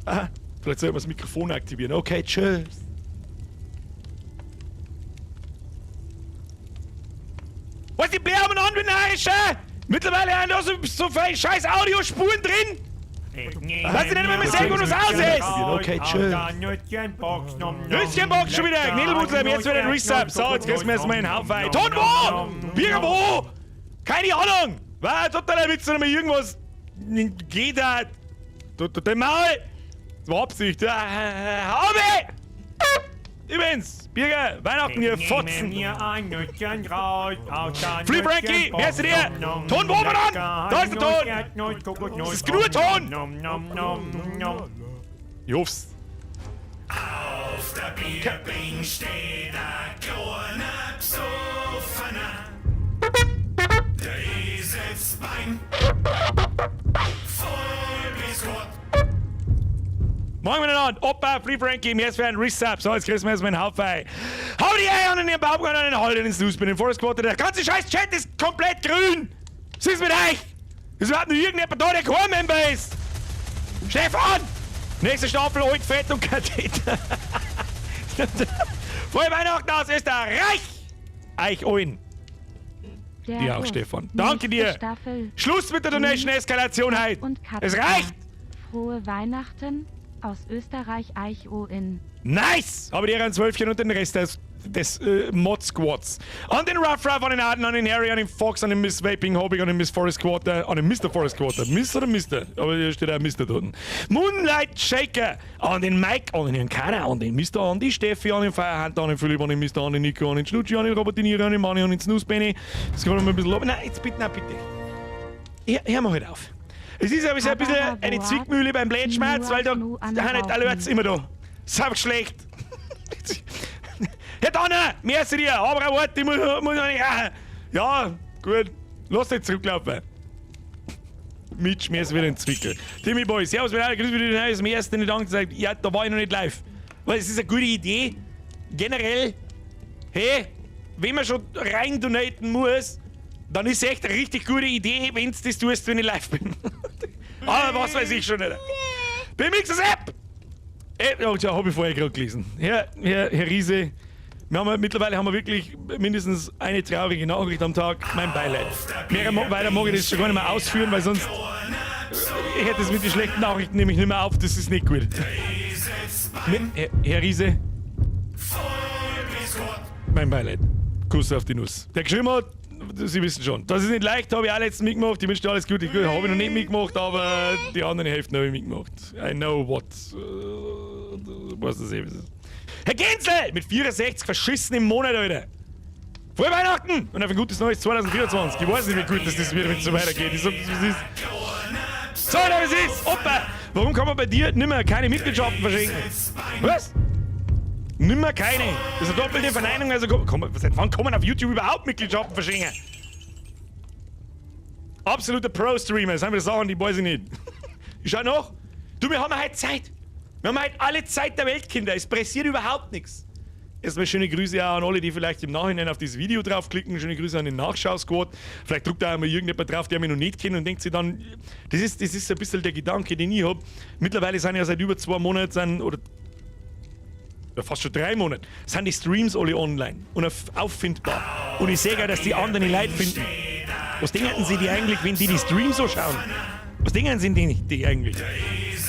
Ah, vielleicht soll ich mal das Mikrofon aktivieren. Okay, tschüss. Was die Bärmen an, Narische? Mittlerweile haben da so, so viele scheiß Audiospuren drin. Weiß ich nicht mehr, wie gut was aus ist. Okay, tschüss. Nüsschenbox schon wieder. Knädelwutzel, jetzt wieder ein Resub. So, jetzt kriegst du mir erstmal einen Haufen. Ton wo? Bier wo? Keine Ahnung. War totaler Witz, oder mal irgendwas geht da. Tut den Maul. Das war Absicht. Habe! Übrigens, Birger, Weihnachten, ihr Fotzen. Free Frankie, wer ist dir? Ton wo an? Da ist der Ton! Das ist genug Ton! Ich hoff's. Auf der Bierbing steht ein kleiner Besoffener. Der Eselsbein voll bis Gott. Moin miteinander, Opa, Free Frankie, mir ist für ein Resub. So, jetzt kriegst du mir erstmal einen Haufen. Hau die Eier an den Baumgarten, an den Hall, in den Snooze, bin den Forest Quarter. Der ganze scheiß Chat ist komplett grün. Was ist mit euch? Ist überhaupt nur irgendjemand da, der kein Member ist? Stefan! Nächste Staffel, alt, fett und Katheter. Frohe Weihnachten aus Österreich! Euch allen. Der Dir auch, Hof. Stefan. Danke Nächste dir. Staffel. Schluss mit der Donation-Eskalation heute. Und Es Katheter. reicht! Frohe Weihnachten aus Österreich Eich O in. Nice! Aber die ein Zwölfchen und den Rest des Mod-Squads. An den Ruff Ruff, an den Arden, an den Harry, an den Fox, an den Miss Vaping Hobby, an den Miss Forest Quarter, an den Mr. Forest Quarter. Miss oder Mister? Aber hier steht auch Mr. dort. Moonlight Shaker, an den Mike, an den Herrn Kader, an den Mr. an die Steffi, an den Firehunter, an den Philipp, an den Mr. an den Nico, an den Schnutschi, an den Robert De Niro, an den Manni, an den Snooze Benny. Das kann man mal ein bisschen... Nein, jetzt bitte, nein, bitte. Hör mal halt auf. Es ist aber so ein bisschen eine Zwickmühle beim Blätschmerz, weil da sind nicht alle Leute immer da. Das ist einfach schlecht. Herr Donner, merci dir, aber ein Wort, ich muss noch nicht rauchen. Ja, gut, lass dich zurücklaufen. Mitch, mir ist wieder ein Zwickel. Timmy Boy, servus, mit allen, grüß mich, zum ersten nicht Dank gesagt, ja, da war ich noch nicht live. Weil es ist eine gute Idee, generell, hey, wenn man schon rein donaten muss, dann ist es echt eine richtig gute Idee, wenn du das tust, wenn ich live bin. Aber was weiß ich schon nicht. BMXers App! Oh, tja, hab ich vorher gerade gelesen. Herr Riese, wir haben, mittlerweile haben wir wirklich mindestens eine traurige Nachricht am Tag. Mein Beileid. Mehr weiter mag ich das schon gar nicht mehr ausführen, weil sonst ich hätte es mit den schlechten Nachrichten nämlich nicht mehr auf. Das ist nicht gut. Herr Riese, mein Beileid. Kuss auf die Nuss. Der geschrieben hat, Sie wissen schon. Das ist nicht leicht, habe ich auch letztens mitgemacht. Ich wünsche dir alles Gute. Habe ich noch nicht mitgemacht, aber die anderen Hälfte habe ich mitgemacht. I know what. Was das eben ist. Herr Gensel! Mit 64 verschissen im Monat, Alter. Frohe Weihnachten! Und auf ein gutes neues 2024. Ich weiß nicht, wie gut dass das wieder, wenn es so weitergeht. Ich sag, das ist. So, da es ist! Opa! Warum kann man bei dir nimmer keine Mitgliedschaften verschenken? Was? Nimmer keine. Das ist eine doppelte Verneinung. Also, komm, seit wann kann man auf YouTube überhaupt Mitgliedschaften verschenken? Absoluter Pro-Streamer. Das haben wir Sachen, die weiß ich nicht. Ich schau noch. Du, wir haben heute Zeit. Wir haben heute alle Zeit der Welt, Kinder. Es pressiert überhaupt nichts. Erstmal schöne Grüße auch an alle, die vielleicht im Nachhinein auf dieses Video draufklicken. Schöne Grüße an den Nachschau-Squad. Vielleicht druckt da einmal irgendjemand drauf, der mich noch nicht kennt und denkt sich dann, das ist ein bisschen der Gedanke, den ich hab. Mittlerweile sind ja seit über 2 Monaten oder fast schon 3 Monate, sind die Streams alle online und auffindbar. Und ich sehe ja, dass die anderen Leute finden. Was denken sie die eigentlich, wenn die die Streams so schauen? Was denken sie die eigentlich?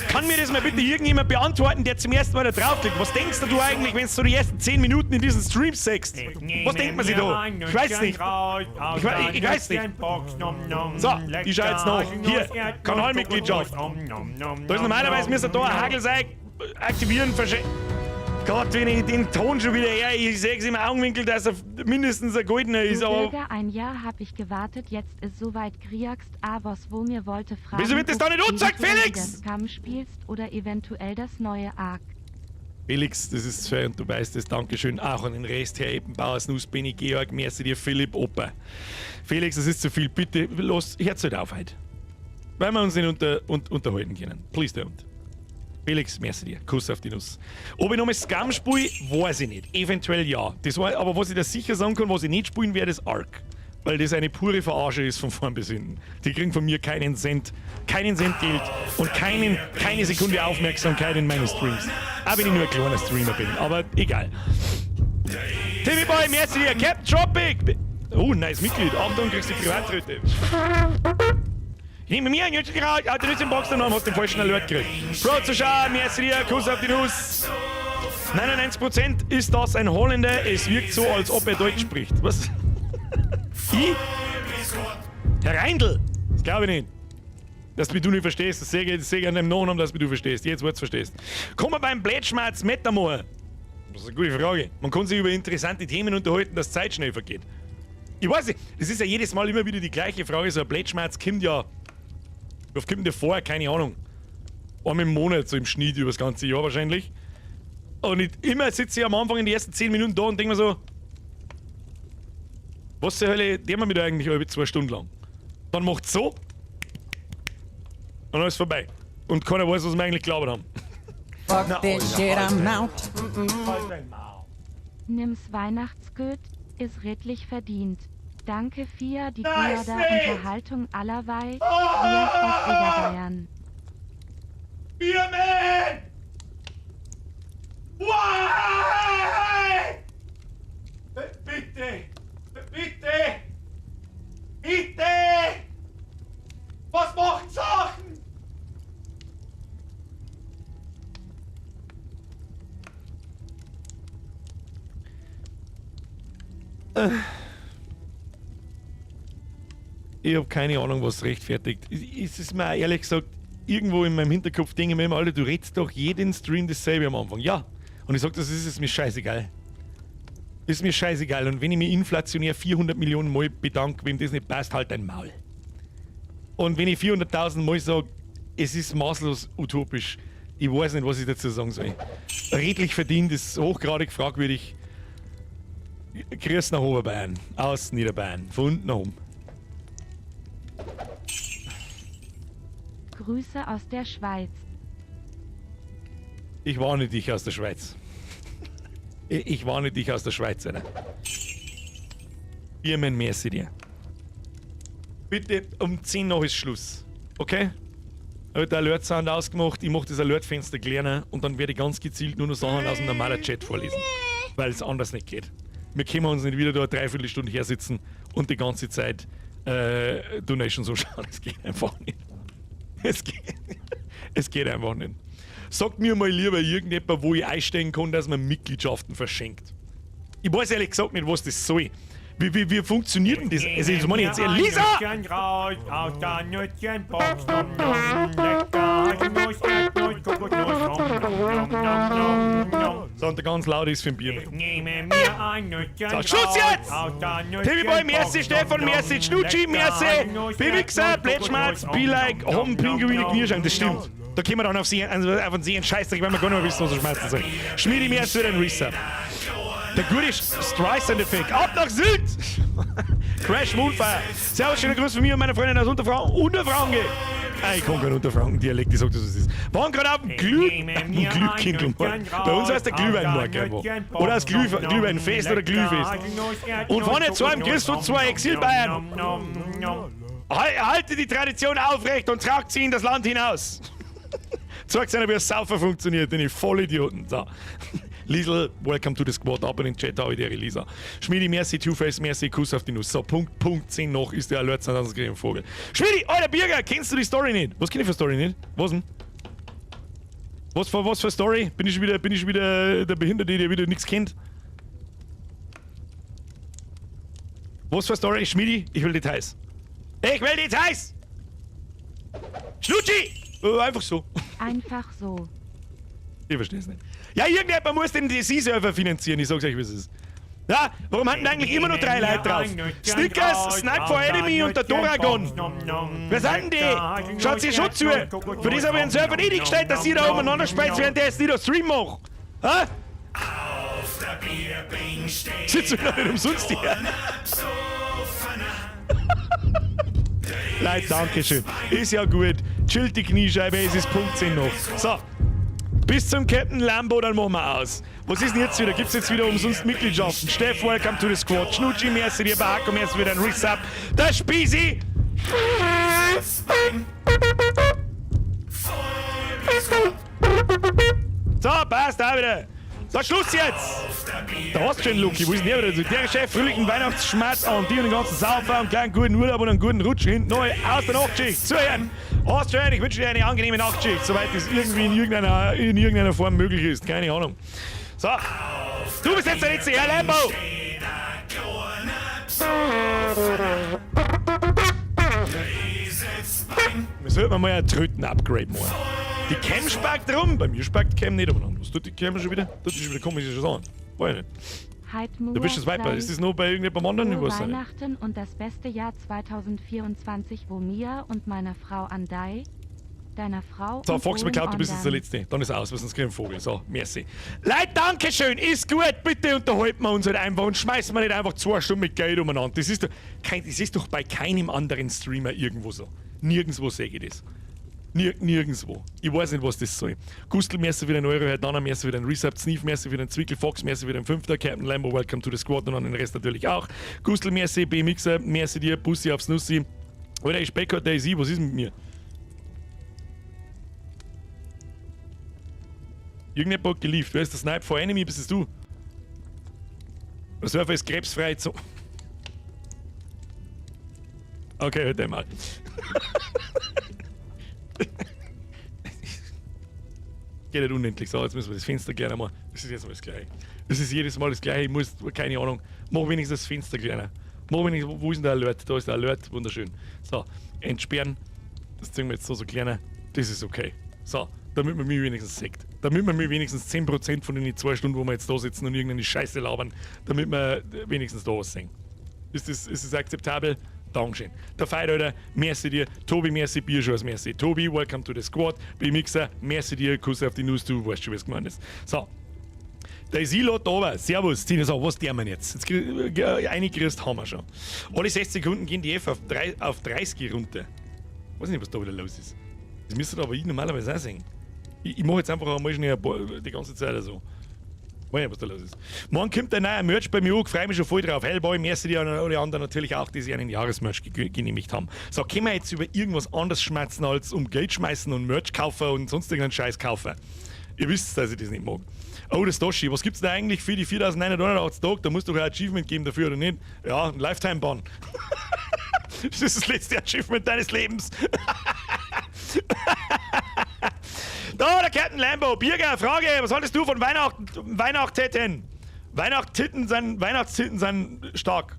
Kann mir das mal bitte irgendjemand beantworten, der zum ersten Mal da draufklickt? Was denkst du eigentlich, wenn du die ersten 10 Minuten in diesen Stream siehst? Was denkt man sich da? Ich weiß nicht. Ich weiß nicht. So, ich schau jetzt noch. Hier, Kanalmitgliedschaft. Da ist normalerweise müsste da ein Hagelseig aktivieren, verschenken. Gott, wenn ich den Ton schon wieder her, ich sehe es im Augenwinkel, dass er mindestens ein goldener ist, Du aber. Bürger, ein Jahr hab ich gewartet, jetzt ist soweit Griaxt Avos, wo mir wollte fragen, Wieso wird das ob da nicht du angezeigt, eventuell Felix? wieder Scum spielst oder eventuell das neue Ark. Felix, das ist fair und du weißt es. Dankeschön auch an den Rest, Herr Eppenbauer, Snus, Benny, Georg, merci dir, Philipp, Opa. Felix, das ist zu viel. Bitte, los, hört's halt auf heute. Weil wir uns nicht unterhalten können. Please don't. Felix, merci dir. Kuss auf die Nuss. Ob ich nochmal Scum spiele, weiß ich nicht. Eventuell ja. Das war, aber was ich da sicher sagen kann, was ich nicht spielen werde, ist Ark. Weil das eine pure Verarsche ist von vorn bis hinten. Die kriegen von mir keinen Cent Geld und keine Sekunde Aufmerksamkeit in meinen Streams. Auch wenn ich nur ein kleiner Streamer bin, aber egal. Timmy Boy, merci dir. Captain Tropic! Oh, nice Mitglied. Achtung, kriegst die Privatröte. Ich nehme mir ein Jütchen raus, Alter, nicht im Box, dann hast du den falschen Alert gekriegt. Bro, Zuschauer, merci dir, Kuss auf die Nuss. 99% ist das ein Holländer, es wirkt so, als ob er Deutsch spricht. Was? Ich? Herr Reindl! Das glaube ich nicht. Dass du nicht verstehst, das sehe ich an deinem Nachnamen, dass du verstehst. Jetzt, wo du verstehst. Kommen wir beim Blätschmerz Metamor? Das ist eine gute Frage. Man kann sich über interessante Themen unterhalten, dass Zeit schnell vergeht. Ich weiß nicht, es ist ja jedes Mal immer wieder die gleiche Frage. So ein Blätschmerz kommt ja. Wie oft kommt denn der vor? Keine Ahnung. Einmal im Monat, so im Schnitt über das ganze Jahr wahrscheinlich. Und ich, immer sitze ich am Anfang in die ersten 10 Minuten da und denke mir so, was zur Hölle, der man mir da eigentlich alle 2 Stunden lang? Dann macht's so und dann ist vorbei. Und keiner weiß, was wir eigentlich gelabert haben. Fuck Na, this Alter, shit, Alter. I'm out. Halt dein Maul. Nimm's Weihnachtsgeld, ist redlich verdient. Danke Fia, die Nice, Guada nicht! Unterhaltung allerweil, Ah! Rias aus Oberbayern. Bierman! Why? Bitte! Bitte! Bitte! Was macht Sachen? Ich hab keine Ahnung, was rechtfertigt. Es ist mir auch ehrlich gesagt, irgendwo in meinem Hinterkopf denke ich mir immer, Alter, du redest doch jeden Stream dasselbe am Anfang. Ja. Und ich sag, das ist es mir scheißegal. Ist mir scheißegal. Und wenn ich mich inflationär 400 Millionen Mal bedanke, wem das nicht passt, halt dein Maul. Und wenn ich 400.000 Mal sag, es ist maßlos utopisch, ich weiß nicht, was ich dazu sagen soll. Redlich verdient ist hochgradig fragwürdig. Grüß nach Oberbayern, aus Niederbayern, von unten nach oben. Grüße aus der Schweiz. Ich warne dich aus der Schweiz. Ich warne dich aus der Schweiz, Alter. Birmen, merci dir. Bitte, um 10 nach ist Schluss. Okay? Ich hab den Alert-Sound ausgemacht, ich mach das Alert-Fenster kleiner und dann werde ich ganz gezielt nur noch Sachen aus dem normalen Chat vorlesen. Weil es anders nicht geht. Wir können uns nicht wieder da eine Dreiviertelstunde hersitzen und die ganze Zeit Donations anschauen. Es geht einfach nicht. Es geht einfach nicht. Sagt mir mal lieber irgendjemand, wo ich einsteigen kann, dass man Mitgliedschaften verschenkt. Ich weiß ehrlich gesagt nicht, was das soll. Wie funktioniert denn das? Also, jetzt meine ich jetzt, Lisa! So, und der ganz laut ist für ein Bier. So, Schluss jetzt! TV Boy, merci, Stefan, merci, Schnutschi, merci, Bibixer, Plätschmerz, Be Like, Hom, Pinguine, Knirschein, das stimmt. Da kommen wir dann auf sie, also auf den See einen Scheißdreck, weil wir gar nicht mehr wissen, was wir schmeißen sollen. Schmiedi, merci für den Resub. Der gute Streisand-Effekt. Ab nach Sylt! Crash Moonfire. Servus, schöne Grüße von mir und meiner Freundin aus Unterfranken. Ah, ich kann keinen Unterfranken-Dialekt, ich sag das, was es ist. Waren gerade auf dem Glühkindlmarkt. Bei uns heißt der Glühweinmarkt einfach. Oder das Glühweinfest oder Glühfest. Und fahren jetzt zu einem Christus 2 Exil-Bayern. Halte die Tradition aufrecht und tragt sie in das Land hinaus. Zeigt einer, wie ein Saufer funktioniert, den ich Vollidioten. So. Liesl, welcome to the squad, ab in den Chat, habe ich dir, Lisa. Schmiedi, merci, Two-Face, merci, Kuss auf die Nuss. So, Punkt, Punkt 10 noch ist der Alert, sonst krieg ich einen Vogel. Schmiedi, alter Birger, kennst du die Story nicht? Was kenn ich für Story nicht? Was denn? Was für Story? Bin ich schon wieder der Behinderte, der wieder nichts kennt? Was für Story? Schmiedi, ich will Details. Ich will Details! Schnutschi! Einfach so. Einfach so. Ich versteh's nicht. Ja, irgendjemand muss den DC-Server finanzieren, ich sag's euch, wie es ist. Ja, warum haben denn eigentlich immer nur drei Leute drauf? Snickers, Snipe for Enemy und der Doragon. Wer sind denn die? Schaut sie schon zu. Für das habe ich den Server nicht eingestellt, dass sie da umeinander speit, während der jetzt nicht auf Stream macht. Ha? Auf der Bierbing steht Sitzt du nicht umsonst hier? Leute, danke schön. Ist ja gut. Chillt die Kniescheibe, es ist Punkt 10 noch. So. Bis zum Captain Lambo, dann machen wir aus. Was ist denn jetzt wieder? Gibt's jetzt wieder umsonst Mitgliedschaften? Steff, welcome to the squad. Schnucci, merci dir, Bahako, merci wieder ein Resub. Der Spisi! So, passt, da wieder. So, Schluss jetzt! Da hast du schon, Luki. Wo ist denn der wieder? Der Chef, fröhlichen Weihnachtsschmerz an dir und den ganzen Saufer und kleinen guten Urlaub und einen guten Rutsch hinten neu aus der Nachtschicht. Zuhören! Austrian, ich wünsche dir eine angenehme Nachtschicht, soweit es irgendwie in irgendeiner Form möglich ist. Keine Ahnung. So, du bist jetzt der letzte, Herr Lambo! Steht ein kleiner Besoffener. Der sitzt beim Wir sollten mal ein Tröten-Upgrade machen. Die Cam spackt rum, bei mir spackt die Cam nicht umeinander. Was tut die Cam schon wieder? Tut die schon wieder komische Sachen. Weiß ich nicht. Du bist das Viper. Ist das nur bei irgendjemandem anderen? Ich Frohe weiß es nicht. Weihnachten und das beste Jahr 2024, wo mir und meiner Frau Andai, deiner Frau So, und Fox Owen McCloud, du bist jetzt der Ondam. Letzte. Dann ist aus, weil sonst krieg ich einen Vogel. So, merci. Leute, danke schön, ist gut. Bitte unterhalten wir uns halt einfach und schmeißen wir nicht einfach 2 Stunden mit Geld umeinander. Das ist doch bei keinem anderen Streamer irgendwo so. Nirgendwo sehe ich das. Nirgendwo. Ich weiß nicht, was das soll. Gustl, merci wieder ein Euro, Herr Danner, merci wieder ein Resub, Sneef, merci wieder ein Zwickel, Fox, merci wieder ein Fünfter, Captain Lambo, welcome to the squad und an den Rest natürlich auch. Gustl, merci, B-Mixer, merci dir, Bussi aufs Nussi. Alter, ich Speck, der ist ich, was ist mit mir? Irgendjemand hat geleavt. Wer ist der Snipe for Enemy? Bist es du? Der Server ist krebsfrei zu. Okay, hört einmal. Geht nicht unendlich. So, jetzt müssen wir das Fenster kleiner machen. Das ist jetzt mal das Gleiche. Das ist jedes Mal das Gleiche. Ich muss, keine Ahnung, mach wenigstens das Fenster kleiner. Mach wenigstens, wo ist denn der Alert? Da ist der Alert, wunderschön. So, entsperren. Das ziehen wir jetzt so, so kleiner. Das ist okay. So, damit man mich wenigstens sieht. Damit man mich wenigstens 10% von den 2 Stunden, wo wir jetzt da sitzen und irgendeine Scheiße labern, damit wir wenigstens da was sehen. Ist das akzeptabel? Dankeschön. Der Feit, Alter, merci dir. Tobi, merci, Bierschoss, merci. Tobi, welcome to the squad. B-Mixer, merci dir. Kuss auf die Nuss, du weißt schon, was gemeint ist. So. Der Silo da oben. Servus, Tina, so, was tun wir jetzt? Jetzt eine gekriegt haben wir schon. Alle 60 Sekunden gehen die F auf 30 runter. Weiß nicht, was da wieder los ist. Das müsste aber ich normalerweise auch sehen. Ich mache jetzt einfach einmal schnell ein paar, die ganze Zeit so. Weiß nicht, was da los ist. Morgen kommt ein neuer Merch bei mir an, freue mich schon voll drauf. Hellboy, merci dir und alle anderen natürlich auch, die sich einen Jahresmerch genehmigt haben. So, können wir jetzt über irgendwas anderes schmatzen als um Geld schmeißen und Merch kaufen und sonst irgendeinen Scheiß kaufen? Ihr wisst, dass ich das nicht mag. Oh, das Doshi, was gibt's da eigentlich für die 4989 Tage? Da muss doch ein Achievement geben dafür, oder nicht? Ja, ein Lifetime-Ban. Das ist das letzte Achievement deines Lebens. Da, der Captain Lambo. Birger, Frage, was haltest du von Weihnachten, Weihnachtstitten? Weihnachtstitten sind stark.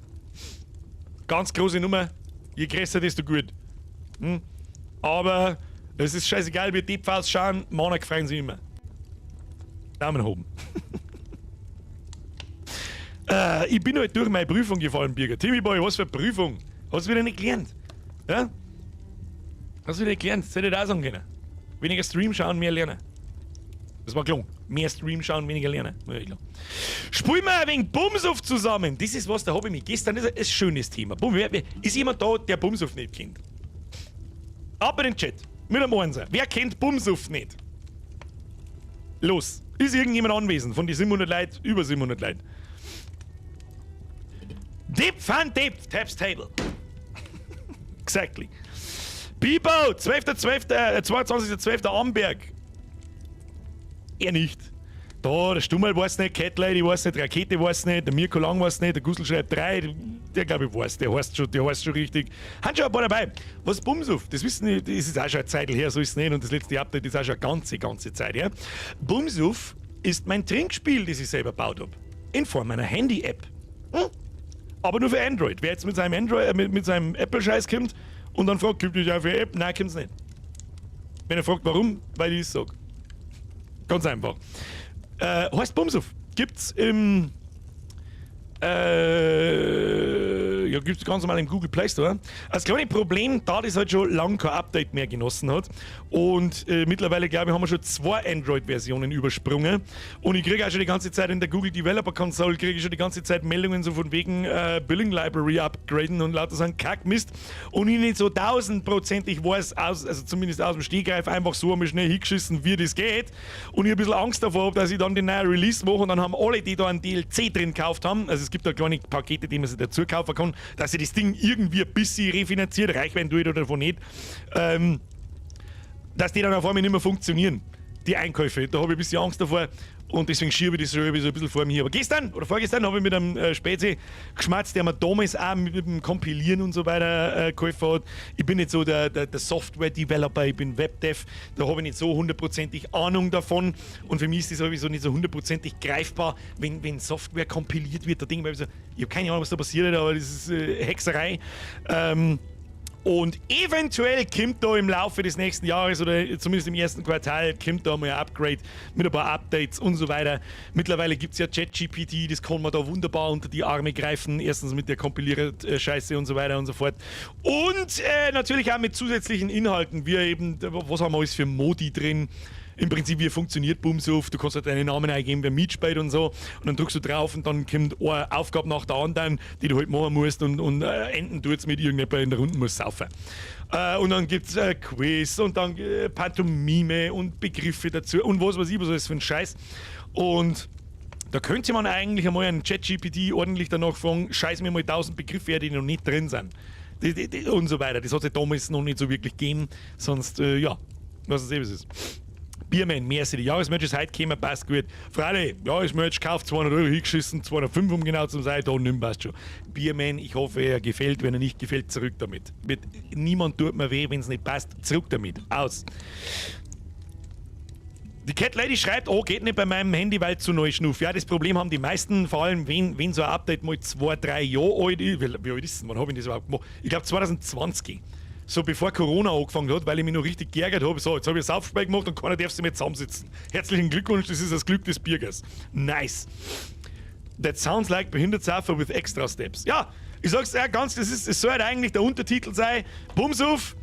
Ganz große Nummer. Je größer, desto gut. Aber es ist scheißegal, wie die ausschauen, Männer freuen sich immer. Daumen oben. Ich bin heute durch meine Prüfung gefallen, Birger. Timmy Boy, was für eine Prüfung? Hast du wieder nicht gelernt? Ja? Hast du wieder nicht gelernt? Das hätte ich auch sagen können. Weniger Stream schauen, mehr lernen. Das war gelungen. Mehr Stream schauen, weniger lernen. War ja klar. Spielen wir ein wenig Bumsuff zusammen. Das ist was, da habe ich mich gestern. Das ist ein schönes Thema. Bum, ist jemand da, der Bumsuff nicht kennt? Ab in den Chat. Mit einem Einser. Wer kennt Bumsuff nicht? Los. Ist irgendjemand anwesend von die 700 Leuten? Über 700 Leuten. Dip van Dip, Taps Table. Exactly. Bibo, 12.12., 22.12. Amberg. Er nicht. Da, der Stummel weiß nicht, Cat Lady weiß nicht, Rakete weiß nicht, der Mirko Lang weiß nicht, der Gusel schreibt 3, der glaube ich weiß, der heißt schon richtig. Haben schon ein paar dabei. Was Bumsuff? Das wissen die, das ist auch schon eine Zeit her, so ist es nicht und das letzte Update ist auch schon eine ganze, ganze Zeit her. Bumsuff ist mein Trinkspiel, das ich selber gebaut habe. In Form einer Handy-App. Aber nur für Android. Wer jetzt mit seinem Android, mit seinem Apple-Scheiß kommt und dann fragt, gibt es auch für App? Nein, kommt's nicht. Wenn er fragt, warum, weil ich es sag. Ganz einfach. Heißt Bumsuff. Gibt's im ja, gibt es ganz normal im Google Play Store. Das kleine Problem, da das halt schon lange kein Update mehr genossen hat. Und mittlerweile, glaube ich, haben wir schon zwei Android-Versionen übersprungen. Und ich kriege auch schon die ganze Zeit in der Google Developer Console, kriege ich schon die ganze Zeit Meldungen so von wegen Billing Library upgraden und lauter so ein Kackmist. Und ich nicht so tausendprozentig weiß, also zumindest aus dem Stegreif, einfach so einmal schnell hingeschissen, wie das geht. Und ich ein bisschen Angst davor habe, dass ich dann den neuen Release mache und dann haben alle, die da ein DLC drin gekauft haben, also es gibt da kleine Pakete, die man sich dazu kaufen kann, dass sich das Ding irgendwie ein bisschen refinanziert, reich werden tue ich da davon nicht, dass die dann auf einmal nicht mehr funktionieren, die Einkäufe. Da habe ich ein bisschen Angst davor und deswegen schiebe ich das so ein bisschen vor mir her. Aber gestern oder vorgestern habe ich mit einem Spezi geschmatzt, der mir damals auch mit dem Kompilieren und so weiter geholfen hat. Ich bin nicht so der Software-Developer, ich bin Webdev, da habe ich nicht so hundertprozentig Ahnung davon und für mich ist das sowieso nicht so hundertprozentig greifbar, wenn Software kompiliert wird. Da denke ich mir so, ich habe keine Ahnung, was da passiert, aber das ist Hexerei. Und eventuell kommt da im Laufe des nächsten Jahres oder zumindest im ersten Quartal kommt da mal ein Upgrade mit ein paar Updates und so weiter. Mittlerweile gibt es ja ChatGPT, das kann man da wunderbar unter die Arme greifen. Erstens mit der Kompilier-Scheiße und so weiter und so fort. Und natürlich auch mit zusätzlichen Inhalten, wie eben, was haben wir alles für Modi drin? Im Prinzip, wie funktioniert Bumsuff? Du kannst halt deinen Namen eingeben, wer mitspielt und so. Und dann drückst du drauf und dann kommt eine Aufgabe nach der anderen, die du halt machen musst, und enden tut's mit, irgendjemand in der Runde muss saufen. Und dann gibt es Quiz und dann Pantomime und Begriffe dazu und was weiß ich, was alles für ein Scheiß. Und da könnte man eigentlich einmal einen ChatGPT ordentlich danach fragen, scheiß mir mal 1000 Begriffe her, die noch nicht drin sind. Die und so weiter. Das hat es damals noch nicht so wirklich gegeben. Sonst, ja, was es eben ist. Bierman, merci. Die Jahresmerch ist heute gekommen, passt gut. Freilich, Jahresmerch gekauft, 200 € hingeschissen, 205, um genau zu sein, da nimm, passt schon. Bierman, ich hoffe, er gefällt. Wenn er nicht gefällt, zurück damit. Niemand tut mir weh, wenn es nicht passt, zurück damit. Aus. Die Cat Lady schreibt, oh, geht nicht bei meinem Handy, weil zu neu, Schnuff. Ja, das Problem haben die meisten, vor allem wenn so ein Update mal 2, 3 Jahre alt ist. Wie alt ist es? Wann habe ich das überhaupt gemacht? Ich glaube, 2020, so bevor Corona angefangen hat, weil ich mich noch richtig geärgert habe. So, jetzt habe ich ein Saufspiel gemacht und keiner darf sich mehr zusammensitzen. Herzlichen Glückwunsch, das ist das Glück des Birgers. Nice. That sounds like Behindertsaufer with extra steps. Ja, ich sag's ja ganz, es soll halt eigentlich der Untertitel sein: Bumsuff,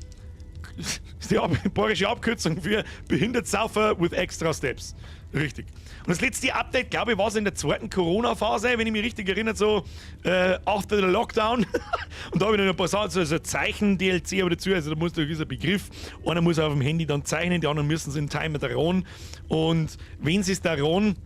ist die bayerische Abkürzung für Behindertsaufer with extra steps. Richtig. Und das letzte Update, glaube ich, war so in der zweiten Corona-Phase, wenn ich mich richtig erinnere, so after the Lockdown. Und da habe ich noch ein paar Sachen, so Zeichen-DLC aber dazu, also da muss da ein gewisser Begriff, einer muss auf dem Handy dann zeichnen, die anderen müssen es in Time daran. Und wenn sie es daran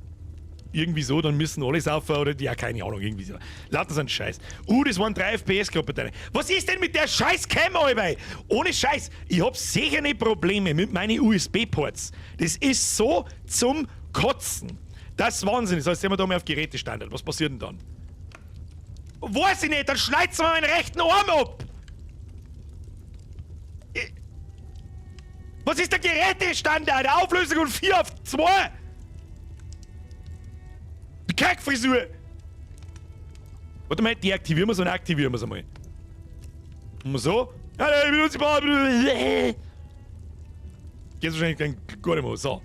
irgendwie so, dann müssen alle saufen oder ja, keine Ahnung, irgendwie so. Lauter so ein Scheiß. Das waren 3 FPS gerade bei deiner. Was ist denn mit der scheiß Cam, Alter? Ohne Scheiß, ich hab sicher nicht Probleme mit meinen USB-Ports. Das ist so zum Kotzen. Das ist Wahnsinn. Das heißt, sehen wir da mal auf Gerätestandard. Was passiert denn dann? Weiß ich nicht, dann schneid's mir meinen rechten Arm ab! Was ist der Gerätestandard? Auflösung und 4 auf 2! Die Kackfrisur! Warte mal, deaktivieren wir es und aktivieren wir es einmal. Und so. Geht wahrscheinlich gar nicht mehr. So.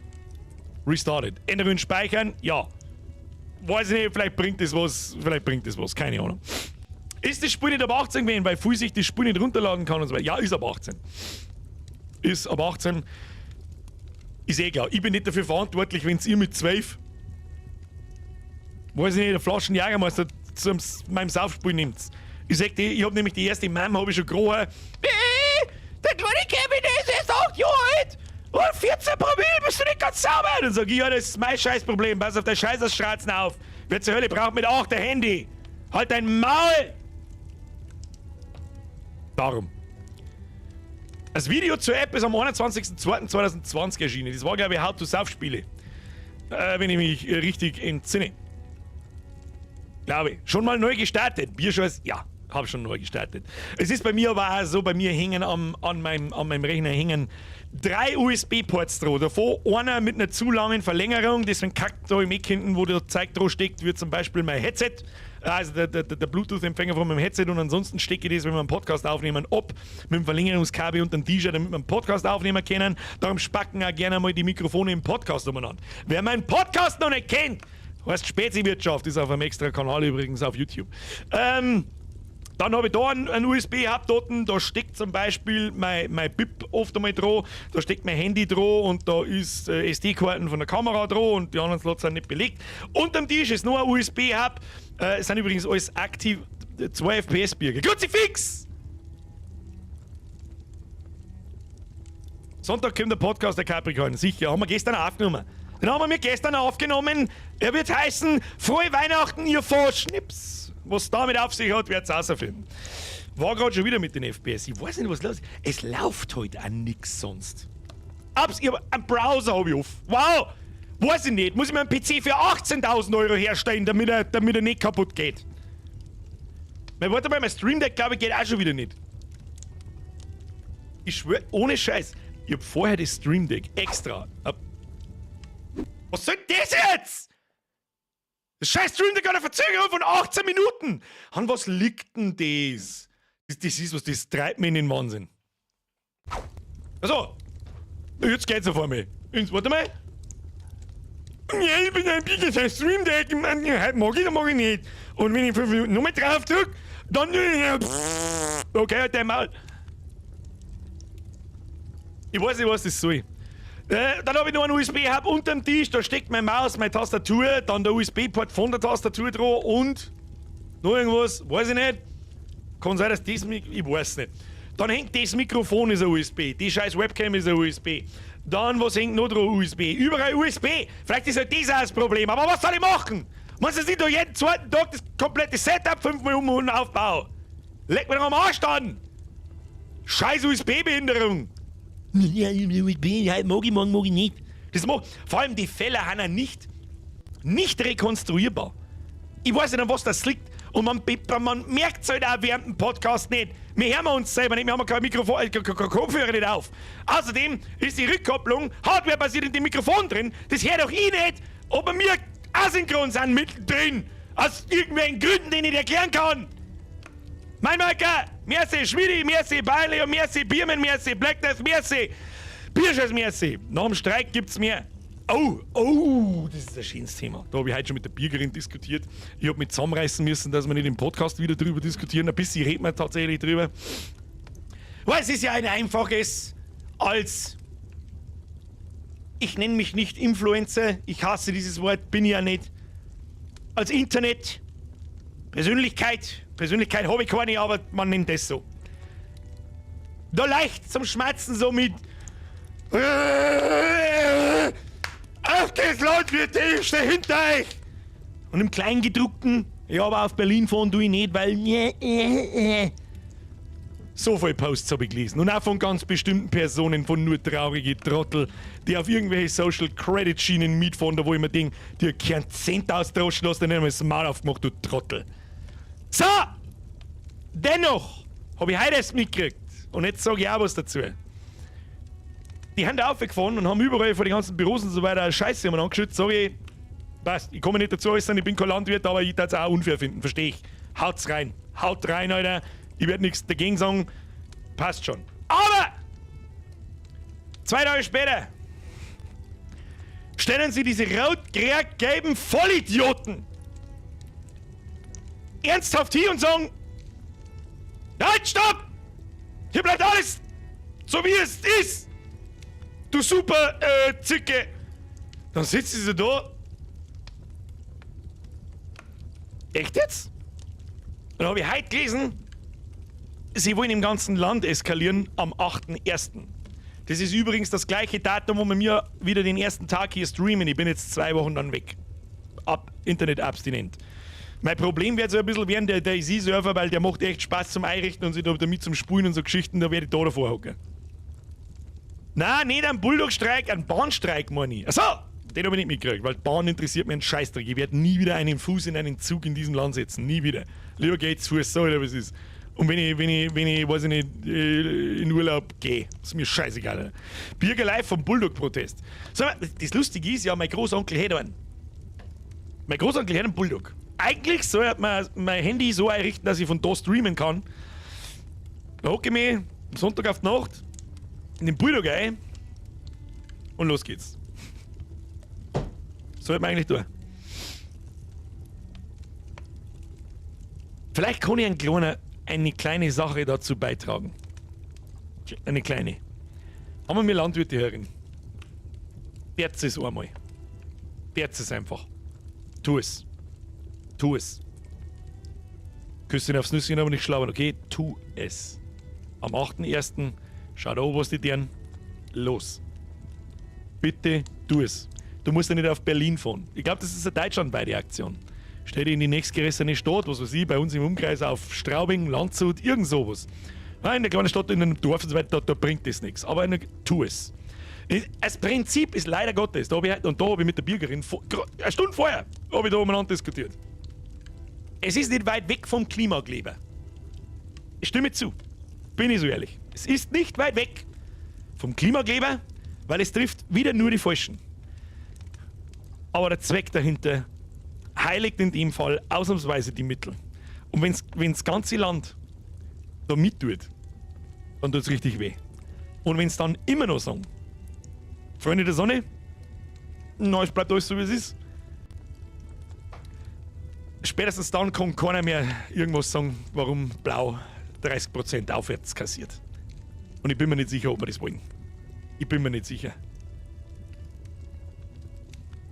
Restarted. Änderungen speichern? Ja. Weiß ich nicht, vielleicht bringt das was, vielleicht bringt das was, keine Ahnung. Ist das Spiel nicht ab 18 gewesen, weil viel sich das Spiel nicht runterladen kann und so weiter? Ja, ist ab 18. Ist ab 18. Ist eh klar. Ich bin nicht dafür verantwortlich, wenn ihr mit 12, weiß ich nicht, eine Flaschen Jägermeister zu meinem Saufspiel nimmt. Ich sag dir, ich hab nämlich die erste Mama hab ich schon gerochen. Der kleine Kevin, der ist erst 8 Jahre alt. Und 14 Promille, bist du nicht ganz sauber? Dann sag ich, ja, das ist mein Scheißproblem. Pass auf dein Scheiß auf. Wer zur Hölle braucht mit 8 ein Handy? Halt dein Maul! Darum. Das Video zur App ist am 21.02.2020 erschienen. Das war, glaube ich, How to Saufspiele, wenn ich mich richtig entsinne. Glaube ich. Schon mal neu gestartet. Bierscheiß, ja, habe schon neu gestartet. Es ist bei mir aber auch so, bei mir hängen an meinem Rechner hängen drei USB-Ports dran. Davon einer mit einer zu langen Verlängerung, deswegen kackt da im Eck hinten, wo der Zeug dran steckt, wie zum Beispiel mein Headset. Also der Bluetooth-Empfänger von meinem Headset und ansonsten stecke ich das, wenn wir einen Podcast aufnehmen, ab mit dem Verlängerungskabel und dem T-Shirt, damit wir einen Podcast aufnehmen können. Darum spacken auch gerne mal die Mikrofone im Podcast umeinander. Wer meinen Podcast noch nicht kennt, heißt Speziwirtschaft, ist auf einem extra Kanal übrigens auf YouTube. Dann habe ich da einen USB-Hub dort, da steckt zum Beispiel mein Bib oft einmal dran, da steckt mein Handy dran und da ist SD-Karten von der Kamera dran und die anderen Slots sind nicht belegt. Unterm Tisch ist noch ein USB-Hub, es sind übrigens alles aktiv 2 FPS-Birger. Kruzifix! Sonntag kommt der Podcast der Capricorn, sicher, haben wir gestern aufgenommen. Den haben wir mir gestern aufgenommen. Er wird heißen, Frohe Weihnachten, ihr Schnips. Was damit auf sich hat, wird's rausfinden. War grad schon wieder mit den FPS. Ich weiß nicht, was los ist. Es läuft heute auch nix sonst. Abs, ich hab, einen Browser hab ich auf. Wow! Weiß ich nicht. Muss ich mir einen PC für 18.000 Euro herstellen, damit er nicht kaputt geht. Mein, warte mal, mein Stream Deck, glaub ich, geht auch schon wieder nicht. Ich schwör, ohne Scheiß. Ich hab vorher das Stream Deck extra. Was soll das jetzt? Das scheiß Stream Deck hat eine Verzögerung von 18 Minuten. An was liegt denn das? Das ist was, das treibt mich in den Wahnsinn. Also, jetzt geht's auf einmal. Jetzt, warte mal. Ja, ich bin ein bisschen Stream Deck. Heute mag ich, dann mag ich nicht. Und wenn ich 5 Minuten nochmal drauf drück, dann. Okay, halt dein Maul. Ich weiß nicht, was das soll. Dann hab ich noch einen USB-Hub unterm Tisch, da steckt meine Maus, meine Tastatur, dann der USB-Port von der Tastatur dran und noch irgendwas, weiß ich nicht. Kann sein, dass das Mik-, ich weiß nicht. Dann hängt das Mikrofon ist ein USB, die scheiß Webcam ist ein USB. Dann, was hängt noch dran? USB. Überall USB. Vielleicht ist halt das auch das Problem, aber was soll ich machen? Meinst du, dass ich da jeden zweiten Tag das komplette Setup 5-mal um und aufbaue? Leck mir doch am Arsch an! Scheiß U S B-Behinderung! Ja, USB, ja, mag ich, morgen mag ich nicht. Das mag, vor allem die Fälle sind ja nicht rekonstruierbar. Ich weiß nicht, an was das liegt. Und man merkt's halt auch während dem Podcast nicht. Wir hören uns selber nicht, wir haben kein Mikrofon, kein Kopfhörer nicht auf. Außerdem ist die Rückkopplung hardwarebasiert in dem Mikrofon drin. Das hört auch ich nicht, ob wir asynchron sind mittendrin. Aus irgendwelchen Gründen, die ich nicht erklären kann. Mein Marker, merci Schmidi, merci Bailey und merci Biermann, merci Black Death, merci Bierscheiß, merci. Nach dem Streik gibt's mehr. Oh, oh, das ist ein schönes Thema. Da hab ich heute schon mit der Birgerin diskutiert. Ich hab mich zusammenreißen müssen, dass wir nicht im Podcast wieder drüber diskutieren. Ein bisschen reden wir tatsächlich drüber. Weil es ist ja ein einfaches als... Ich nenne mich nicht Influencer. Ich hasse dieses Wort, bin ich ja nicht. Als Internet... Persönlichkeit. Persönlichkeit hab ich keine, aber man nennt das so. Da leicht zum Schmerzen so mit... Auf das Land wird ich stehe hinter euch! Und im Kleingedruckten, ja, aber auf Berlin fahren tue ich nicht, weil... So viele Posts hab ich gelesen. Und auch von ganz bestimmten Personen, von nur traurige Trottel, die auf irgendwelche Social Credit Schienen mitfahren, da wo ich mir denk, dir keinen Cent ausdroschen hast, dann haben wir das Maul aufgemacht, du Trottel. So! Dennoch hab ich heute erst mitgekriegt. Und jetzt sag ich auch was dazu. Die haben da aufgefahren und haben überall vor den ganzen Büros und so weiter Scheiße haben angeschützt. Sag ich, passt, ich komme nicht dazu äußern, ich bin kein Landwirt, aber ich würd's auch unfair finden, versteh ich. Haut's rein. Haut rein, Alter. Ich werd nix dagegen sagen. Passt schon. Aber! 2 Tage später stellen sie diese rot-grün-gelben Vollidioten ernsthaft hier und sagen: Halt, stopp! Hier bleibt alles so wie es ist! Du super Zicke! Dann sitzen sie da. Echt jetzt? Dann hab ich heute gelesen, sie wollen im ganzen Land eskalieren am 8.1. Das ist übrigens das gleiche Datum, wo wir mir wieder den ersten Tag hier streamen. Ich bin jetzt 2 Wochen dann weg. Ab Internet-abstinent. Mein Problem wird so ein bisschen werden, der DayZ-Server, weil der macht echt Spaß zum Einrichten und sich da damit zum Spulen und so Geschichten, da werde ich da davor hocken. Nein, nicht einen Bulldog-Streik, einen Bahnstreik, meine ich. Achso, den hab ich nicht mitgekriegt, weil Bahn interessiert mich einen Scheißdreck. Ich werde nie wieder einen Fuß in einen Zug in diesem Land setzen. Nie wieder. Lieber geht's Fuß, so oder was ist. Und wenn ich, weiß ich nicht, in Urlaub gehe, ist mir scheißegal. Alter. Birger live vom Bulldog-Protest. Sag mal, das Lustige ist ja, mein Großonkel hätte einen. Mein Großonkel hätte einen Bulldog. Eigentlich sollte man mein Handy so einrichten, dass ich von da streamen kann. Da hocke ich mich am Sonntag auf die Nacht in den Bulldog ein und los geht's. Sollte man eigentlich tun. Vielleicht kann ich eine kleine Sache dazu beitragen. Eine kleine. Haben wir Landwirte hören? Derz es einmal. Derz es einfach. Tu es. Tu es. Küsschen aufs Nüsschen, aber nicht schlabbern, okay? Tu es. Am 8.1. Schau da, was die deren. Los. Bitte tu es. Du musst ja nicht auf Berlin fahren. Ich glaub, das ist eine deutschlandweite Aktion. Stell dich in die nächstgerissene Stadt, was weiß ich, bei uns im Umkreis auf Straubing, Landshut, irgend sowas. Nein, in der kleinen Stadt, in einem Dorf und so weiter, da bringt das nichts. Aber tu es. Das Prinzip ist leider Gottes, da hab ich, und da hab ich mit der Bürgerin eine Stunde vorher hab ich da umeinander diskutiert. Es ist nicht weit weg vom Klimakleber. Ich stimme zu. Bin ich so ehrlich. Es ist nicht weit weg vom Klimakleber, weil es trifft wieder nur die Falschen. Aber der Zweck dahinter heiligt in dem Fall ausnahmsweise die Mittel. Und wenn's ganze Land da mittut, dann tut's richtig weh. Und wenn's dann immer noch sagen, Freunde der Sonne, na, es bleibt alles so, wie es ist. Spätestens dann kann keiner mehr irgendwas sagen, warum Blau 30% aufwärts kassiert. Und ich bin mir nicht sicher, ob wir das wollen. Ich bin mir nicht sicher.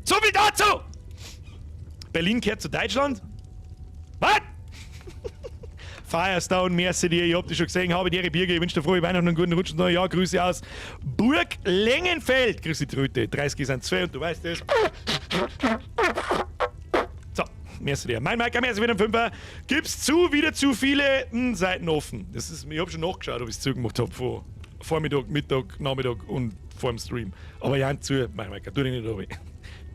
So viel dazu! Berlin kehrt zu Deutschland? Was? Firestone, merci dir, ich hab dich schon gesehen, habe dir Birge, ich wünsche dir frohe Weihnachten und einen guten Rutsch ins neue Jahr. Grüße aus Burg Lengenfeld. Grüße Tröte, 30 sind 2 und du weißt es. So, merci dir. Mein Mike, merci wieder ein Fünfer. Gib's zu, wieder zu viele Seiten offen. Das ist, ich hab schon nachgeschaut, ob ich's zugemacht hab vor Vormittag, Mittag, Nachmittag und vor dem Stream. Aber ja, zu, mein Mike, tu dich nicht runter.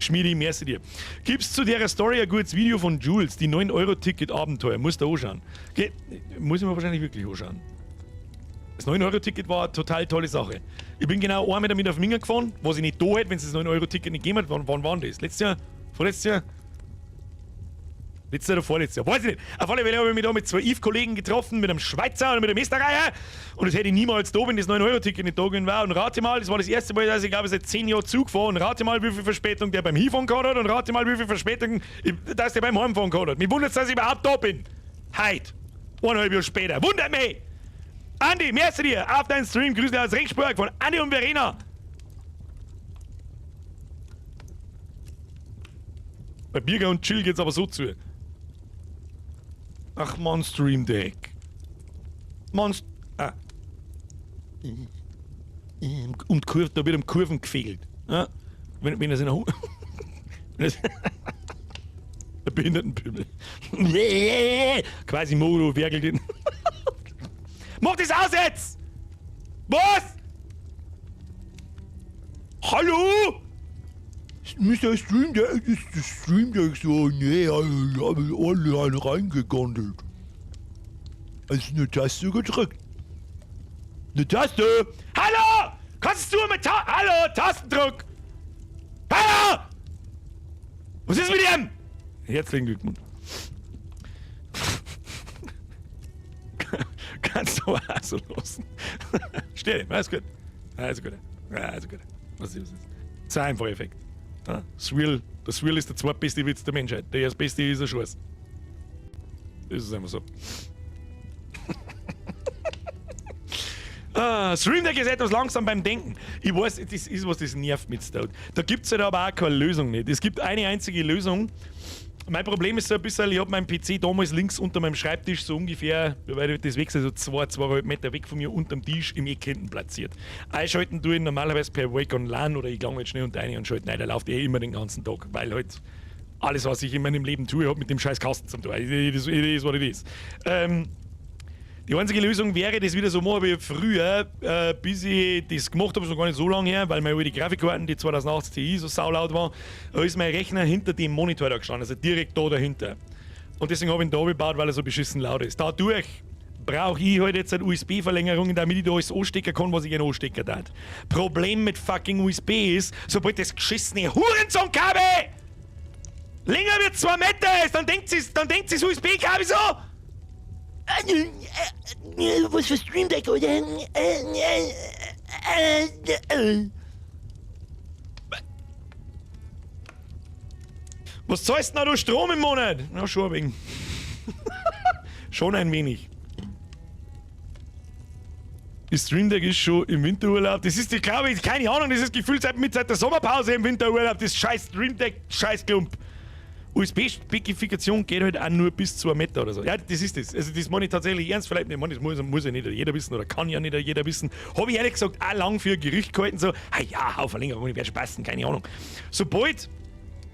Schmiedi, merci dir. Gibt's zu der Story ein gutes Video von Jules, die 9-Euro-Ticket-Abenteuer? Musst du anschauen. Okay, muss ich mir wahrscheinlich wirklich anschauen. Das 9-Euro-Ticket war eine total tolle Sache. Ich bin genau einmal damit auf Minga gefahren, was ich nicht da hätte, wenn es das 9-Euro-Ticket nicht gegeben hat. Wann war denn das? Letztes Jahr? Vorletztes Jahr? Letztes Jahr oder vorletztes Jahr? Weiß ich nicht. Auf alle Fälle habe ich mich da mit zwei Eve-Kollegen getroffen, mit einem Schweizer und mit einem Österreicher. Und das hätte ich niemals da, wenn das 9-Euro-Ticket nicht da gewesen wäre. Und rate mal, das war das erste Mal, dass ich glaube, seit 10 Jahren Zug fahre. Und rate mal, wie viel Verspätung der beim Hinfahren gehabt hat. Und rate mal, wie viel Verspätung, dass der beim Heimfahren gehabt hat. Mich wundert's, dass ich überhaupt da bin. Heut. Eineinhalb Jahre später. Wundert mich! Andi, merci dir auf deinen Stream. Grüße aus Regensburg von Andi und Verena. Bei Birger und Chill geht's aber so zu. Ach man, Stream Deck. Man, ah. Um die Kurve, da wird um Kurven gefehlt. Ja? Wenn er sich nach wenn er Der Behindertenpümmel. Quasi Modo werkelt ihn. Mach das aus jetzt! Was? Hallo? Mister Stream Deck, ist das Stream Deck so, nee, ich hab ich ordentlich eine reingegondelt. Also eine Taste gedrückt. Eine Taste! Hallo! Kannst du mit Hallo, Tastendruck! Hallo! Was ist mit ihm? Herzlichen Glückwunsch. Kannst du auch so lassen. Stell dich, alles gut. Alles gut. Alles gut. Was ist das? Das ist ein einfacher Effekt. Ja, Swirl, der Swirl ist der zweitbeste Witz der Menschheit. Der erstbeste ist ein Scheiß. Das ist einfach so. Ah, Stream Deck ist etwas langsam beim Denken. Ich weiß, das ist was, das nervt mit Stout. Da gibt's halt aber auch keine Lösung nicht. Es gibt eine einzige Lösung. Mein Problem ist so ein bisschen, ich hab meinen PC damals links unter meinem Schreibtisch so ungefähr, wie weit das weg ist, also zweieinhalb Meter weg von mir unterm Tisch im Eck hinten platziert. Einschalten tue ich normalerweise per Wake on LAN oder ich gang halt schnell unter rein und schalte. Nein, der läuft eh immer den ganzen Tag, weil halt alles, was ich in meinem Leben tue, hat mit dem scheiß Kasten zu tun. It is what it is. Die einzige Lösung wäre, das wieder so machen wie früher, bis ich das gemacht habe, ist noch gar nicht so lange her, weil meine alte Grafikkarten, die 2080 Ti, so saulaut war, da ist mein Rechner hinter dem Monitor da gestanden, also direkt da dahinter. Und deswegen habe ich ihn da gebaut, weil er so beschissen laut ist. Dadurch brauche ich halt jetzt eine U S B-Verlängerung, damit ich da alles anstecken kann, was ich gerne anstecken darf. Problem mit fucking USB ist, sobald das geschissene Hurensohn-Kabel Länger wie 2 Meter ist, dann denkt sie das USB-Kabel so. Was für Stream Deck, oder? Was zahlst du denn da Strom im Monat? Na, schon ein wenig. Schon ein wenig. Das Stream Deck ist schon im Winterurlaub. Das ist, glaube ich, keine Ahnung, das ist gefühlt seit der Sommerpause im Winterurlaub. Das scheiß Stream Deck, scheiß Klump. USB-Spezifikation geht halt auch nur bis 2 Meter oder so. Ja, das ist das. Also das meine ich tatsächlich ernst. Vielleicht, ich meine, das muss ja nicht jeder wissen oder kann ja nicht jeder wissen. Habe ich ehrlich gesagt auch lang für Gerücht gehalten, so, ah ja, hau Verlängerung, ich werde schon passen, keine Ahnung. Sobald,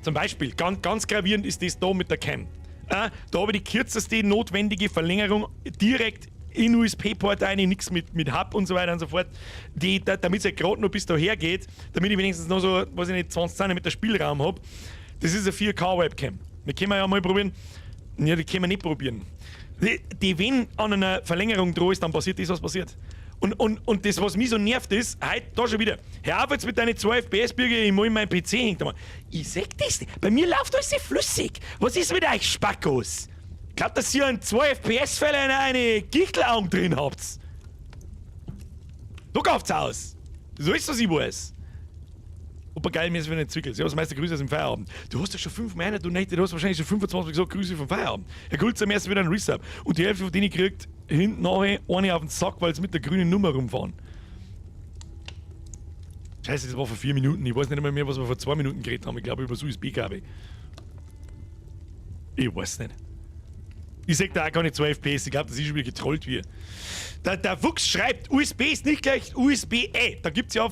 zum Beispiel, ganz, ganz gravierend ist das da mit der Cam. Da habe ich die kürzeste notwendige Verlängerung direkt in USB-Port rein, nichts mit Hub und so weiter und so fort, damit es halt gerade noch bis daher geht, damit ich wenigstens noch so, weiß ich nicht, 20 cm Spielraum habe. Das ist eine 4K-Webcam. Die können wir ja mal probieren. Ja, die können wir nicht probieren. Die, wenn an einer Verlängerung dran ist, dann passiert das, was passiert. Und das, was mich so nervt, ist, heute da schon wieder, hör auf jetzt mit deinen 2 FPS, Birger, ich muss meinen PC hängt. Ich sag das nicht. Bei mir läuft alles flüssig. Was ist mit euch, Spackos? Glaubt, dass ihr einen 2 FPS-Fälle eine Gichtelaugen drin habt? Du kauft's aus. So ist das, ich weiß. Opa geil, mir ist wieder nicht Zwickel. Servus, Meister, Grüße aus dem Feierabend. Du hast ja schon 5 Monate, du nicht, du hast wahrscheinlich schon 25 gesagt, Grüße vom Feierabend. Herr Kulzer, mir ist wieder ein Resub. Und die Hälfte von denen kriegt hinten nachher eine auf den Sack, weil sie mit der grünen Nummer rumfahren. Scheiße, das war vor 4 Minuten. Ich weiß nicht einmal mehr, was wir vor 2 Minuten geredet haben. Ich glaube, über das USB-Kabel. Ich weiß nicht. Ich sag da auch keine 2 FPS. Ich glaube, das ist schon wieder getrollt wie. Der Fuchs schreibt, USB ist nicht gleich USB-A. Da gibt es ja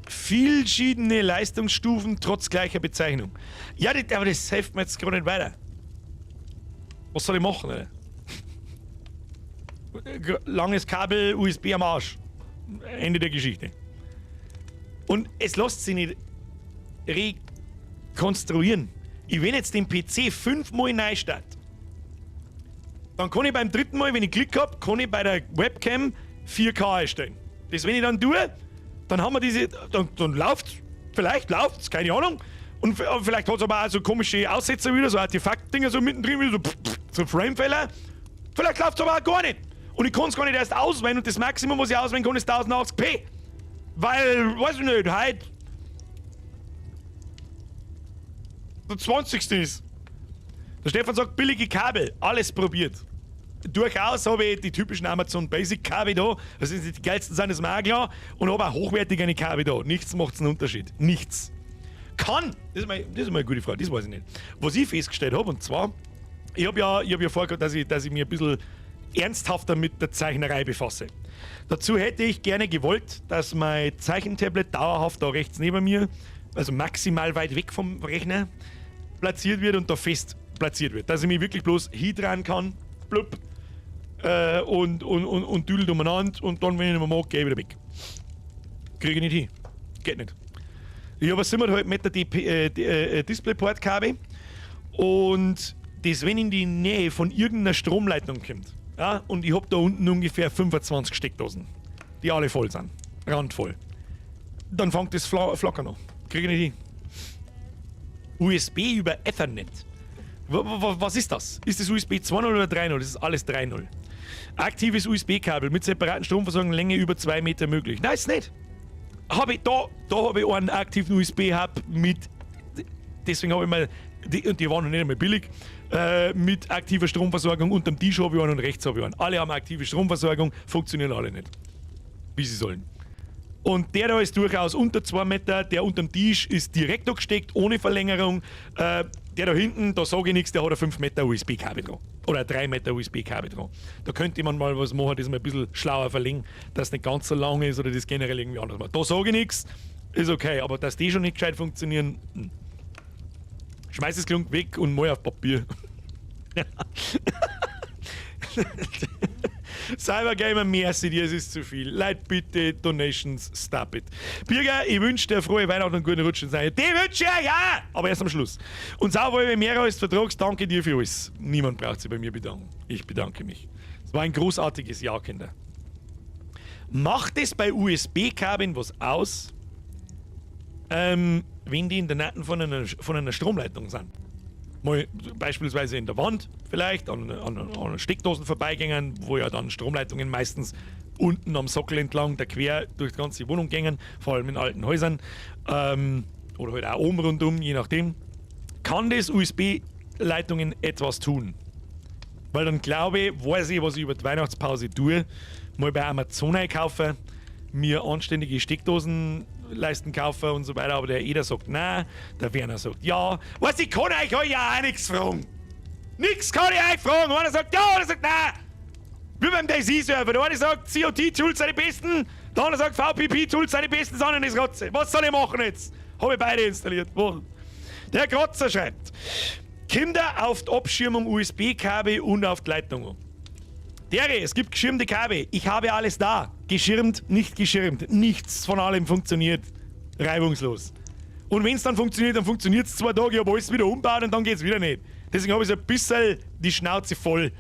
verschiedene Leistungsstufen trotz gleicher Bezeichnung. Ja, das, aber das hilft mir jetzt gerade nicht weiter. Was soll ich machen, Alter? Langes Kabel, USB am Arsch. Ende der Geschichte. Und es lässt sich nicht rekonstruieren. Ich wenn jetzt den PC fünfmal neu starte, dann kann ich beim dritten Mal, wenn ich Glück habe, kann ich bei der Webcam 4K einstellen. Das, wenn ich dann tue, dann haben wir diese, dann läuft's, vielleicht läuft's, keine Ahnung. Und vielleicht hat es aber auch so komische Aussetzer wieder, so Artefakt-Dinger so mittendrin, wieder so, so Framefehler. Vielleicht läuft's aber auch gar nicht. Und ich kann es gar nicht erst auswählen und das Maximum, was ich auswählen kann, ist 1080p. Weil, weiß ich nicht, heute der 20. ist. Der Stefan sagt, billige Kabel, alles probiert. Durchaus habe ich die typischen Amazon Basic Kabel da. Das sind nicht die geilsten sind, ist mir auch klar. Und habe auch hochwertige Kabel da. Nichts macht einen Unterschied. Nichts. Kann, das ist mal eine gute Frage, das weiß ich nicht. Was ich festgestellt habe, und zwar, ich hab ja vorgehabt, dass ich mich ein bisschen ernsthafter mit der Zeichnerei befasse. Dazu hätte ich gerne gewollt, dass mein Zeichentablet dauerhaft da rechts neben mir, also maximal weit weg vom Rechner, platziert wird und da fest platziert wird. Dass ich mich wirklich bloß hindrehen kann, blub, und düdelt umeinander und dann, wenn ich nicht mehr mag, gehe ich wieder weg. Kriege ich nicht hin. Geht nicht. Ich habe ein 7,5 Meter DP, DisplayPort-Kabel und das, wenn in die Nähe von irgendeiner Stromleitung kommt, ja, und ich habe da unten ungefähr 25 Steckdosen, die alle voll sind, randvoll, dann fängt das Flackern an. Kriege ich nicht hin. USB über Ethernet. Was ist das? Ist das USB 2.0 oder 3.0? Das ist alles 3.0. Aktives USB-Kabel mit separaten Stromversorgung, Länge über 2 Meter möglich. Nein, ist nicht. Habe ich da habe ich einen aktiven USB-Hub mit, deswegen habe ich mal, die, und die waren noch nicht einmal billig, mit aktiver Stromversorgung. Unterm Tisch habe ich einen und rechts habe ich einen. Alle haben aktive Stromversorgung, funktionieren alle nicht, wie sie sollen. Und der da ist durchaus unter 2 Meter, der unterm Tisch ist direkt angesteckt, ohne Verlängerung. Der da hinten, da sage ich nichts, der hat ein 5 Meter USB-Kabel dran. Oder ein 3 Meter USB-Kabel dran. Da könnte man mal was machen, das mal ein bisschen schlauer verlängen, dass es nicht ganz so lang ist oder das generell irgendwie anders macht. Da sage ich nichts, ist okay, aber dass die schon nicht gescheit funktionieren. Schmeiß das Klunk weg und mal auf Papier. Cybergamer, merci dir, es ist zu viel. Leute, bitte, Donations, stop it. Birger, ich wünsche dir frohe Weihnachten und guten Rutsch ins Neue. Die wünsche ich ja! Aber erst am Schluss. Und sauber, mehr als vertragst, danke dir für alles. Niemand braucht sich bei mir bedanken. Ich bedanke mich. Es war ein großartiges Jahr, Kinder. Macht es bei USB-Kabeln was aus, wenn die in der Nähe von einer Stromleitung sind? Mal beispielsweise in der Wand vielleicht, an Steckdosen vorbeigängen, wo ja dann Stromleitungen meistens unten am Sockel entlang, da quer durch die ganze Wohnung gängen, vor allem in alten Häusern. Oder halt auch oben rundum, je nachdem. Kann das USB-Leitungen etwas tun? Weil dann glaube ich, weiß ich, was ich über die Weihnachtspause tue. Mal bei Amazon einkaufen, mir anständige Steckdosenleisten kaufen und so weiter. Aber der Eder sagt nein, der Werner sagt ja. Was, ich kann euch ja auch nichts fragen. Nix kann ich euch fragen. Einer sagt ja, einer sagt nein. Wie beim DayZ-Server. Der eine sagt, COT-Tools sind die besten, der andere sagt, VPP-Tools sind die besten, sondern ist Rotze. Was soll ich machen jetzt? Hab ich beide installiert. Wo? Der Grotzer schreibt, Kinder auf die Abschirmung USB-Kabel und auf die Leitung. Dere, es gibt geschirmte Kabel. Ich habe alles da. Geschirmt, nicht geschirmt. Nichts von allem funktioniert reibungslos. Und wenn's dann funktioniert, dann funktioniert's 2 Tage, ich hab alles wieder umgebaut und dann geht's wieder nicht. Deswegen hab ich so ein bisschen die Schnauze voll.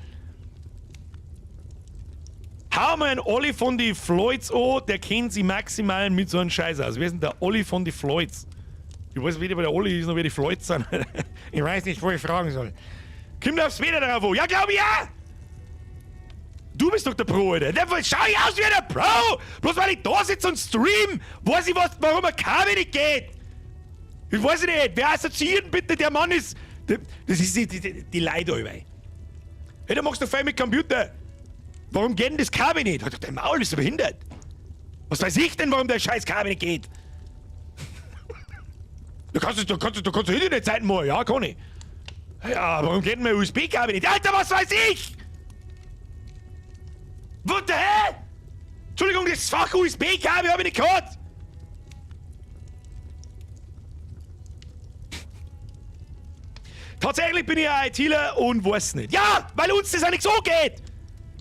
Hau mal einen Olli von die Floyds an, der kennt sich maximal mit so einem Scheiß aus. Wer ist denn der Olli von die Floyds? Ich weiß weder, wer der Olli ist, noch wer die Floyds sind. Ich weiß nicht, wo ich fragen soll. Kommt aufs Wetter drauf an. Ja, glaub ich auch! Du bist doch der Pro, Alter. Der schau ich aus wie der Pro! Bloß weil ich da sitze und stream, weiß ich was, warum ein Kabel nicht geht! Ich weiß nicht, wer assoziiert denn bitte, der Mann ist. Der, das ist die Leute, Alter. Hey, du machst doch fein mit Computer. Warum geht denn das Kabel nicht? Halt doch dein Maul, bist du behindert? Was weiß ich denn, warum der scheiß Kabel nicht geht? Du kannst Internetseiten machen, ja, kann ich. Ja, warum geht denn mein U S B-Kabel nicht? Alter, was weiß ich? What the hell? Entschuldigung, das Fach U S B-Kabel hab ich nicht gehabt. Tatsächlich bin ich ein ITler und weiß nicht. Ja, weil uns das auch nicht so geht.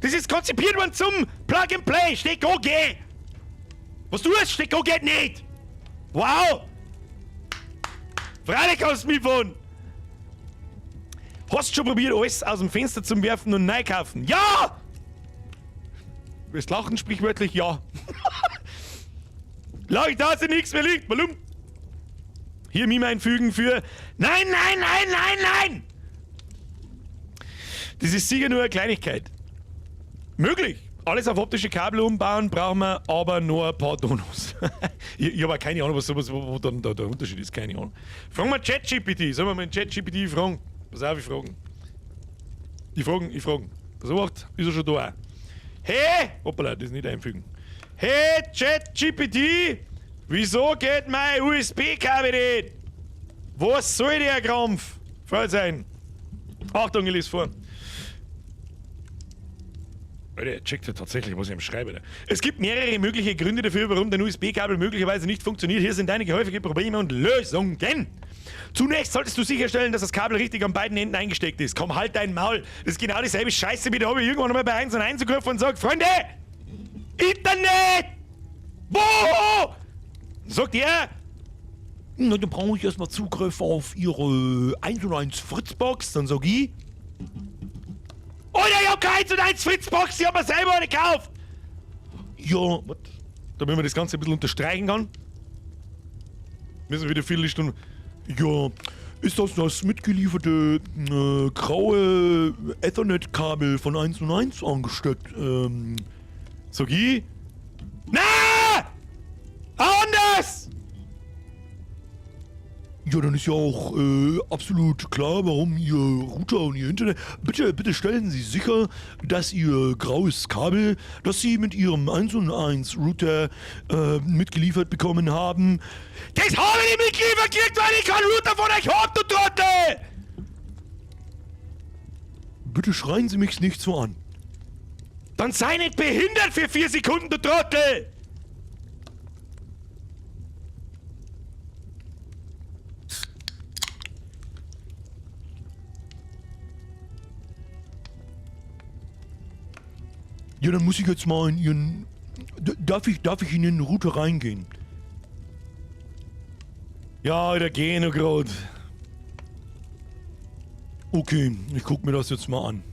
Das ist konzipiert worden zum Plug and Play. Steck go, geh. Was du hast, Steck go, geht nicht. Wow. Freilich kannst du mich fahren. Hast du schon probiert, alles aus dem Fenster zu werfen und neu kaufen? Ja! Wirst lachen, sprichwörtlich, ja. Lach ich, da, dass nichts mehr liegt. Malum. Hier Mime einfügen für... Nein, nein, nein, nein, nein! Das ist sicher nur eine Kleinigkeit. Möglich. Alles auf optische Kabel umbauen, brauchen wir aber nur ein paar Donos. Ich habe auch keine Ahnung, was sowas, wo dann der Unterschied ist, keine Ahnung. Fragen wir ChatGPT. Sollen wir mal ChatGPT fragen? Pass auf, ich fragen. Ich fragen, ich fragen. Pass auf, ist er schon da. Hey! Hoppala, das nicht einfügen. Hey, ChatGPT! Wieso geht mein U S B-Kabel nicht? Was soll der Krampf? Voll sein. Achtung, ich lese vor. Alter, er checkt ja tatsächlich, was ich am Schreiben. Es gibt mehrere mögliche Gründe dafür, warum dein U S B-Kabel möglicherweise nicht funktioniert. Hier sind einige häufige Probleme und Lösungen. Zunächst solltest du sicherstellen, dass das Kabel richtig an beiden Enden eingesteckt ist. Komm, halt dein Maul. Das ist genau dieselbe Scheiße, wie da habe ich irgendwann mal bei 1 und 1 gerufen und sag, Freunde, Internet! Wo? Sagt er, na, dann brauche ich erstmal Zugriff auf ihre 1 und 1 Fritzbox. Dann sag ich, Alter, ich hab keine 1 und 1 Fritzbox, ich hab mir selber eine gekauft! Ja, what? Damit man das Ganze ein bisschen unterstreichen kann. Müssen wir wieder Viertelstunde. Ja, ist das das mitgelieferte graue Ethernet-Kabel von 1 und 1 angesteckt? Sag ich? Na! Anders! Ja, dann ist ja auch absolut klar, warum Ihr Router und Ihr Internet... Bitte, bitte stellen Sie sicher, dass Ihr graues Kabel, das Sie mit Ihrem 1 und 1 Router mitgeliefert bekommen haben... Das habe ich nicht mitgeliefert gekriegt, weil ich keinen Router von euch hab, du Trottel! Bitte schreien Sie mich nicht so an. Dann sei nicht behindert für 4 Sekunden, du Trottel! Ja, dann muss ich jetzt mal in Ihren... Darf ich in den Router reingehen? Ja, da geh ich noch grad. Okay, ich guck mir das jetzt mal an.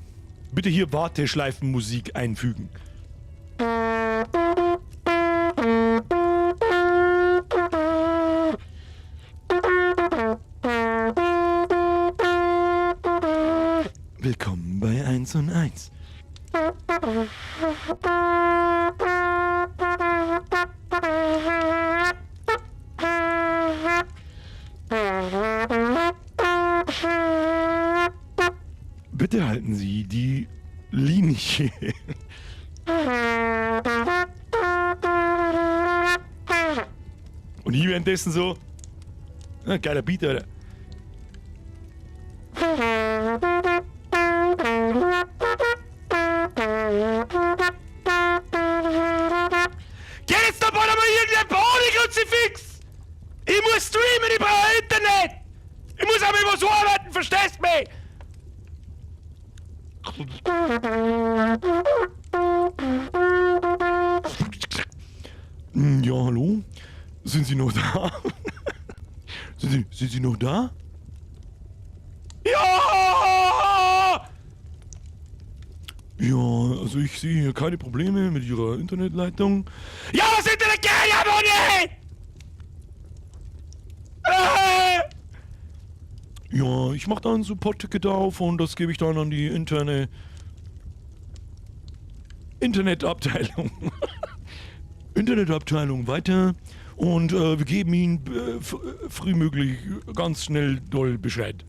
Bitte hier Warteschleifenmusik einfügen. 1 und 1. Bitte halten Sie die Linie. Und ich währenddessen so. Na, geiler Beat, Alter. Geht jetzt da bald einmal irgendein Panik-Kruzifix! Ich muss streamen, ich brauche Internet! Ich muss einmal was arbeiten, verstehst mich? Ja, hallo? Sind Sie noch da? Sind Sie noch da? Ja! Ja, also ich sehe hier keine Probleme mit Ihrer Internetleitung. Ja, was Internet geht ja wohl nicht! Ja, ich mach da ein Support-Ticket auf und das gebe ich dann an die interne Internetabteilung. Internetabteilung weiter und wir geben Ihnen frühmöglich ganz schnell doll Bescheid.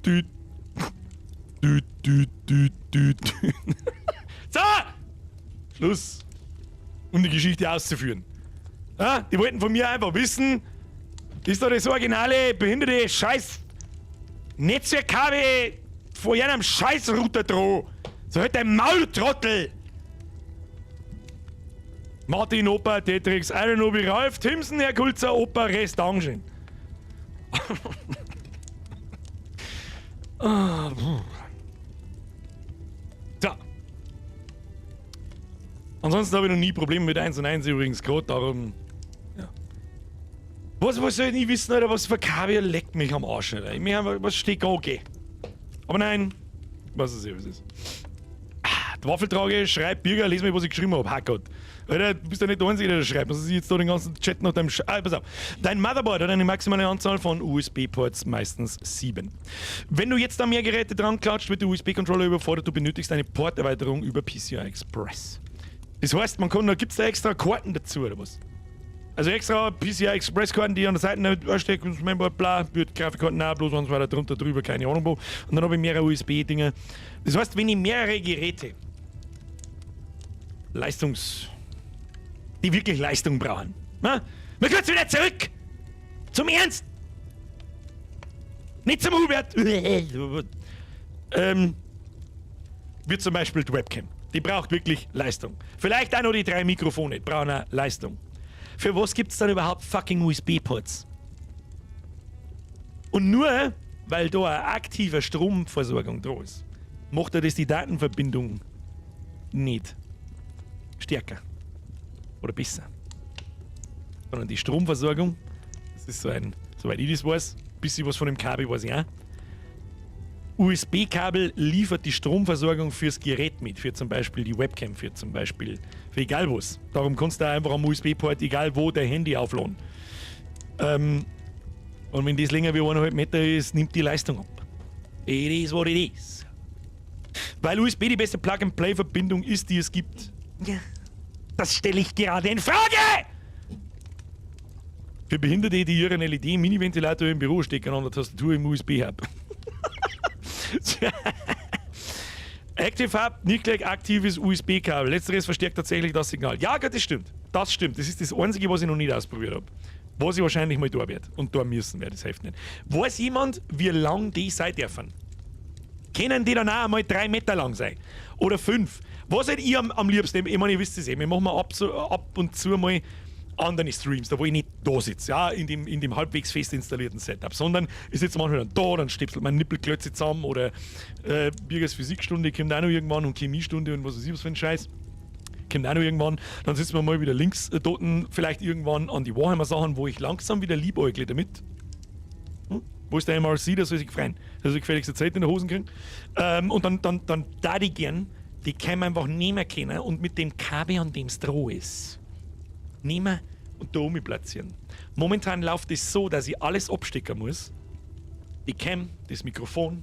Düt. Düt, düt, düt, düt. So! Schluss. Um die Geschichte auszuführen. Ja, die wollten von mir einfach wissen, ist doch das originale, behinderte Scheiß Netzwerkkabel vor einem Scheißrouter droh. So halt dein Maul, Trottel! Martin, Opa, Tetrix, Iron Obi, Ralf, Timson, Herr Kulzer, Opa, Rest, Dankeschön. Ah, puh. So. Ansonsten habe ich noch nie Probleme mit 1 und 1 übrigens gehabt, darum. Ja. Was soll ich nicht wissen, Alter, was für Kabel leckt mich am Arsch, Alter. Ich mir was steht okay. Aber nein, was ist was ist. Ah, die Waffeltrage schreibt, Birger, les mal, was ich geschrieben hab. Hackgott. Alter, du bist ja nicht der Einzige, der das schreibt. Was ist jetzt da den ganzen Chat nach deinem Sch-. Ah, pass auf. Dein Motherboard hat eine maximale Anzahl von USB-Ports, meistens 7. Wenn du jetzt da mehr Geräte dran klatscht, wird der USB-Controller überfordert. Du benötigst eine Porterweiterung über PCI Express. Das heißt, man kann, da gibt's da extra Karten dazu, oder was? Also extra PCI Express Karten, die an der Seite nicht anstecken, das Mainboard, bla, wird Grafikkarten auch, bloß eins weiter drunter, drüber, keine Ahnung wo. Und dann habe ich mehrere USB-Dinger. Das heißt, wenn ich mehrere Geräte die wirklich Leistung brauchen, na? Wir kurz wieder zurück! Zum Ernst! Nicht zum Hubert! Wie zum Beispiel die Webcam. Die braucht wirklich Leistung. Vielleicht auch noch die 3 Mikrofone, die brauchen auch Leistung. Für was gibt's dann überhaupt fucking U S B-Ports? Und nur, weil da eine aktive Stromversorgung da ist, macht er das die Datenverbindung nicht stärker oder besser. Sondern die Stromversorgung, das ist so ein, soweit ich das weiß, bisschen was von dem Kabel weiß ich auch. U S B-Kabel liefert die Stromversorgung fürs Gerät mit, für zum Beispiel die Webcam, für zum Beispiel, für egal was. Darum kannst du einfach am U S B-Port, egal wo, dein Handy aufladen. Und wenn das länger wie eineinhalb Meter ist, nimmt die Leistung ab. It is what it is. Weil USB die beste Plug-and-Play-Verbindung ist, die es gibt. Ja. Das stelle ich gerade in Frage! Für Behinderte, die ihren L E D-Mini-Ventilator im Büro stecken an der Tastatur im U S B-Hub. Active Hub, nicht gleich aktives U S B-Kabel. Letzteres verstärkt tatsächlich das Signal. Ja, Gott, das stimmt. Das stimmt. Das ist das Einzige, was ich noch nicht ausprobiert hab. Was ich wahrscheinlich mal da werd. Und da müssen werde, das hilft nicht. Weiß jemand, wie lang die sein dürfen? Können die dann auch einmal 3 Meter lang sein? Oder 5? Was seid ihr am liebsten? Ich meine, ihr wisst es eh. Wir machen mal ab und zu mal andere Streams, da wo ich nicht da sitze, ja, in dem halbwegs fest installierten Setup, sondern ich sitze manchmal dann da, dann stepselt mein Nippelklötze zusammen oder Birgers Physikstunde kommt auch noch irgendwann und Chemiestunde und was weiß ich was für ein Scheiß. Kommt auch noch irgendwann. Dann sitzen wir mal wieder links dort, vielleicht irgendwann an die Warhammer-Sachen, wo ich langsam wieder liebäugle damit. Wo ist der MRC? Da soll sich freuen. Da soll ich gefälligste Zeit in der Hosen kriegen. Und dann da die gern, die kann man einfach nicht mehr kennen und mit dem Kabel, an dem's droh ist. Nehmen und da oben platzieren. Momentan läuft es so, dass ich alles abstecken muss. Die Cam, das Mikrofon,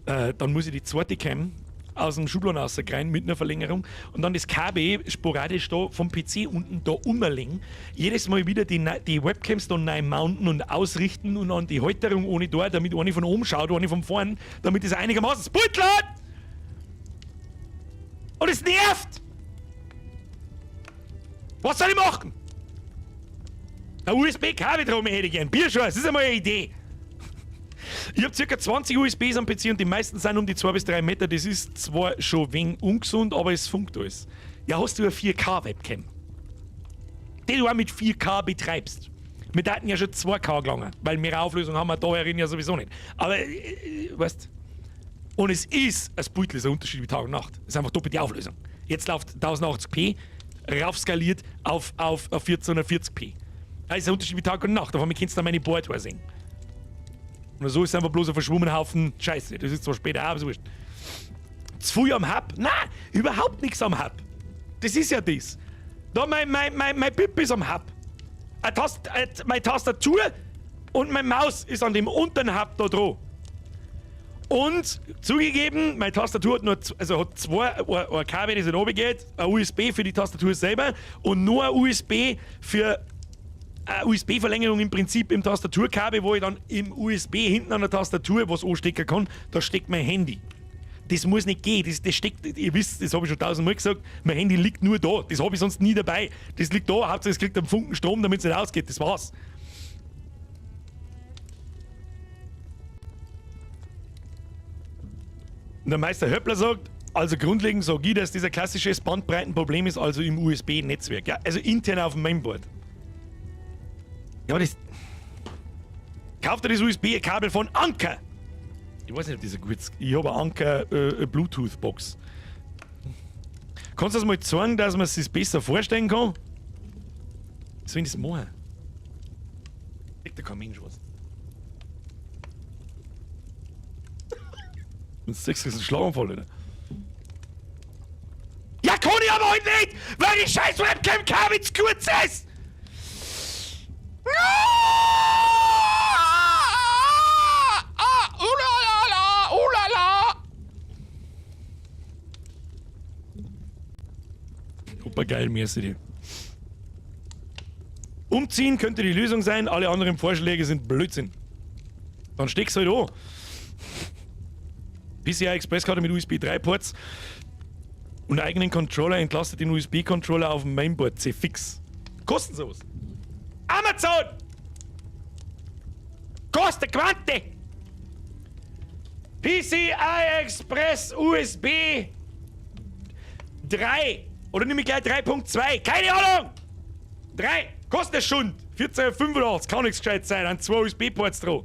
dann muss ich die zweite Cam aus dem Schubladen rauskriegen mit einer Verlängerung und dann das KB sporadisch da vom PC unten da umlegen. Jedes Mal wieder die Webcams da neu mounten und ausrichten und an die Halterung ohne da, damit eine von oben schaut, eine von vorn, damit es einigermaßen sputtelt! Und es nervt! Was soll ich machen? Ein USB-Kabel drum hätte ich gern. Bier schon, das ist einmal eine Idee. Ich hab circa 20 USBs am PC und die meisten sind um die 2 bis 3 Meter. Das ist zwar schon wenig ungesund, aber es funkt alles. Ja, hast du eine 4K-Webcam, die du auch mit 4K betreibst. Wir hatten ja schon 2K gelangen, weil mehr Auflösung haben wir da herin ja sowieso nicht. Aber, weißt. Und es ist ein Beutel, ist ein Unterschied wie Tag und Nacht. Es ist einfach doppelte Auflösung. Jetzt läuft 1080p, raufskaliert auf 1440p. Das ist ein Unterschied wie Tag und Nacht. Auf einmal kannst du dann meine Boardware sehen. Und so ist es einfach bloß ein verschwommener Haufen Scheiße. Das ist zwar später auch, aber so wurscht. Zu viel am Hub? Nein, überhaupt nichts am Hub. Das ist ja das. Da mein Pip ist am Hub. Meine Tastatur und meine Maus ist an dem unteren Hub da dran. Und zugegeben, meine Tastatur hat nur, also hat zwei, ein Kabel, das nicht runtergeht, ein USB für die Tastatur selber und nur ein USB für eine USB-Verlängerung im Prinzip im Tastaturkabel, wo ich dann im USB hinten an der Tastatur was anstecken kann, da steckt mein Handy. Das muss nicht gehen, das steckt, ihr wisst, das habe ich schon tausendmal gesagt, mein Handy liegt nur da, das habe ich sonst nie dabei. Das liegt da, Hauptsache es kriegt einen Funken Strom, damit es nicht ausgeht, das war's. Und der Meister Höppler sagt, also grundlegend sage ich, dass dieser klassische Bandbreitenproblem ist, also im USB-Netzwerk, ja, also intern auf dem Mainboard. Ja, aber das... Kauft ihr das USB-Kabel von Anker? Ich weiß nicht, ob das ein gutes... Ich habe eine Anker Bluetooth-Box. Kannst du das mal zeigen, dass man es sich besser vorstellen kann? Was soll ich das machen? Kriegt da kein Mensch was. Und 6 ist ein Schlaganfall, oder? Ja, kann ich aber heute nicht, weil die scheiß Webcam-Kabel zu kurz ist! Opa, geil, mir ist die. Umziehen könnte die Lösung sein, alle anderen Vorschläge sind Blödsinn. Dann steck's halt an. PCI Express-Karte mit USB 3 Ports und eigenen Controller entlastet den USB-Controller auf dem Mainboard C fix. Kosten sowas. Amazon! Kostet Quante! PCI Express USB 3 oder nehme ich gleich 3.2? Keine Ahnung! 3! Kostet schon! 14,85, kann nichts gescheit sein, an 2 USB-Ports dran.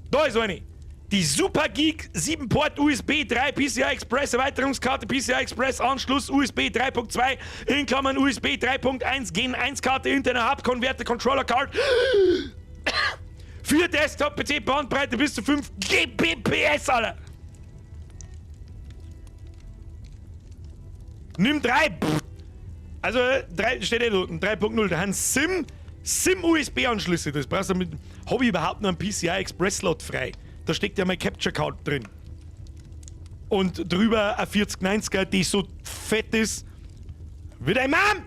Da ist eine! Die Super Geek 7-Port USB 3 PCI Express Erweiterungskarte, PCI Express Anschluss USB 3.2 in Klammern USB 3.1 Gen 1 Karte, interner Hub, Konverter, Controller Card für Desktop PC Bandbreite bis zu 5 Gbps, Alter. Nimm 3. Also 3 steht eh da unten, 3.0. Da haben SIM USB Anschlüsse. Das brauchst du mit. Hab ich überhaupt noch einen PCI Express Slot frei? Da steckt ja mein Capture Card drin. Und drüber eine 4090er, die so fett ist. Wie dein Mann!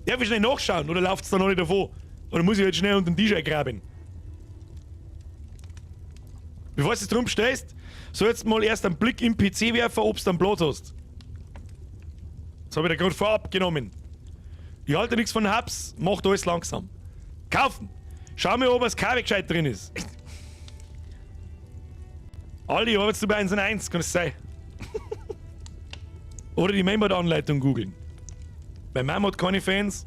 Darf ich schnell nachschauen oder läuft's da noch nicht davon? Oder muss ich jetzt schnell unter den Tisch eingraben? Bevor du drum stehst, sollst du mal erst einen Blick im PC werfen, ob's dann Platz hast. Das hab ich dir gerade vorab genommen. Ich halte nichts von Hubs, macht alles langsam. Kaufen! Schau mir, ob das Kabel gescheit drin ist. Aldi, arbeitest du bei 1&1, kann es sein? Oder die Mainboard-Anleitung googeln. Bei Mama hat keine Fans.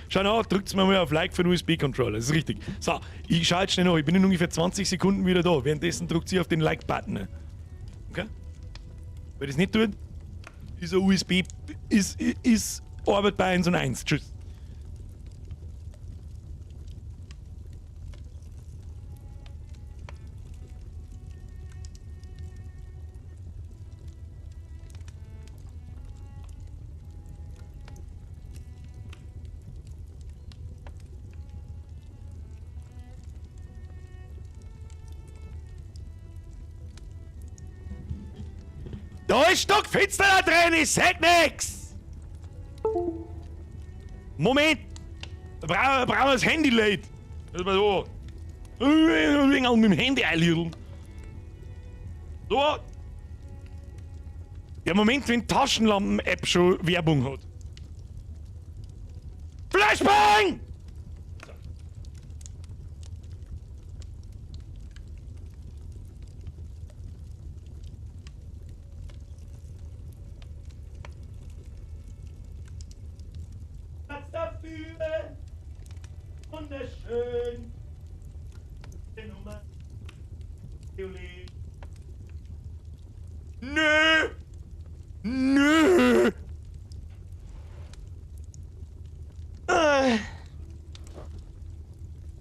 Schau nach, drückt mir mal auf Like für den USB-Controller. Das ist richtig. So, ich schaue jetzt schnell nach. Ich bin in ungefähr 20 Sekunden wieder da. Währenddessen drückt sie auf den Like-Button. Okay? Wer das nicht tut, ist ein USB, ist Arbeit bei 1&1. Tschüss. Da ist stockfinster da drin, ich sag nix! Moment! Da brauchen wir das Handy, Leute! Das war so. Mit dem Handy einliedeln. So. Der Moment, wenn Taschenlampen-App schon Werbung hat. Flashbang! So. Platz dafür. Wunderschön. Die Nummer. Nö! Nö!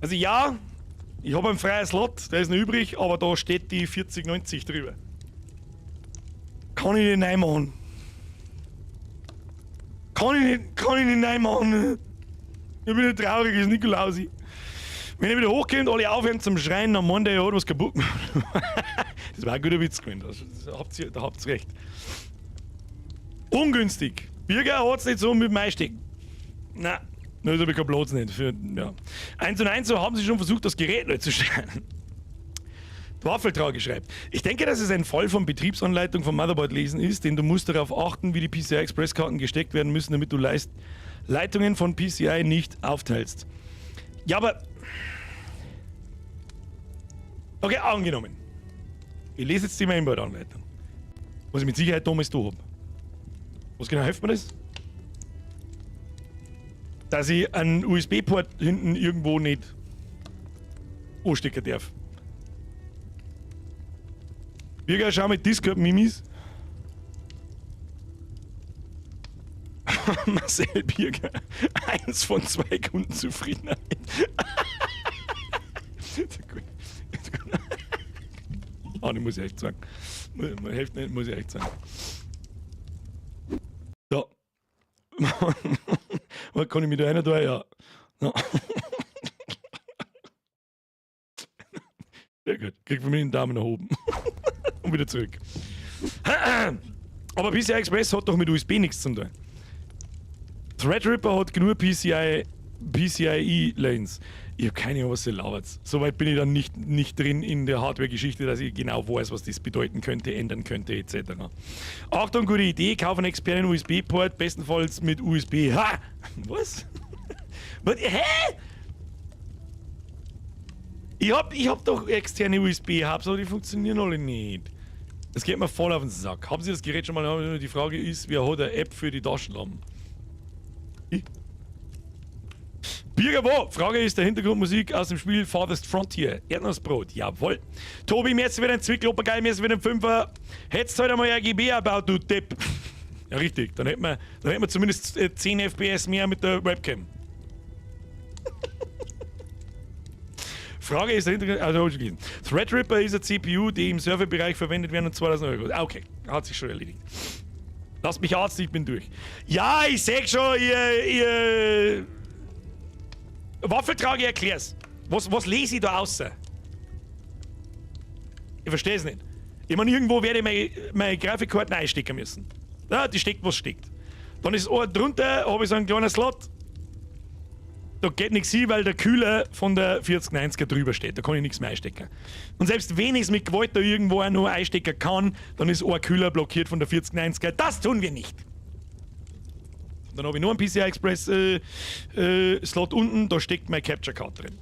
Also ja, ich habe einen freien Slot, der ist noch übrig, aber da steht die 4090 drüber. Kann ich nicht reinmachen. Kann ich nicht reinmachen. Ich bin nicht traurig, ist Nikolausi. Wenn er wieder hochkommt, alle aufhören zum Schreien, dann meint er, er hat was kaputt gemacht. Das war ein guter Witz gewesen, da habt ihr recht. Ungünstig. Birger hat's nicht so mit dem Einstecken. Nein, das hab ich keinen Platz nicht. Für, ja. 1 und 1 so haben sie schon versucht, das Gerät neu zu stellen. Die Waffeltrage schreibt: Ich denke, dass es ein Fall von Betriebsanleitung vom Motherboard lesen ist, denn du musst darauf achten, wie die PCI Express Karten gesteckt werden müssen, damit du Leitungen von PCI nicht aufteilst. Ja, aber. Okay, angenommen. Ich lese jetzt die Mainboard-Anleitung. Was ich mit Sicherheit damals da hab. Was genau hilft mir das? Dass ich einen USB-Port hinten irgendwo nicht anstecken darf. Birger, schau mit Discord-Mimis. Marcel Birger, 1 von 2 Kundenzufriedenheit. Ah, oh, muss ich echt sagen. Hilft nicht, muss ich echt sagen. So. Was kann ich mir da einer da? Ja. No. Sehr gut. Krieg von mir einen Daumen nach oben. Und wieder zurück. Aber PCI Express hat doch mit USB nichts zu tun. Threadripper hat genug PCIe Lanes. Ich hab keine Ahnung, was ihr labert. Soweit bin ich dann nicht drin in der Hardware-Geschichte, dass ich genau weiß, was das bedeuten könnte, ändern könnte, etc. Achtung, gute Idee, kauf einen externen USB-Port, bestenfalls mit USB. Ha! Was? Was? Hä? Ich hab doch externe USB-Hubs, aber die funktionieren alle nicht. Das geht mir voll auf den Sack. Haben Sie das Gerät schon mal? Die Frage ist, wer hat eine App für die Taschenlampen? Ich? Birger wo? Frage ist der Hintergrundmusik aus dem Spiel Farthest Frontier. Erdnussbrot, jawohl. Tobi, mir ist wieder ein Zwickelopper, mir ist wieder ein Fünfer. Hättest heute einmal RGB erbaut, du Depp. Ja, richtig. Dann hätten wir zumindest 10 FPS mehr mit der Webcam. Frage ist der Hintergrund. Also, Threadripper ist eine CPU, die im Serverbereich verwendet werden und 2000 Euro. Okay, hat sich schon erledigt. Lass mich Arzt, ich bin durch. Ja, ich seh schon, ihr Waffeltrage, erklär's. Was lese ich da außer? Ich verstehe es nicht. Ich meine, irgendwo werde ich meine Grafikkarte einstecken müssen. Ja, die steckt, was steckt. Dann ist auch drunter, habe ich so einen kleinen Slot. Da geht nichts hin, weil der Kühler von der 4090er drüber steht. Da kann ich nichts mehr einstecken. Und selbst wenn ich es mit Gewalt da irgendwo auch noch einstecken kann, dann ist ein Kühler blockiert von der 4090er. Das tun wir nicht. Dann habe ich nur einen PCI Express Slot unten, da steckt meine Capture Card drin.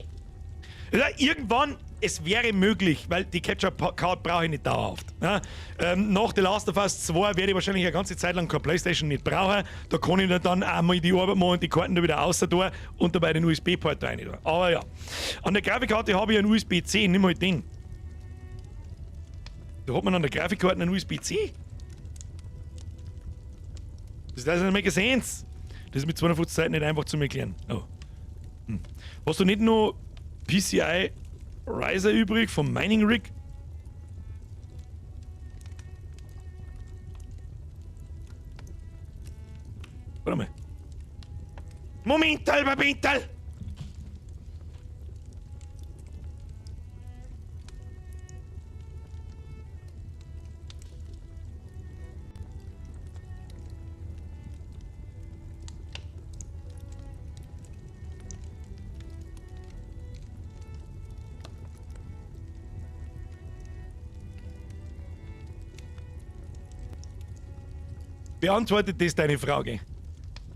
Ja, irgendwann, es wäre möglich, weil die Capture Card brauche ich nicht dauerhaft. Ja, nach The Last of Us 2 werde ich wahrscheinlich eine ganze Zeit lang keine Playstation nicht brauchen. Da kann ich dann auch mal die Arbeit machen und die Karten da wieder raus tun und dabei den USB-Port rein tun. Aber ja, an der Grafikkarte habe ich einen USB-C, nimm halt den. Da hat man an der Grafikkarte einen USB-C. Das doesn't make sense. Das ist mit 250 Seiten nicht einfach zu erklären. Oh. Hm. Hast du nicht nur PCI Riser übrig vom Mining Rig? Warte mal. Momental, Momental! Beantwortet das deine Frage?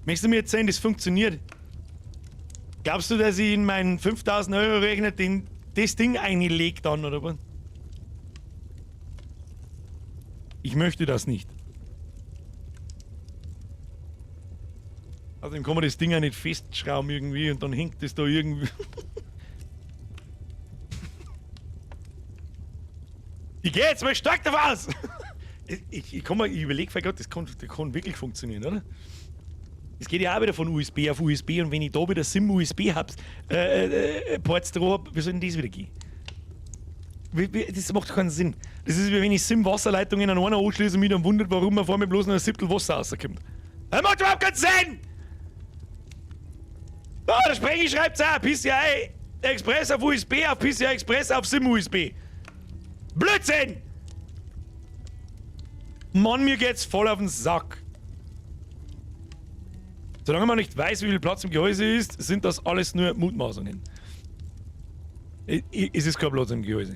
Möchtest du mir erzählen, das funktioniert? Glaubst du, dass ich in meinen 5000 Euro Rechner das Ding einlege dann, oder was? Ich möchte das nicht. Außerdem kann man das Ding auch nicht festschrauben irgendwie und dann hängt das da irgendwie. Ich gehe jetzt mal stark davon aus! Ich überlege gerade, das kann wirklich funktionieren, oder? Es geht ja auch wieder von USB auf USB und wenn ich da wieder SIM USB hab, Ports drauf hab, wie soll denn das wieder gehen? Das macht keinen Sinn. Das ist wie wenn ich SIM-Wasserleitungen an einer anschließe und mich dann wundert, warum mir vor mir bloß noch ein Siebtel Wasser rauskommt. Das macht überhaupt keinen Sinn! Ah, der Sprengi schreibt's auch. PCI Express auf USB, auf PCI Express auf SIM USB. Blödsinn! Mann, mir geht's voll auf den Sack. Solange man nicht weiß, wie viel Platz im Gehäuse ist, sind das alles nur Mutmaßungen. Es ist kein Platz im Gehäuse.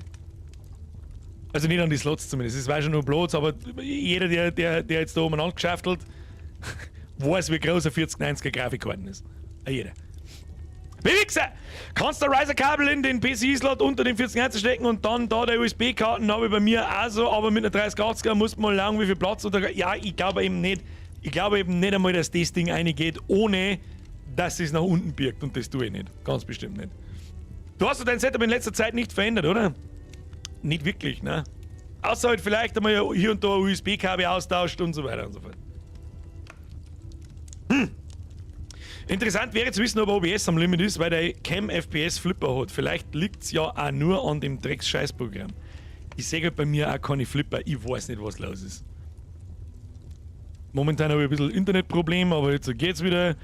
Also nicht an die Slots zumindest. Es war schon nur Platz, aber jeder, der jetzt da umeinander geschaftelt, weiß, wie groß ein 4090er Grafikkarten ist. Jeder. Wichser! Kannst du Riser-Kabel in den PC-Slot unter den 4090 stecken und dann da der USB-Karten habe ich bei mir auch so, aber mit einer 3080er muss man lang, wie viel Platz oder. Ja, ich glaube eben nicht. Ich glaube eben nicht einmal, dass das Ding reingeht, ohne dass es nach unten birgt. Und das tue ich nicht. Ganz bestimmt nicht. Du hast dein Setup in letzter Zeit nicht verändert, oder? Nicht wirklich, ne? Außer halt vielleicht einmal hier und da USB-Kabel austauscht und so weiter und so fort. Interessant wäre zu wissen, ob OBS am Limit ist, weil der Cam FPS Flipper hat. Vielleicht liegt's ja auch nur an dem Drecks-Scheiß-Programm. Ich sehe halt bei mir auch keine Flipper. Ich weiß nicht, was los ist. Momentan habe ich ein bisschen Internetproblem, aber jetzt geht's wieder.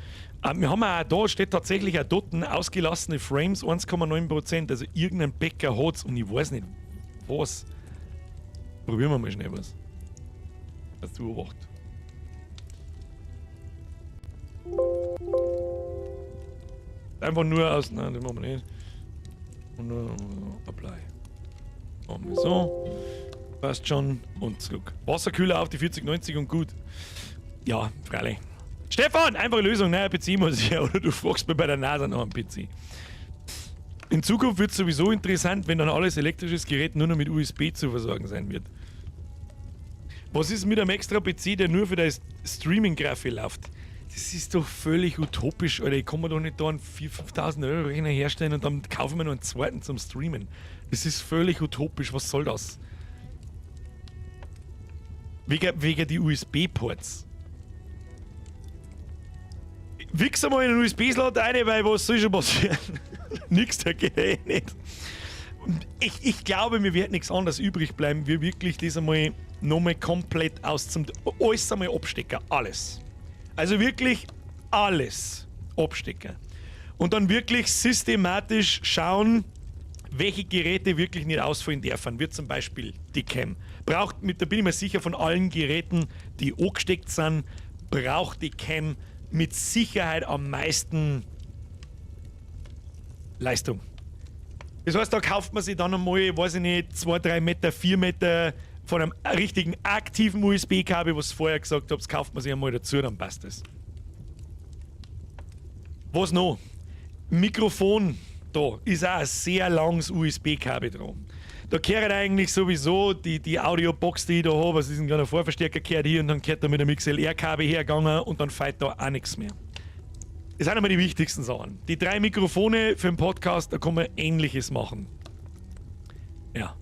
Wir haben auch da, steht tatsächlich auch dort ausgelassene Frames, 1,9%. Also irgendein Bäcker hat's und ich weiß nicht, was. Probieren wir mal schnell was. Was du beobacht. Einfach nur aus. Nein, das machen wir nicht. Und nur Apply. Machen wir so. Passt schon. Und zurück. Wasserkühler auf die 4090 und gut. Ja, freilich. Stefan, einfache Lösung. Naja, PC muss ich ja. Oder du fragst mir bei der NASA noch einen PC. In Zukunft wird es sowieso interessant, wenn dann alles elektrisches Gerät nur noch mit USB zu versorgen sein wird. Was ist mit einem extra PC, der nur für das Streaming-Grafik läuft? Das ist doch völlig utopisch, Alter. Ich kann mir doch nicht da einen 4.000, 5.000 Euro Rechner herstellen und dann kaufen wir noch einen zweiten zum Streamen. Das ist völlig utopisch. Was soll das? Wegen die USB-Ports. Wichs einmal in den USB-Slot rein, weil was soll schon passieren? Nix, da geht eh nicht. Ich glaube, mir wird nichts anderes übrig bleiben, wie wirklich das einmal nochmal komplett aus zum. Alles einmal abstecken, alles. Also wirklich alles abstecken. Und dann wirklich systematisch schauen, welche Geräte wirklich nicht ausfallen dürfen. Wie zum Beispiel die Cam. Braucht, da bin ich mir sicher, von allen Geräten, die angesteckt sind, braucht die Cam mit Sicherheit am meisten Leistung. Das heißt, da kauft man sich dann einmal, weiß ich nicht, 2, 3 Meter, 4 Meter von einem richtigen aktiven USB-Kabel, was ich vorher gesagt habe, das kauft man sich einmal dazu, dann passt das. Was noch? Mikrofon, da ist auch ein sehr langes USB-Kabel dran. Da gehört eigentlich sowieso die Audiobox, die ich da habe, also diesen kleinen Vorverstärker gehört hier und dann gehört da mit dem XLR-Kabel hergegangen und dann fällt da auch nichts mehr. Das sind einmal die wichtigsten Sachen. Die 3 Mikrofone für den Podcast, da kann man Ähnliches machen. Ja.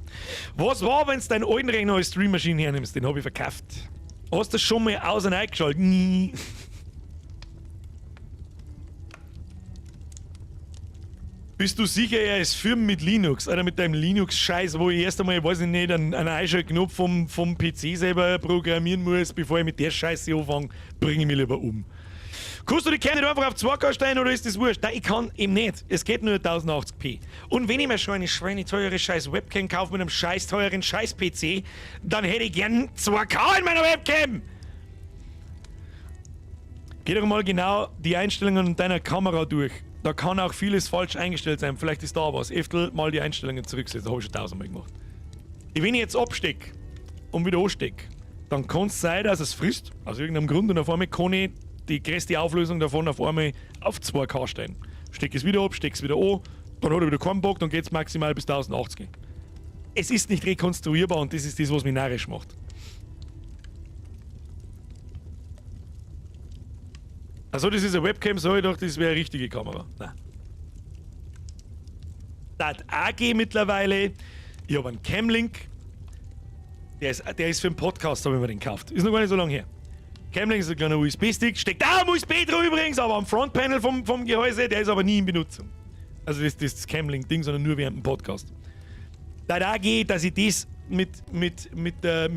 Was war, wenn du deinen alten Rechner als Streammaschine hernimmst? Den hab ich verkauft. Hast du das schon mal aus- und eingeschaltet? Nie. Bist du sicher, er ist firm mit Linux? Oder mit deinem Linux-Scheiß, wo ich erst einmal, weiß ich nicht, einen Einschaltknopf vom PC selber programmieren muss, bevor ich mit der Scheiße anfange, bringe ich mich lieber um. Kannst du die Kerne nicht einfach auf 2K stellen oder ist das wurscht? Nein, ich kann eben nicht. Es geht nur 1080p. Und wenn ich mir schon eine schweineteure scheiß Webcam kaufe mit einem scheiß teuren scheiß PC, dann hätte ich gern 2K in meiner Webcam! Geh doch mal genau die Einstellungen deiner Kamera durch. Da kann auch vieles falsch eingestellt sein. Vielleicht ist da was. Eftel mal die Einstellungen zurücksetzen. Das habe ich schon 1000-mal gemacht. Wenn ich jetzt absteck und wieder ansteck, Dann kann es sein, dass es frisst, aus irgendeinem Grund, und auf einmal kann ich die größte Auflösung davon auf einmal auf 2K stellen. Steck es wieder ab, steck es wieder an, dann hat er wieder keinen Bock, dann geht es maximal bis 1080. Es ist nicht rekonstruierbar und das ist das, was mich narrisch macht. Also das ist eine Webcam, so ich dachte, das wäre eine richtige Kamera. Nein. Das AG mittlerweile. Ich habe einen Camlink. Der ist für den Podcast, habe ich mir den gekauft. Ist noch gar nicht so lange her. Camlink ist ein kleiner USB-Stick. Steckt auch am USB drin übrigens, aber am Frontpanel vom Gehäuse, der ist aber nie in Benutzung. Also das ist das Camlink-Ding, sondern nur während dem Podcast. Da AG, dass ich das mit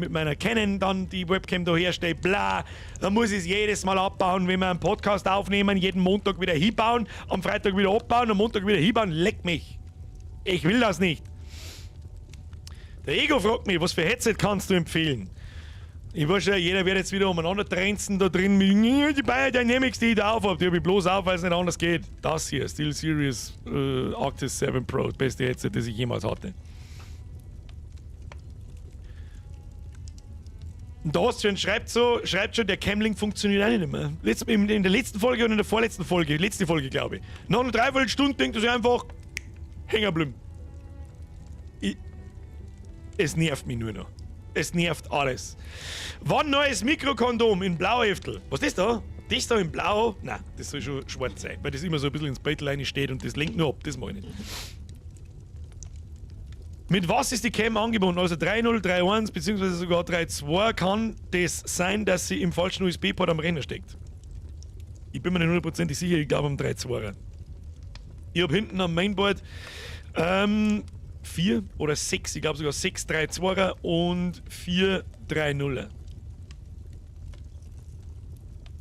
meiner Canon dann die Webcam da herstelle, bla, dann muss ich es jedes Mal abbauen, wenn wir einen Podcast aufnehmen, jeden Montag wieder hinbauen, am Freitag wieder abbauen, am Montag wieder hinbauen, leck mich. Ich will das nicht. Der Ego fragt mich, was für Headset kannst du empfehlen? Ich weiß ja, jeder wird jetzt wieder umeinander trenzen da drin mit die Beyerdynamics, die ich da auf hab. Die hab ich bloß auf, weil es nicht anders geht. Das hier, SteelSeries Arctis 7 Pro, das beste Headset, das ich jemals hatte. Und da hast du schon, schreibt schon, der Camlink funktioniert auch nicht mehr. In der letzten Folge und in der vorletzten Folge, letzte Folge glaube ich. Nach einer Dreiviertelstunde denkt er sich einfach, hängen geblieben. Es nervt mich nur noch. Es nervt alles. Wann neues Mikrokondom in Blauheftel? Was ist das da? Das da in Blau? Nein, das soll schon schwarz sein, weil das immer so ein bisschen ins Beutel steht und das lenkt nur ab. Das mag ich nicht. Mit was ist die Cam angebunden? Also 3.0, 3.1 beziehungsweise sogar 3.2 kann das sein, dass sie im falschen U S B-Port am Rechner steckt. Ich bin mir nicht hundertprozentig sicher, ich glaube am 3.2er. Ich hab hinten am Mainboard 4 oder 6, ich glaube sogar 6 3.2er und 4 3.0er.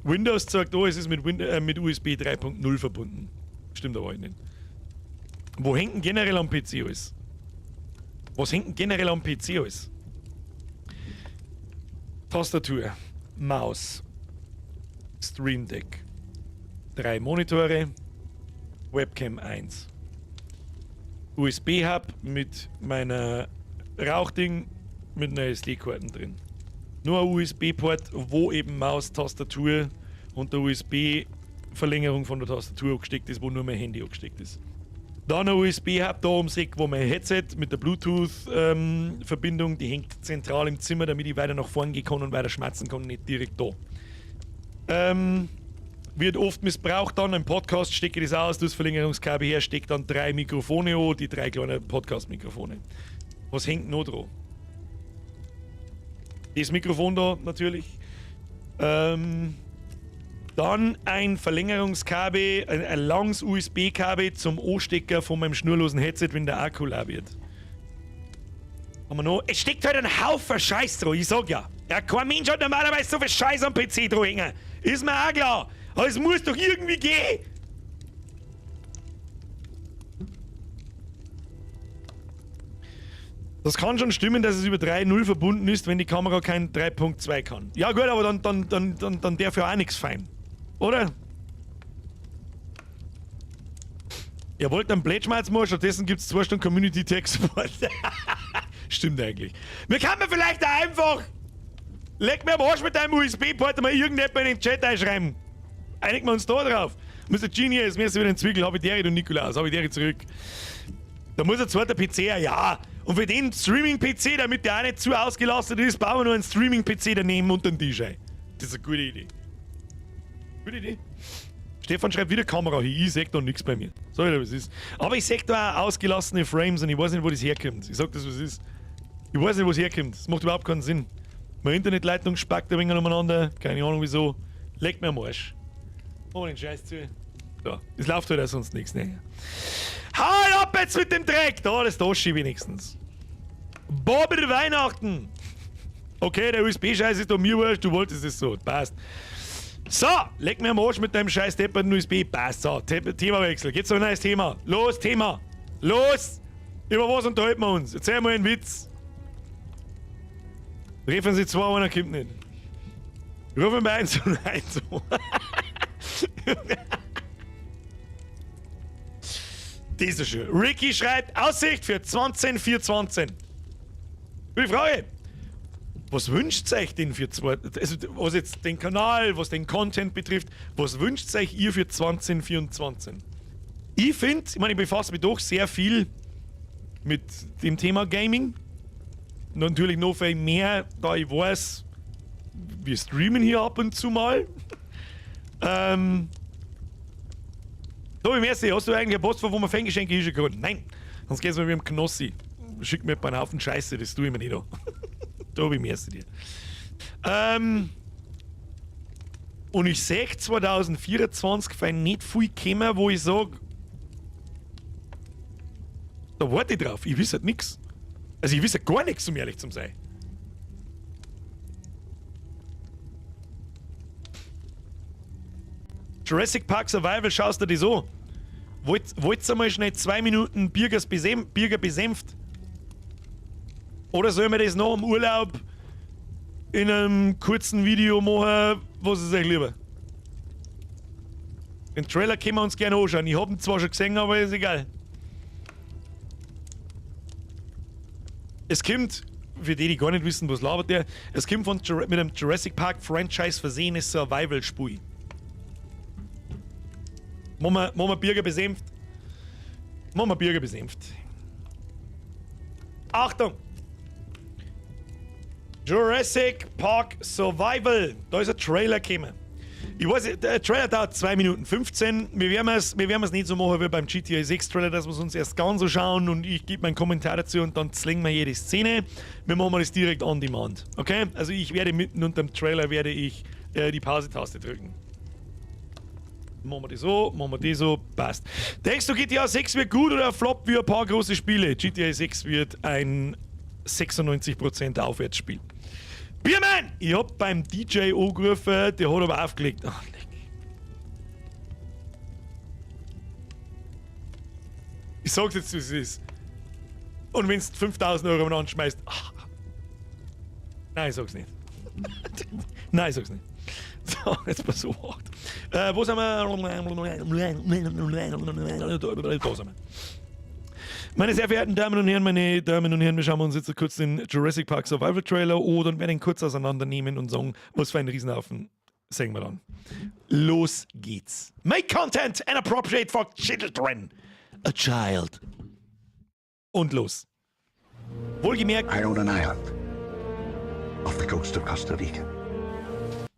Windows zeigt an, es ist mit USB 3.0 verbunden. Stimmt aber auch nicht. Wo hängt denn generell am PC alles? Was hängt denn generell am PC alles? Tastatur, Maus, Stream Deck, 3 Monitore, Webcam 1, USB-Hub mit meiner Rauchding mit einer S D-Karte drin. Nur ein U S B-Port, wo eben Maus, Tastatur und der U S B-Verlängerung von der Tastatur angesteckt ist, wo nur mein Handy angesteckt ist. Dann ein U S B-Hub da ums Eck, wo mein Headset mit der Bluetooth-Verbindung, die hängt zentral im Zimmer, damit ich weiter nach vorn gehen kann und weiter schmatzen kann, nicht direkt da. Wird oft missbraucht dann, im Podcast stecke ich das aus, das Verlängerungskabel her, steckt dann 3 Mikrofone an, die 3 kleinen Podcast-Mikrofone. Was hängt noch dran? Das Mikrofon da natürlich. Dann ein Verlängerungskabel, ein langes U S B-Kabel zum Anstecker von meinem schnurlosen Headset, wenn der Akku leer wird. Haben wir noch? Es steckt halt ein Haufen Scheiß dran, ich sag ja. Ja, kein Mensch hat normalerweise so viel Scheiß am PC dran hängen. Ist mir auch klar. Aber es muss doch irgendwie gehen. Das kann schon stimmen, dass es über 3.0 verbunden ist, wenn die Kamera kein 3.2 kann. Ja gut, aber dann darf ja auch nichts fein. Oder? Ihr wollt einen Plätschmalz machen, stattdessen gibt's 2 Stunden Community Tech Support. Stimmt eigentlich. Wir können mir vielleicht auch einfach... Leck mir am Arsch mit deinem U S B-Port mal irgendjemand in den Chat einschreiben. Einigen wir uns da drauf. Mister Genius, mir ist wieder ein Zwickel, hab ich der und Nikolaus, hab ich der zurück. Da muss ein zweiter PC her, ja. Und für den Streaming-P C, damit der auch nicht zu ausgelastet ist, bauen wir noch einen Streaming-P C daneben unter den Tisch ein. Das ist eine gute Idee. Gute Idee. Stefan schreibt wieder Kamera hin, ich seh da nix bei mir. Sag ich dir, was ist. Aber ich seh da auch ausgelassene Frames und ich weiß nicht, wo das herkommt. Ich sag das, was ist. Ich weiß nicht, wo es herkommt. Das macht überhaupt keinen Sinn. Meine Internetleitung spackt ein wenig umeinander. Keine Ahnung wieso. Leckt mir am Arsch. Oh, den Scheiß zu. Ja, es läuft halt auch sonst nichts, ne? Hau ab jetzt mit dem Dreck! Da, das Toschi wenigstens. Bob Weihnachten! Okay, der U S B-Scheiß ist doch mir wurscht, du wolltest es so. Passt. So, leck mir am Arsch mit deinem scheiß depperten USB. Passt. So, Themawechsel. Geht's noch ein neues Thema? Los, Thema! Los! Über was unterhalten wir uns? Erzähl mal einen Witz. Treffen Sie 2, einer kommt nicht. Rufen wir 1 und 1 an. Das ist schön. Ricky schreibt, Aussicht für 2024. Gute Frage. Was wünscht euch denn für zwei, also was jetzt den Kanal, was den Content betrifft, was wünscht euch ihr für 2024? Ich finde, ich meine, ich befasse mich doch sehr viel mit dem Thema Gaming. Natürlich noch viel mehr, da ich weiß, wir streamen hier ab und zu mal. Tobi, merci, hast du eigentlich eine Post, wo man Fangeschenke hinschicken kann? Nein, sonst geht's mir wie im Knossi. Schick mir einen Haufen Scheiße, das tue ich mir nicht an. Tobi, merci dir. Und ich sehe 2024 fein nicht viel gekommen, wo ich sag, da warte ich drauf. Ich weiß halt nix. Also ich weiß halt gar nichts, um ehrlich zu sein. Jurassic Park Survival, schaust du das an? Wollt ihr mal schnell 2 Minuten Birger besenft? Oder sollen wir das noch im Urlaub in einem kurzen Video machen, was ist euch lieber? Den Trailer können wir uns gerne anschauen. Ich hab ihn zwar schon gesehen, aber ist egal. Es kommt, für die, die gar nicht wissen, was labert der, es kommt von mit einem Jurassic Park Franchise versehenes Survival-Spiel. Machen wir Birger besenft. Machen wir Birger besenft. Achtung! Jurassic Park Survival. Da ist ein Trailer gekommen. Ich weiß nicht, der Trailer dauert 2 Minuten 15. Wir werden es nicht so machen wie beim GTA 6 Trailer, dass wir es uns erst ganz so schauen und ich gebe meinen Kommentar dazu und dann zwingen wir jede Szene. Wir machen das direkt on demand. Okay? Also ich werde mitten unter dem Trailer werde ich, die Pause-Taste drücken. Machen wir das so, machen wir das so, passt. Denkst du, GTA 6 wird gut oder flop wie ein paar große Spiele? GTA 6 wird ein 96% Aufwärtsspiel. Biermann! Ich hab beim DJ angerufen, der hat aber aufgelegt. Ach, leck. Ich sag's jetzt, wie es ist. Und wenn's 5000 Euro umeinander schmeißt. Ach. Nein, ich sag's nicht. Nein, ich sag's nicht. So, jetzt pass auf. Wo sind wir? Da sind wir. Meine sehr verehrten Damen und Herren, meine Damen und Herren, wir schauen uns jetzt kurz den Jurassic Park Survival Trailer an und werden ihn kurz auseinandernehmen und sagen, was für ein Riesenhaufen sehen wir dann. Los geht's. Make content and appropriate for children. A child. Und los. Wohlgemerkt. I own an island off the coast of Costa Rica.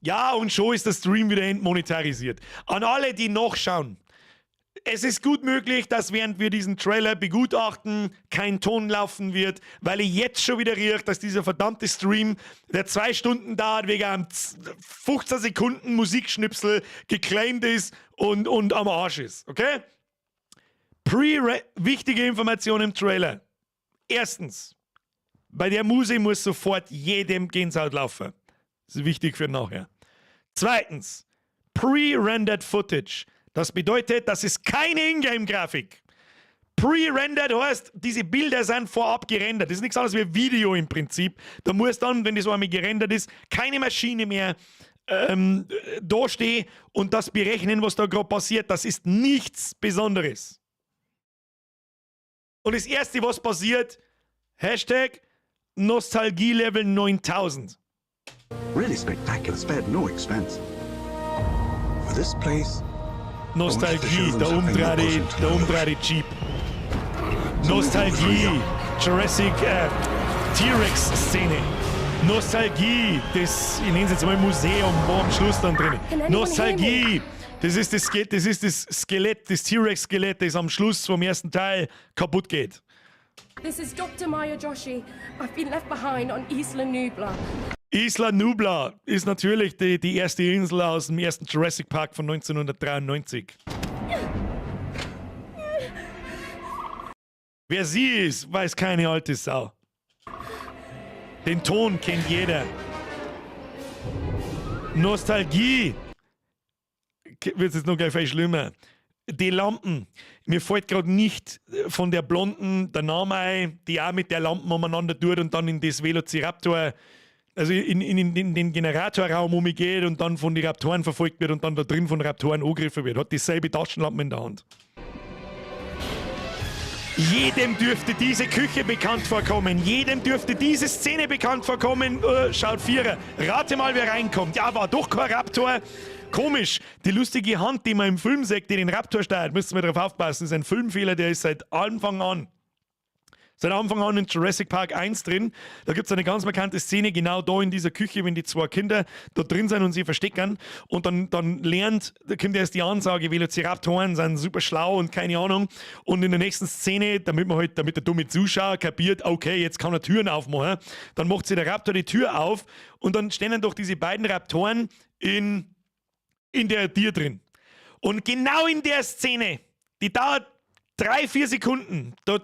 Ja, und schon ist der Stream wieder entmonetarisiert. An alle, die noch schauen. Es ist gut möglich, dass während wir diesen Trailer begutachten, kein Ton laufen wird, weil ich jetzt schon wieder rieche, dass dieser verdammte Stream, der 2 Stunden dauert, wegen einem 15 Sekunden Musikschnipsel geclaimed ist und am Arsch ist. Okay? Wichtige Information im Trailer. Erstens, bei der Muse muss sofort jedem Gänsehaut laufen. Das ist wichtig für nachher. Zweitens, Pre-rendered Footage. Das bedeutet, das ist keine Ingame-Grafik. Pre-rendered heißt, diese Bilder sind vorab gerendert. Das ist nichts anderes wie Video im Prinzip. Da muss dann, wenn das einmal gerendert ist, keine Maschine mehr da stehen und das berechnen, was da gerade passiert. Das ist nichts Besonderes. Und das Erste, was passiert, Hashtag Nostalgie-Level 9000. Really spectacular, spared no expense. For this place, Nostalgie, der umdrehte Jeep. Nostalgie, Jurassic T-Rex-Szene. Nostalgie, das, ich nenne es jetzt mal Museum, wo am Schluss dann drin. Nostalgie, das ist das Skelett, das T-Rex-Skelett, das am Schluss vom ersten Teil kaputt geht. This is Dr. Maya Joshi. I've been left behind on Isla Nublar. Isla Nublar ist natürlich die erste Insel aus dem ersten Jurassic Park von 1993. Wer sie ist, weiß keine alte Sau. Den Ton kennt jeder. Nostalgie. Wird jetzt noch gleich viel schlimmer. Die Lampen. Mir fällt gerade nicht von der Blonden der Name ein, die auch mit der Lampen umeinander tut und dann in das Velociraptor, also in den Generatorraum umgeht und dann von den Raptoren verfolgt wird und dann da drin von Raptoren angegriffen wird. Hat dieselbe Taschenlampe in der Hand. Jedem dürfte diese Küche bekannt vorkommen. Jedem dürfte diese Szene bekannt vorkommen. Schaut Vierer. Rate mal, wer reinkommt. Ja, war doch kein Raptor. Komisch. Die lustige Hand, die man im Film sieht, die den Raptor steuert, müssen wir darauf aufpassen. Das ist ein Filmfehler, der ist seit Anfang an in Jurassic Park 1 drin. Da gibt es eine ganz markante Szene, genau da in dieser Küche, wenn die zwei Kinder da drin sind und sie verstecken. Und dann da kommt erst die Ansage, Velociraptoren sind super schlau und keine Ahnung. Und in der nächsten Szene, damit der dumme Zuschauer kapiert, okay, jetzt kann er Türen aufmachen, dann macht sich der Raptor die Tür auf und dann stehen dann doch diese beiden Raptoren in der Tür drin. Und genau in der Szene, die dauert 3, 4 Sekunden, da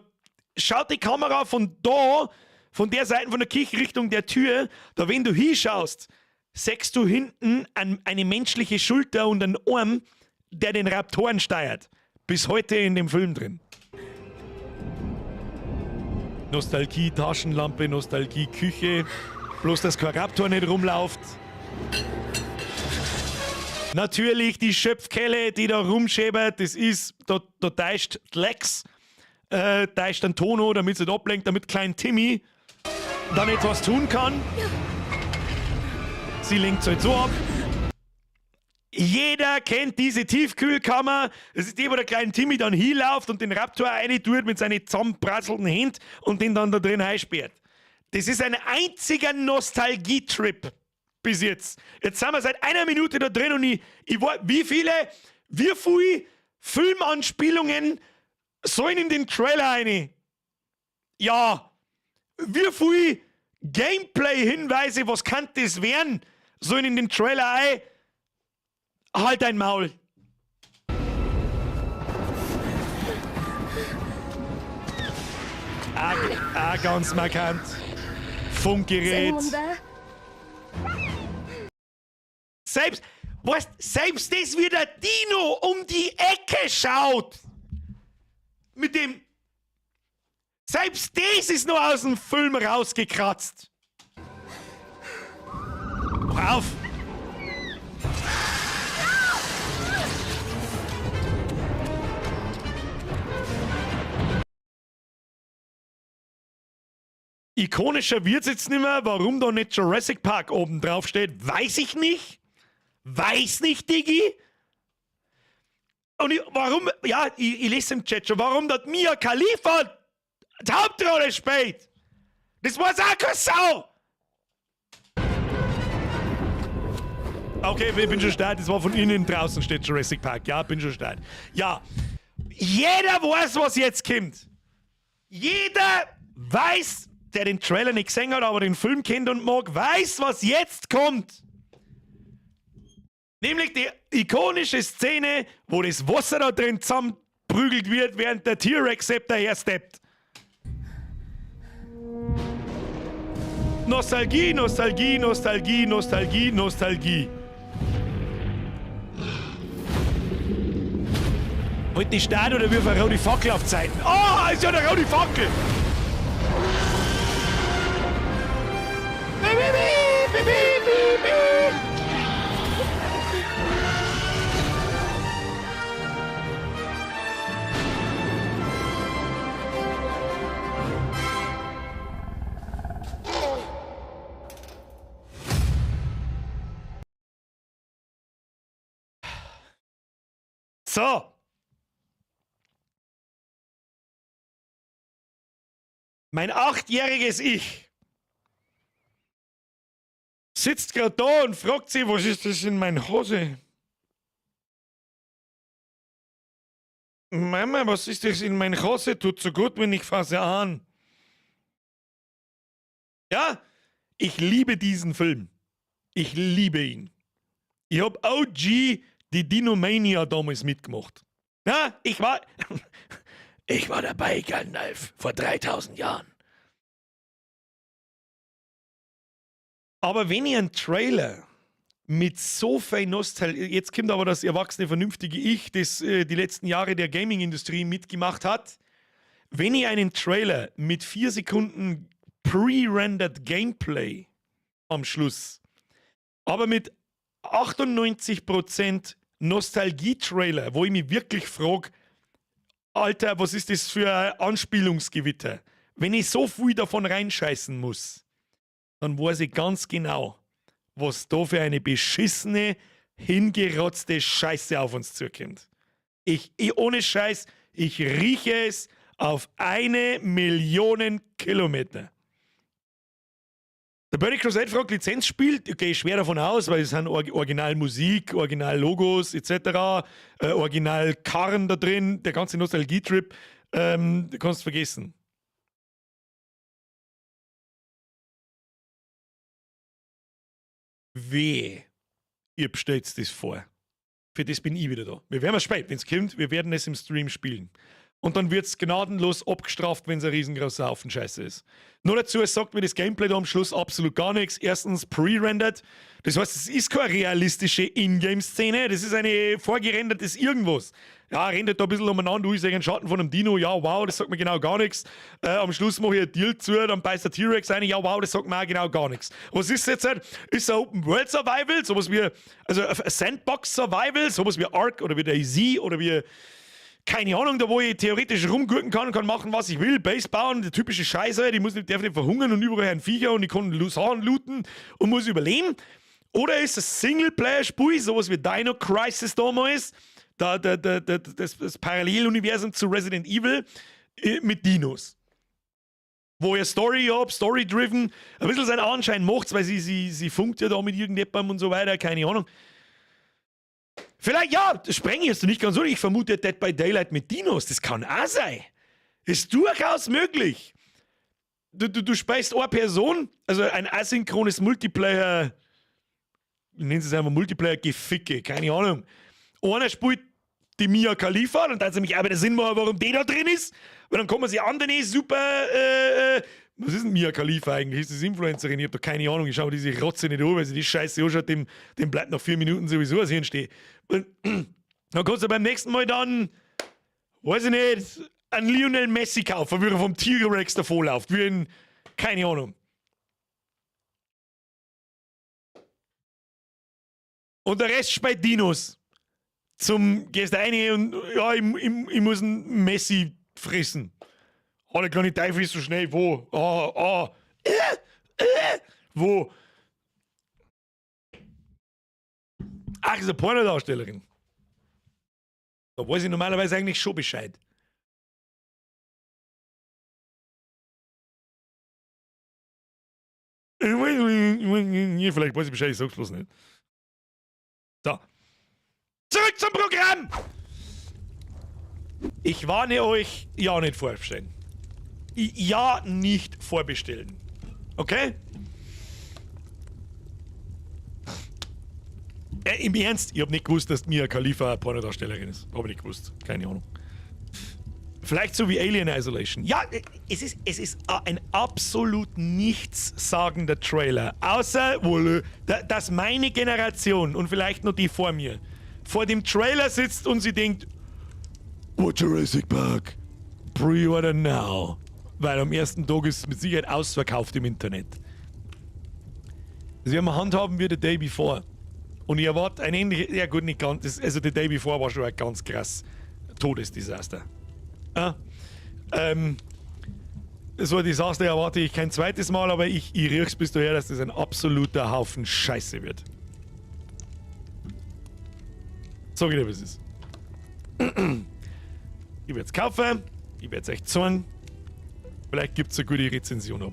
schaut die Kamera von da, von der Seite von der Küche Richtung der Tür, da, wenn du hinschaust, siehst du hinten eine menschliche Schulter und einen Arm, der den Raptoren steuert. Bis heute in dem Film drin. Nostalgie, Taschenlampe, Nostalgie, Küche. Bloß, dass kein Raptor nicht rumläuft. Natürlich die Schöpfkelle, die da rumschäbert, das ist, da täuscht Lex, täuscht den Tono, damit sie nicht ablenkt, damit klein Timmy dann etwas tun kann. Sie lenkt halt so ab. Jeder kennt diese Tiefkühlkammer. Das ist die, wo der kleine Timmy dann hinläuft und den Raptor rein tut mit seinen zusammenprasselten Händen und den dann da drin einsperrt. Das ist ein einziger Nostalgietrip bis jetzt. Jetzt sind wir seit einer Minute da drin und ich weiß, wie viele Filmanspielungen sollen in den Trailer rein? Ja, wie viele Gameplay-Hinweise, was kann das werden, sollen in den Trailer rein? Halt dein Maul. Ah, ganz markant. Is Funkgerät. anyone there? Selbst, weißt, selbst das, wie der Dino um die Ecke schaut. Mit dem. Selbst das ist nur aus dem Film rausgekratzt. Mach auf! Ikonischer wird's jetzt nicht mehr. Warum da nicht Jurassic Park oben drauf steht, weiß ich nicht. Weiß nicht, Digi. Und ich, warum, ja, ich lese im Chat schon, warum dort Mia Khalifa die Hauptrolle spielt. Das weiß auch keine Sau. Okay, ich bin schon stark. Das war von innen, draußen steht Jurassic Park. Ja, bin schon stark. Ja, jeder weiß, was jetzt kommt. Jeder weiß, der den Trailer nicht gesehen hat, aber den Film kennt und mag, weiß, was jetzt kommt. Nämlich die ikonische Szene, wo das Wasser da drin zusammenprügelt wird, während der T-Rex daher steppt. Nostalgie, Nostalgie, Nostalgie, Nostalgie, Nostalgie. Halt die Start oder wirf eine rote Fackel auf Zeiten. Oh, ist ja eine rote Fackel! Bi, bi, bi, bi, bi, bi. So. Mein 8-jähriges Ich sitzt gerade da und fragt sich, was ist das in meiner Hose? Mama, was ist das in meiner Hose? Tut so gut, wenn ich fasse an. Ja, ich liebe diesen Film. Ich liebe ihn. Ich hab OG die Dinomania damals mitgemacht. Ja, ich war dabei, Gandalf, vor 3000 Jahren. Aber wenn ich einen Trailer mit so viel Nostalgie, jetzt kommt aber das erwachsene, vernünftige Ich, das die letzten Jahre der Gaming-Industrie mitgemacht hat, wenn ich einen Trailer mit 4 Sekunden pre-rendered Gameplay am Schluss, aber mit 98% Nostalgie-Trailer, wo ich mich wirklich frage, Alter, was ist das für ein Anspielungsgewitter? Wenn ich so viel davon reinscheißen muss, dann weiß ich ganz genau, was da für eine beschissene, hingerotzte Scheiße auf uns zukommt. Ich ohne Scheiß, ich rieche es auf 1 Million Kilometer. Der Birdie Crusade fragt, Lizenzspiel, gehe ich schwer davon aus, weil es sind Originalmusik, Original-Logos etc., Original-Karren da drin, der ganze Nostalgie-Trip, kannst du vergessen. Weh, ihr bestellt das vor. Für das bin ich wieder da. Wir werden es spielen, wenn es kommt, wir werden es im Stream spielen. Und dann wird es gnadenlos abgestraft, wenn es ein riesengroßer Haufen Scheiße ist. Nur dazu, es sagt mir das Gameplay da am Schluss absolut gar nichts. Erstens pre-rendered. Das heißt, es ist keine realistische Ingame-Szene. Das ist eine vorgerendertes Irgendwas. Ja, rendert da ein bisschen umeinander, du, ich sehe einen Schatten von einem Dino, ja, wow, das sagt mir genau gar nichts. Am Schluss mache ich ein Deal zu, dann beißt der T-Rex rein, ja, wow, das sagt mir auch genau gar nichts. Was ist jetzt halt? Ist ein Open World Survival, sowas wie, also ein Sandbox Survival, sowas wie Ark oder wie DayZ oder wie, keine Ahnung, da wo ich theoretisch rumgurken kann und kann machen, was ich will, Base bauen, der typische Scheiße, die muss nicht, darf nicht verhungern und überall ein Viecher und ich kann Sachen looten und muss überleben. Oder ist es Singleplayer-Spiel, sowas wie Dino Crisis damals, da, das Paralleluniversum zu Resident Evil mit Dinos? Wo ich Story hab, Story-driven, ein bisschen seinen Anschein macht's, weil sie funkt ja da mit irgendjemandem und so weiter, keine Ahnung. Vielleicht, ja, das spreng ich jetzt nicht ganz so. Ich vermute Dead by Daylight mit Dinos. Das kann auch sein. Ist durchaus möglich. Du spielst eine Person, also ein asynchrones Multiplayer, nennen sie es einfach Multiplayer-Geficke, keine Ahnung. Einer spielt die Mia Khalifa, dann tät es nämlich auch wieder Sinn machen, warum die da drin ist. Weil dann kommen sie andere super, was ist denn Mia Khalifa eigentlich? Ist das Influencerin? Ich hab da keine Ahnung. Ich schaue mir diese Rotze nicht an, weil sie die Scheiße anschaut, dem bleibt nach 4 Minuten sowieso das Hirn stehen. Und dann kannst du beim nächsten Mal dann, weiß ich nicht, einen Lionel Messi kaufen, wie er vom T-Rex davonläuft. Wie ein, keine Ahnung. Und der Rest spielt Dinos. Zum, gehst rein und ja, ich muss einen Messi fressen. Oh, der kleine Teufel ist so schnell. Wo? Oh, oh. Wo? Ach, ist eine Pornodarstellerin. Da weiß ich normalerweise eigentlich schon Bescheid. Vielleicht weiß ich Bescheid, ich sag's bloß nicht. So. Zurück zum Programm! Ich warne euch, ja nicht vorbestellen. Ja nicht vorbestellen. Okay? Im Ernst, ich hab nicht gewusst, dass Mia Khalifa eine Pornodarstellerin ist. Hab ich nicht gewusst. Keine Ahnung. Vielleicht so wie Alien Isolation. Ja, es ist ein absolut nichtssagender Trailer. Außer wohl, dass meine Generation und vielleicht noch die vor mir vor dem Trailer sitzt und sie denkt, oh, Jurassic Park, pre-order now. Weil am ersten Tag ist es mit Sicherheit ausverkauft im Internet. Das werden wir handhaben wie The Day Before. Und ich erwarte ein ähnliches, ja gut, nicht ganz, also The Day Before war schon ein ganz krass Todesdesaster. Ah, so ein Desaster erwarte ich kein zweites Mal, aber ich riech's bis daher, dass das ein absoluter Haufen Scheiße wird. Sag ich dir, was es ist. Ich werde es kaufen, ich werde es euch zeigen. Vielleicht gibt es eine gute Rezension ab.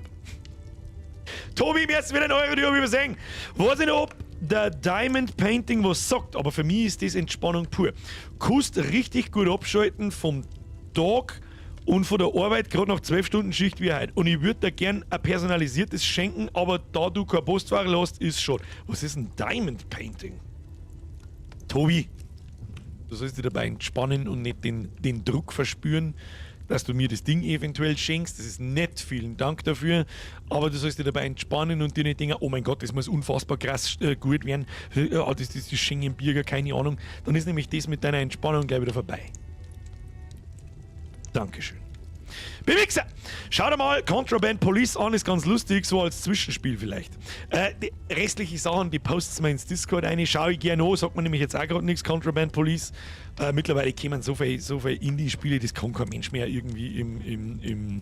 Tobi, mir ist wieder ein Euro, die hab ich übersehen. Weiß ich nicht, ob der Diamond Painting was sagt, aber für mich ist das Entspannung pur. Kannst richtig gut abschalten vom Tag und von der Arbeit, gerade nach 12 Stunden Schicht wie heute. Und ich würde dir gern ein personalisiertes schenken, aber da du kein Postfach hast, ist schon. Was ist ein Diamond Painting? Tobi, du sollst dich dabei entspannen und nicht den Druck verspüren, dass du mir das Ding eventuell schenkst. Das ist nett, vielen Dank dafür. Aber du sollst dich dabei entspannen und dir nicht denken, oh mein Gott, das muss unfassbar krass gut werden. Ja, das Schengen-Birger, keine Ahnung. Dann ist nämlich das mit deiner Entspannung gleich wieder vorbei. Dankeschön. Bewixer! Schau dir mal Contraband Police an, ist ganz lustig, so als Zwischenspiel vielleicht. Die restlichen Sachen, die posts mir ins Discord rein, schau ich gerne an, sagt man nämlich jetzt auch gerade nichts, Contraband Police. Mittlerweile kommen so viel Indie-Spiele, das kann kein Mensch mehr irgendwie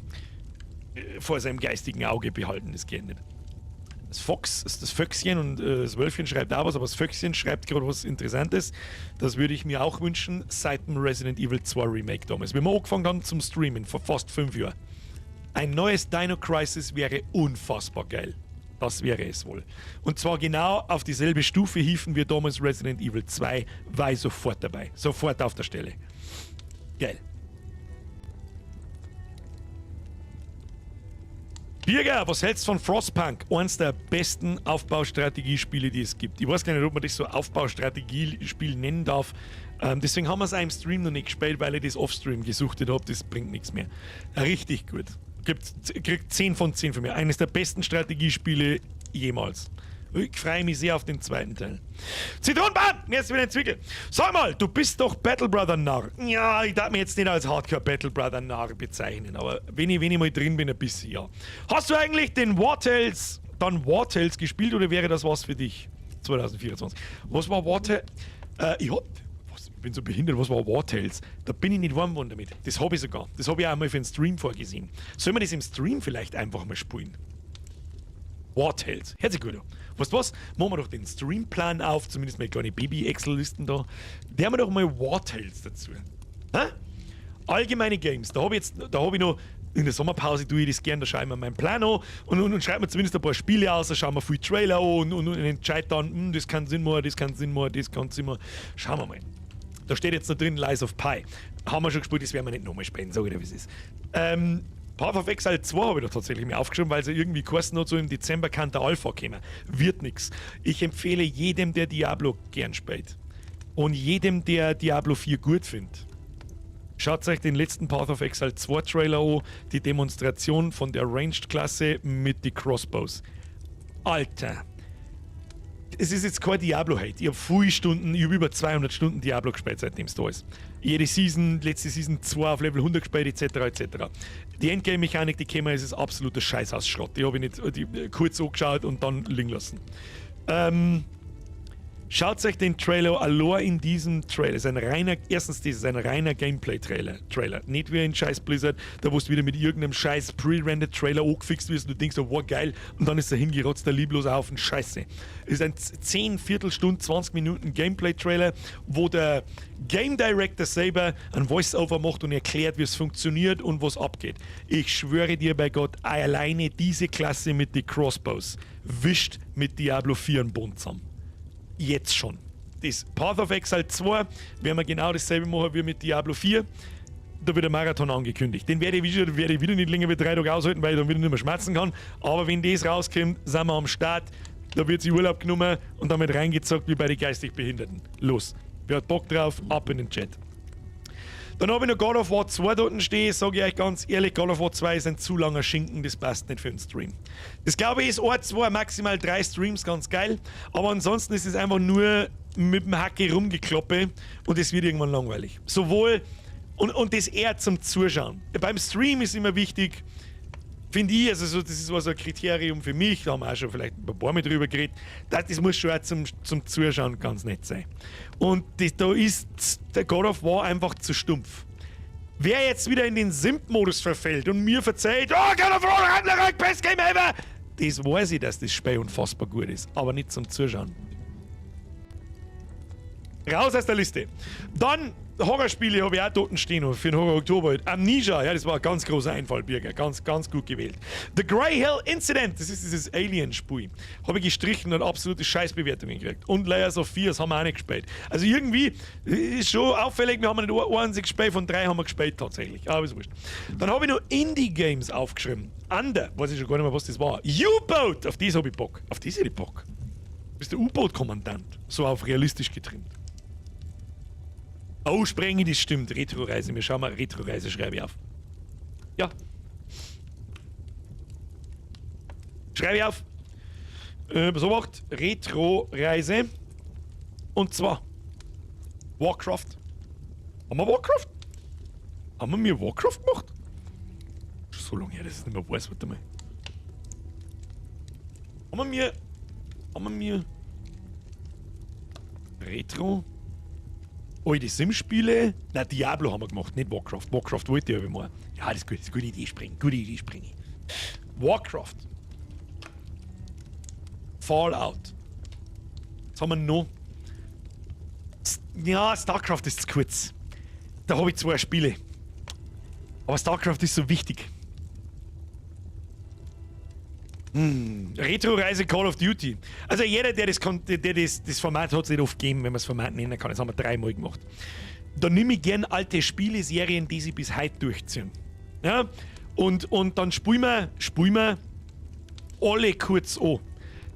vor seinem geistigen Auge behalten, das geht nicht. Das Fox, das Föchschen und das Wölfchen schreibt auch was, aber das Föchschen schreibt gerade was Interessantes. Das würde ich mir auch wünschen, seit dem Resident Evil 2 Remake damals. Wie wir angefangen haben zum Streamen, vor fast 5 Jahren. Ein neues Dino Crisis wäre unfassbar geil. Das wäre es wohl. Und zwar genau auf dieselbe Stufe hieven wir damals Resident Evil 2, war ich sofort dabei. Sofort auf der Stelle. Geil. Birger, was hältst du von Frostpunk? Eins der besten Aufbaustrategiespiele, die es gibt. Ich weiß gar nicht, ob man das so Aufbaustrategiespiel nennen darf. Deswegen haben wir es auch im Stream noch nicht gespielt, weil ich das Offstream gesuchtet hab. Das bringt nichts mehr. Richtig gut. Kriegt 10 von 10 von mir. Eines der besten Strategiespiele jemals. Ich freue mich sehr auf den zweiten Teil. Zitronenbahn! Mir ist wieder ein Zwickel. Sag mal, du bist doch Battle Brother Narr. Ja, ich darf mich jetzt nicht als Hardcore Battle Brother Narr bezeichnen, aber wenn ich mal drin bin, ein bisschen, ja. Hast du eigentlich den Wartales, dann Wartales gespielt oder wäre das was für dich? 2024. Was war Wartales? Ich hab, was, ich bin so behindert, was war Wartales? Da bin ich nicht warm geworden damit. Das hab ich sogar. Das hab ich auch mal für den Stream vorgesehen. Sollen wir das im Stream vielleicht einfach mal spielen? Wartales. Herzlich gut an. Weißt du was? Machen wir doch den Streamplan auf, zumindest mal kleine Baby-Excel-Listen da. Der haben wir doch mal Wartales dazu. Hä? Allgemeine Games. Da hab ich jetzt, da hab ich noch, in der Sommerpause tue ich das gern, da schaue ich mir meinen Plan an und schreibe mir zumindest ein paar Spiele aus, da schauen wir viel Trailer an und entscheide dann, das kann Sinn machen, das kann Sinn machen, das kann Sinn machen. Schauen wir mal. Da steht jetzt noch drin Lies of Pi. Haben wir schon gespielt, das werden wir nicht nochmal spielen, sag ich dir, wie es ist. Path of Exile 2 habe ich doch tatsächlich mir aufgeschrieben, weil sie irgendwie geheißen hat, so im Dezember kann der Alpha kommen. Wird nix. Ich empfehle jedem, der Diablo gern spielt und jedem, der Diablo 4 gut findet, schaut euch den letzten Path of Exile 2 Trailer an, die Demonstration von der Ranged-Klasse mit den Crossbows. Alter! Es ist jetzt kein Diablo-Hate. Ich hab viele Stunden, ich hab über 200 Stunden Diablo gespielt, seitdem es da ist. Jede Season, letzte Season 2 auf Level 100 gespielt, et cetera, et cetera. Die Endgame-Mechanik, die käme, ist absoluter Scheiß aus Schrott. Die hab ich nicht, die, kurz angeschaut und dann liegen lassen. Schaut euch den Trailer allein in diesem Trailer. Ist ein reiner, erstens, das ist ein reiner Gameplay-Trailer. Trailer. Nicht wie in Scheiß Blizzard, da wo du wieder mit irgendeinem scheiß Pre-Rendered Trailer angefixt wirst und du denkst, oh, wow, geil, und dann ist er hingerotzt, der liebloser Haufen Scheiße. Es ist ein 10, Viertelstunde, 20 Minuten Gameplay-Trailer, wo der Game Director selber ein Voice-Over macht und erklärt, wie es funktioniert und was abgeht. Ich schwöre dir bei Gott, alleine diese Klasse mit den Crossbows wischt mit Diablo 4 einen Bund zusammen. Jetzt schon. Das Path of Exile 2 werden wir genau dasselbe machen wie mit Diablo 4. Da wird ein Marathon angekündigt. Den werde ich wieder nicht länger wie 3 Tage aushalten, weil ich dann wieder nicht mehr schmerzen kann. Aber wenn das rauskommt, sind wir am Start. Da wird sich Urlaub genommen und damit reingezockt wie bei den geistig Behinderten. Los. Wer hat Bock drauf? Ab in den Chat. Dann habe ich noch God of War 2 dort stehen, sag ich euch ganz ehrlich, God of War 2 ist ein zu langer Schinken, das passt nicht für den Stream. Das glaube ich ist 1, 2, maximal 3 Streams, ganz geil, aber ansonsten ist es einfach nur mit dem Hacke rumgekloppe und es wird irgendwann langweilig. Sowohl, und das eher zum Zuschauen. Beim Stream ist immer wichtig, finde ich, also so, das ist so ein Kriterium für mich, da haben wir auch schon vielleicht ein paar Mal drüber geredet, das muss schon auch zum Zuschauen ganz nett sein. Und da ist der God of War einfach zu stumpf. Wer jetzt wieder in den Simp-Modus verfällt und mir verzeiht, oh, God of War, Ragnarök, best game ever, das weiß ich, dass das Spiel unfassbar gut ist, aber nicht zum Zuschauen. Raus aus der Liste. Dann Horrorspiele habe ich auch dort stehen für den Horror Oktober. Amnesia, ja, das war ein ganz großer Einfall, Birger. Ganz, ganz gut gewählt. The Grey Hill Incident, das ist dieses Alien-Spiel. Habe ich gestrichen und absolute Scheißbewertungen gekriegt. Und Layers of Fear, das haben wir auch nicht gespielt. Also irgendwie ist schon auffällig, wir haben nicht ein einziges Spiel von 3 haben wir gespielt tatsächlich. Aber ist wurscht. Dann habe ich noch Indie-Games aufgeschrieben. Under, weiß ich schon gar nicht mehr, was das war. U-Boat, auf das habe ich Bock. Auf das hätte ich Bock. Du bist der U-Boot-Kommandant. So auf realistisch getrimmt. Oh, Sprengi, das stimmt. Retro-Reise. Wir schauen mal, Retro-Reise schreibe ich auf. Ja. Schreibe ich auf. So macht Retro-Reise. Und zwar Warcraft. Haben wir Warcraft? Haben wir mir Warcraft gemacht? so lange her, dass ich nicht mehr weiß, warte mal. Haben wir mir Retro? Alte Sim-Spiele? Na, Diablo haben wir gemacht, nicht Warcraft. Warcraft wollte ich aber mal. Ja, das ist gut, das ist eine gute Idee, springen. Gute Idee, springen. Warcraft. Fallout. Was haben wir noch? Ja, StarCraft ist zu kurz. Da habe ich zwei Spiele. Aber StarCraft ist so wichtig. Retro-Reise Call of Duty. Also jeder, der das Format hat es nicht oft gegeben, wenn man das Format nennen kann. Das haben wir dreimal gemacht. Da nehme ich gern alte Spieleserien, die sie bis heute durchziehen. Ja? Und dann spielen wir alle kurz an.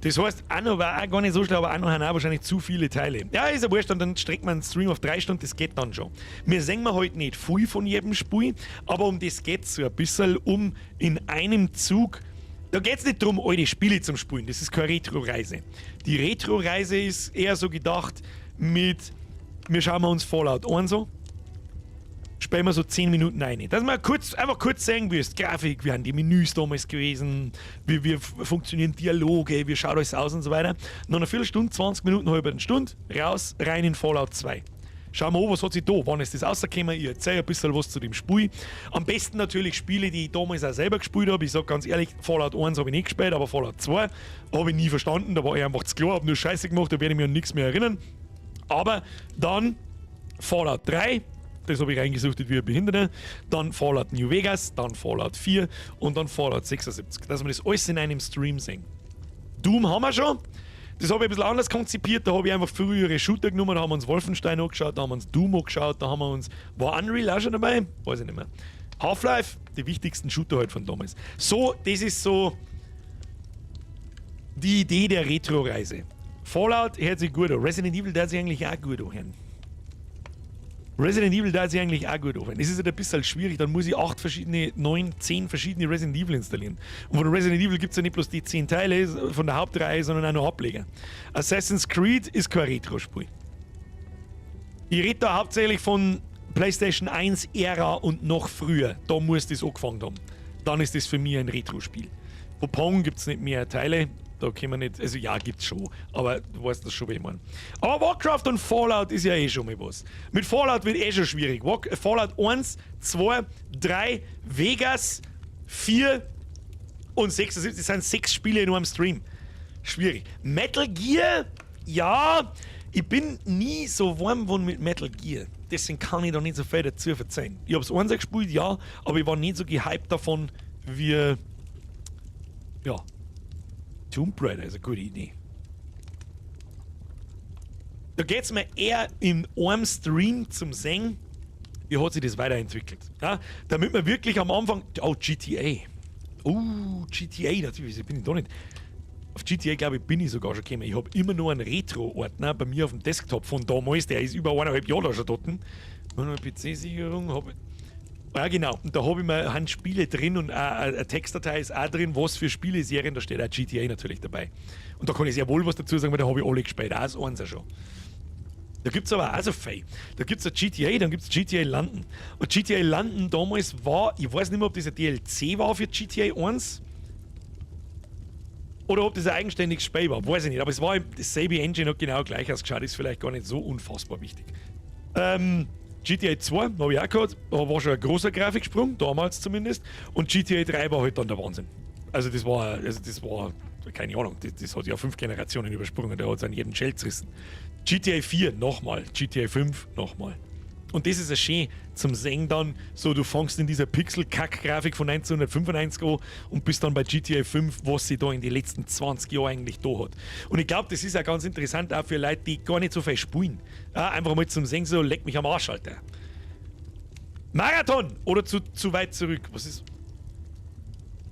Das heißt, Anno war auch gar nicht so schlau, aber Anno haben auch wahrscheinlich zu viele Teile. Ja, ist ja wurscht, und dann streckt man einen Stream auf 3 Stunden, das geht dann schon. Wir sehen wir heute nicht viel von jedem Spiel, aber um das geht es so ein bisschen, um in einem Zug. Da geht es nicht darum, alte Spiele zum Spielen, das ist keine Retro-Reise. Die Retro-Reise ist eher so gedacht mit, wir schauen uns Fallout 1 an, spielen wir so 10 Minuten rein. Dass man kurz, einfach kurz sehen, wie ist die Grafik, wie haben die Menüs damals gewesen, wie funktionieren Dialoge, wie schaut alles aus und so weiter. Nach einer Viertelstunde, 20 Minuten, halbe Stunde, raus, rein in Fallout 2. Schauen wir an, was hat sich da, wann ist das rausgekommen, ich erzähle ein bisschen was zu dem Spiel. Am besten natürlich Spiele, die ich damals auch selber gespielt habe. Ich sag ganz ehrlich, Fallout 1 habe ich nicht gespielt, aber Fallout 2 habe ich nie verstanden. Da war ich einfach zu klein, habe nur Scheiße gemacht, da werde ich mich an nichts mehr erinnern. Aber dann Fallout 3, das habe ich reingesuchtet wie ein Behinderter. Dann Fallout New Vegas, dann Fallout 4 und dann Fallout 76. Dass wir das alles in einem Stream sehen. Doom haben wir schon. Das habe ich ein bisschen anders konzipiert. Da habe ich einfach frühere Shooter genommen. Da haben wir uns Wolfenstein angeschaut, da haben wir uns Doom angeschaut, da haben wir uns. War Unreal auch schon dabei? Weiß ich nicht mehr. Half-Life, die wichtigsten Shooter halt von damals. So, das ist so die Idee der Retro-Reise. Fallout hört sich gut an. Resident Evil darf sich eigentlich auch gut anhören. Resident Evil darf sich eigentlich auch gut anhören. Es ist halt ein bisschen schwierig, dann muss ich acht verschiedene, neun, 10 verschiedene Resident Evil installieren. Und von Resident Evil gibt es ja nicht bloß die 10 Teile von der Hauptreihe, sondern auch noch Ableger. Assassin's Creed ist kein Retro-Spiel. Ich rede da hauptsächlich von PlayStation 1 Ära und noch früher. Da muss das angefangen haben. Dann ist das für mich ein Retro-Spiel. Von Pong gibt es nicht mehr Teile. Da können wir nicht, also ja, gibt's schon, aber du weißt das schon, wie ich meine. Aber Warcraft und Fallout ist ja eh schon mal was. Mit Fallout wird eh schon schwierig. Fallout 1, 2, 3, Vegas, 4 und 6. Das sind sechs Spiele in einem Stream. Schwierig. Metal Gear, ja, ich bin nie so warm geworden mit Metal Gear. Deswegen kann ich da nicht so viel dazu erzählen. Ich hab's eins gespielt, ja, aber ich war nicht so gehypt davon, wie. Ja. Tomb Raider ist eine gute Idee. Da geht's mir eher in einem Stream zum Sehen, wie hat sich das weiterentwickelt. Ja, damit man wirklich am Anfang. Oh, GTA. Oh, GTA, natürlich, bin ich da nicht. Auf GTA, glaube ich, bin ich sogar schon gekommen. Ich habe immer nur einen Retro-Ordner bei mir auf dem Desktop von damals, der ist über 1,5 Jahre da schon dort. Meine PC-Sicherung habe ich. Ja, genau. Und da habe ich mir haben Spiele drin und eine Textdatei ist auch drin, was für Spieleserien, da steht auch GTA natürlich dabei. Und da kann ich sehr wohl was dazu sagen, weil da habe ich alle gespielt, auch das eins auch schon. Da gibt es aber auch so viel. Da gibt es ein GTA, dann gibt es GTA London. Und GTA London damals war, ich weiß nicht mehr, ob das ein DLC war für GTA 1 oder ob das ein eigenständiges Spiel war, weiß ich nicht. Aber es war dasselbe Engine, hat genau gleich ausgeschaut, ist vielleicht gar nicht so unfassbar wichtig. GTA 2 habe ich auch gehabt, da war schon ein großer Grafiksprung, damals zumindest. Und GTA 3 war halt dann der Wahnsinn. Also das war, keine Ahnung, das hat ja fünf Generationen übersprungen, der hat an jeden Shell zerrissen. GTA 4 nochmal, GTA 5 nochmal. Und das ist ja schön zum Sehen dann, so du fängst in dieser Pixel-Kack-Grafik von 1995 an und bist dann bei GTA 5, was sie da in den letzten 20 Jahren eigentlich da hat. Und ich glaube, das ist auch ganz interessant, auch für Leute, die gar nicht so viel spielen. Ja, einfach mal zum Sehen, so, leck mich am Arsch, Alter. Marathon! Oder zu weit zurück. Was ist.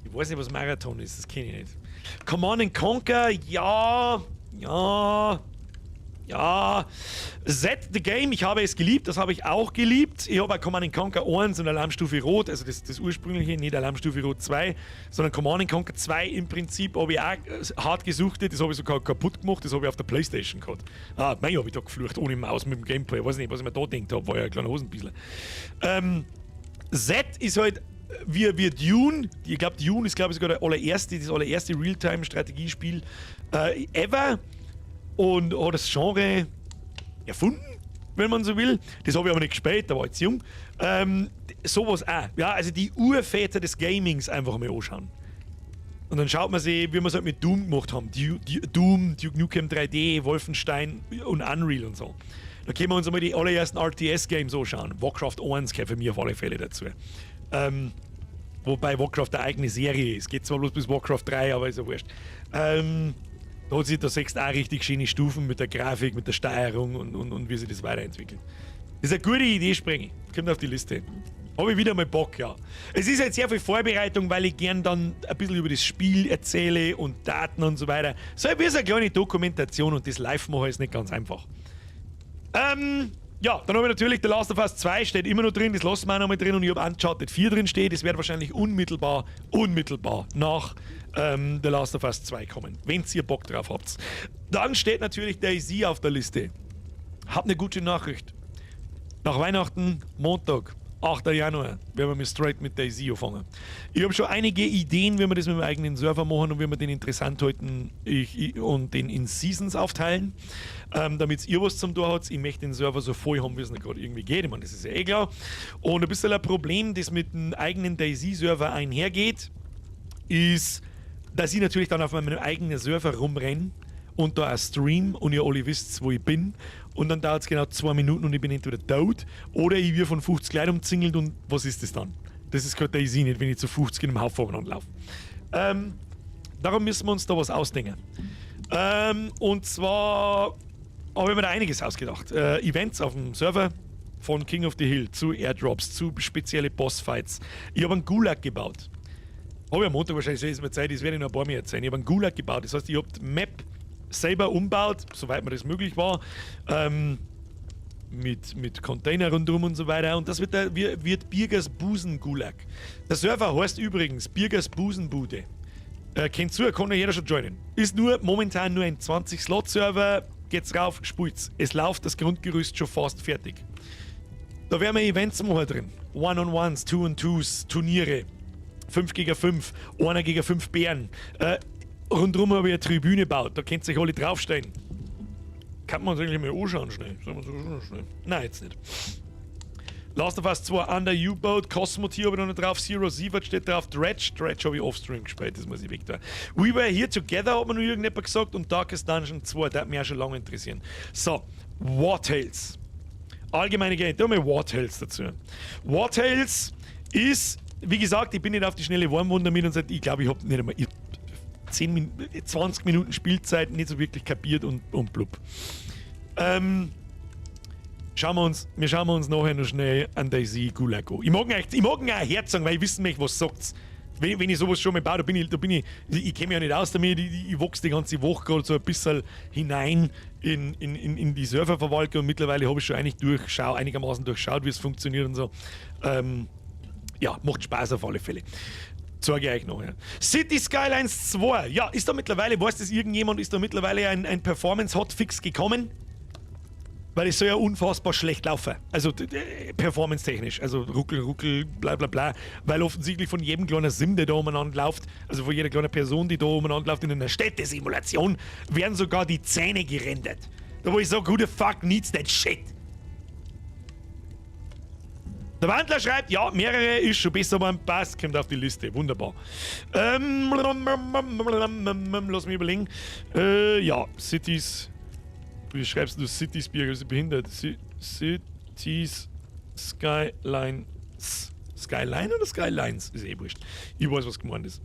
Ich weiß nicht, was Marathon ist, das kenne ich nicht. Command and Conquer, ja. Z The Game, ich habe es geliebt, das habe ich auch geliebt. Ich habe auch Command and Conquer 1 und Alarmstufe Rot, also das ursprüngliche, nicht Alarmstufe Rot 2, sondern Command and Conquer 2 im Prinzip habe ich auch hart gesuchtet, das habe ich sogar kaputt gemacht, das habe ich auf der Playstation gehabt. Ah, mei, habe ich da geflucht, ohne Maus mit dem Gameboy. Ich weiß nicht, was ich mir da gedacht habe, war ja ein kleiner Hosenbissler. Z ist halt Wie Dune, ich glaube, Dune ist, glaube ich, sogar das allererste Realtime-Strategiespiel ever und hat das Genre erfunden, wenn man so will. Das habe ich aber nicht gespielt, da war ich zu jung. Sowas auch. Ja, also die Urväter des Gamings einfach mal anschauen. Und dann schaut man sich, wie wir es halt mit Doom gemacht haben. Doom, Duke Nukem 3D, Wolfenstein und Unreal und so. Da können wir uns einmal die allerersten RTS-Games anschauen. Warcraft 1 gehört für mich auf alle Fälle dazu. Wobei Warcraft eine eigene Serie ist. Geht zwar bloß bis Warcraft 3, aber ist ja wurscht. Da siehst du auch richtig schöne Stufen mit der Grafik, mit der Steuerung und wie sich das weiterentwickelt. Das ist eine gute Idee, Sprengi. Kommt auf die Liste. Habe ich wieder mal Bock, ja. Es ist halt sehr viel Vorbereitung, weil ich gern dann ein bisschen über das Spiel erzähle und Daten und so weiter. So wie so eine kleine Dokumentation und das live machen ist nicht ganz einfach. Ja, dann habe ich natürlich The Last of Us 2 steht immer noch drin, das lassen wir auch noch mal drin und ich habe Uncharted 4 drin stehen, das wird wahrscheinlich unmittelbar nach The Last of Us 2 kommen, wenn ihr Bock drauf habt. Dann steht natürlich DayZ auf der Liste. Hab eine gute Nachricht. Nach Weihnachten, Montag, 8. Januar, werden wir straight mit DayZ anfangen. Ich habe schon einige Ideen, wie wir das mit dem eigenen Server machen und wie wir den interessant halten und den in Seasons aufteilen, damit ihr was zum Tor habt. Ich möchte den Server so voll haben, wie es nicht gerade irgendwie geht. Ich meine, das ist ja eh klar. Und ein bisschen ein Problem, das mit dem eigenen DayZ-Server einhergeht, ist, dass ich natürlich dann auf meinem eigenen Server rumrenne und da auch stream und ihr alle wisst, wo ich bin. Und dann dauert es genau 2 Minuten und ich bin entweder tot oder ich werde von 50 Leuten umzingelt und was ist das dann? Das ist kein DayZ nicht, wenn ich zu 50 in einem Haufen umeinander laufe. Darum müssen wir uns da was ausdenken. Und zwar habe ich mir da einiges ausgedacht. Events auf dem Server, von King of the Hill zu Airdrops, zu spezielle Bossfights. Ich habe einen Gulag gebaut. Habe ich am Montag wahrscheinlich, ist mir Zeit, das werde ich noch ein paar mehr erzählen. Ich habe einen Gulag gebaut. Das heißt, ich habe die Map selber umbaut, soweit mir das möglich war. Mit Container rundherum und so weiter. Und das wird Birgers Busen Gulag. Der Server heißt übrigens Birgers Busenbude. Kennt zu, kann ja jeder schon joinen. Ist nur momentan nur ein 20-Slot-Server. Geht's rauf, spielt's. Es läuft das Grundgerüst schon fast fertig. Da werden wir Events machen drin. One-on-Ones, Two-on-Twos, Turniere. 5 gegen 5, einer gegen 5 Bären. Rundherum habe ich eine Tribüne gebaut, da könnt ihr sich alle draufstellen. Kann man uns eigentlich mal anschauen schnell. Sollen wir so schnell? Nein, jetzt nicht. Last of Us 2 Under U-Boat, Cosmotier habe ich noch nicht drauf, Zero Sievert steht drauf, Dredge, Dredge habe ich offstream gespielt, das muss ich weg da. We Were Here Together hat mir noch irgendjemand gesagt und Darkest Dungeon 2, das hat mich auch schon lange interessieren. So, Wartales. Allgemeine Game, da haben wir Wartales dazu. Wartales ist, wie gesagt, ich bin nicht auf die schnelle warm geworden damit und seit, ich glaube, ich habe nicht einmal ich, 10, 20 Minuten Spielzeit nicht so wirklich kapiert und blub. Wir schauen uns nachher noch schnell an DayZ Gulag an. Ich mag ihn auch herzogen, weil ich wissen möchte, was sagt's. Wenn ich sowas schon mal baue, da bin ich, ich kenne mich ja nicht aus damit, ich wachse die ganze Woche gerade so ein bisschen hinein in die Serververwaltung und mittlerweile habe ich schon eigentlich einigermaßen durchschaut, wie es funktioniert und so. Ja, macht Spaß auf alle Fälle. Zeige ich euch noch. Ja. Cities Skylines 2. Ja, ist da mittlerweile, weiß das irgendjemand, ist da mittlerweile ein Performance-Hotfix gekommen? Weil es soll ja unfassbar schlecht laufen. Also performance-technisch. Also ruckel, ruckel, bla bla bla. Weil offensichtlich von jedem kleinen Sim, der da umeinander läuft, also von jeder kleinen Person, die da umeinander läuft in einer Städtesimulation, werden sogar die Zähne gerendert. Da wo ich sage, who the fuck needs that shit? Der Wandler schreibt, ja, mehrere ist schon besser, aber ein Pass kommt auf die Liste. Wunderbar. Lass mich überlegen. Ja, Cities. Wie schreibst du Cities, Birger? Bist du behindert? Cities Skylines. Skyline oder Skylines? Ist eh wurscht. Ich weiß, was gemeint ist.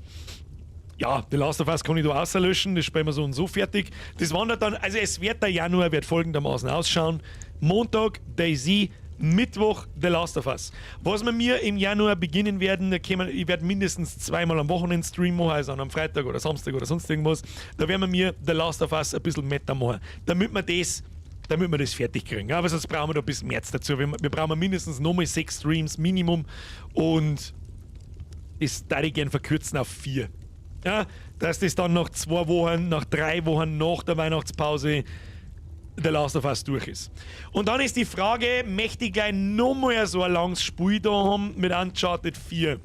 Ja, The Last of Us kann ich da auslöschen, das spielen wir so und so fertig. Das wandert dann, also es wird der Januar wird folgendermaßen ausschauen. Montag DayZ, Mittwoch The Last of Us. Was wir mir im Januar beginnen werden, da kämen, ich werde mindestens zweimal am Wochenende Stream machen, also am Freitag oder Samstag oder sonst irgendwas. Da werden wir mir The Last of Us ein bisschen Meta machen, damit wir das fertig kriegen. Aber sonst brauchen wir da bis März dazu. Wir brauchen mindestens nochmal sechs Streams Minimum und das würde ich gern verkürzen auf vier. Ja, dass das dann nach 2 Wochen, nach 3 Wochen nach der Weihnachtspause The Last of Us durch ist. Und dann ist die Frage, möchte ich gleich nochmal so ein langes Spiel da haben mit Uncharted 4?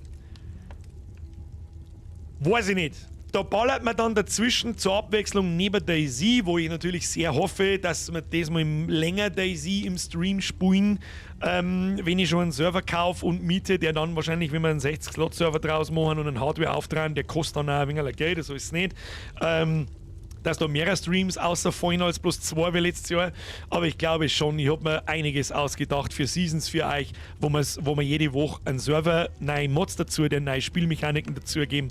Weiß ich nicht. Da ballert man dann dazwischen zur Abwechslung neben DayZ, wo ich natürlich sehr hoffe, dass wir das mal länger DayZ im Stream spielen, wenn ich schon einen Server kaufe und miete, der dann wahrscheinlich, wenn wir einen 60-Slot-Server draus machen und einen Hardware auftragen, der kostet dann auch ein wenig Geld, so ist es nicht. Dass da mehrere Streams außer fallen als bloß zwei wie letztes Jahr. Aber ich glaube schon, ich habe mir einiges ausgedacht für Seasons für euch, wo wir jede Woche einen Server, neue Mods dazu, der neue Spielmechaniken dazu geben.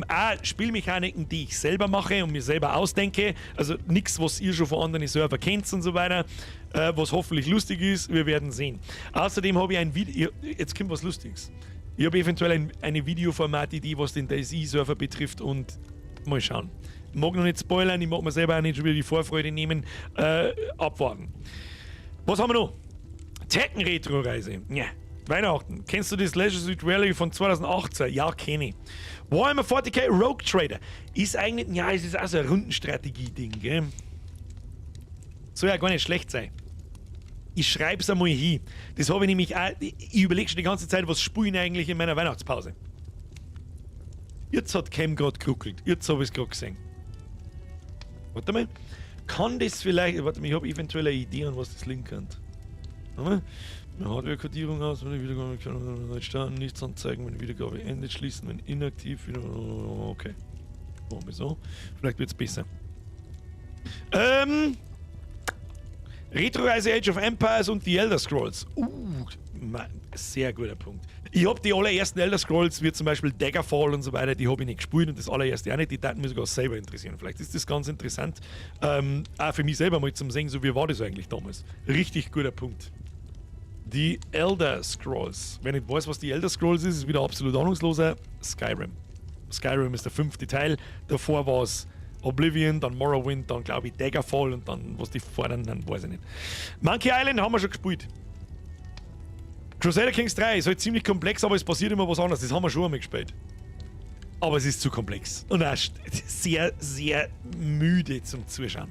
Auch Spielmechaniken, die ich selber mache und mir selber ausdenke. Also nichts, was ihr schon von anderen Server kennt und so weiter. Was hoffentlich lustig ist, wir werden sehen. Außerdem habe ich ein Video, jetzt kommt was Lustiges. Ich habe eventuell eine Videoformat-Idee, was den DayZ-Server betrifft, und mal schauen. Mag noch nicht spoilern, ich mag mir selber auch nicht schon wieder die Vorfreude nehmen. Abwarten. Was haben wir noch? Tekken Retro-Reise. Ja. Weihnachten. Kennst du das Leisure Suit Rally von 2018? Ja, kenne ich. Warhammer 40K Rogue Trader. Ist eigentlich, ja, es ist auch so ein Rundenstrategie-Ding, gell? Soll ja gar nicht schlecht sein. Ich schreib's einmal hin. Das habe ich nämlich auch. Ich überlege schon die ganze Zeit, was spielen eigentlich in meiner Weihnachtspause. Jetzt hat Cam gerade geruckelt. Jetzt habe ich es gerade gesehen. Warte mal. Kann das vielleicht. Warte mal, ich habe eventuell eine Idee, an was das liegen könnte. Warte mal. Hardware-Kodierung aus, wenn die Wiedergabe kann starten, nichts anzeigen, wenn die Wiedergabe endet, schließen, wenn inaktiv, wieder. Okay. Machen wir so. Vielleicht wird es besser. Retro-Reise Age of Empires und die Elder Scrolls. Man, sehr guter Punkt. Ich habe die allerersten Elder Scrolls, wie zum Beispiel Daggerfall und so weiter, die habe ich nicht gespielt und das allererste auch nicht. Die täten mich sogar selber interessieren. Vielleicht ist das ganz interessant. Auch für mich selber mal zum Sehen, so wie war das eigentlich damals. Richtig guter Punkt. Die Elder Scrolls. Wer nicht weiß, was die Elder Scrolls ist, ist wieder absolut ahnungsloser. Skyrim. Skyrim ist der fünfte Teil. Davor war es Oblivion, dann Morrowind, dann, glaube ich, Daggerfall und dann, was die fordern, dann weiß ich nicht. Monkey Island haben wir schon gespielt. Crusader Kings 3 ist halt ziemlich komplex, aber es passiert immer was anderes. Das haben wir schon einmal gespielt. Aber es ist zu komplex. Und auch sehr, sehr müde zum Zuschauen.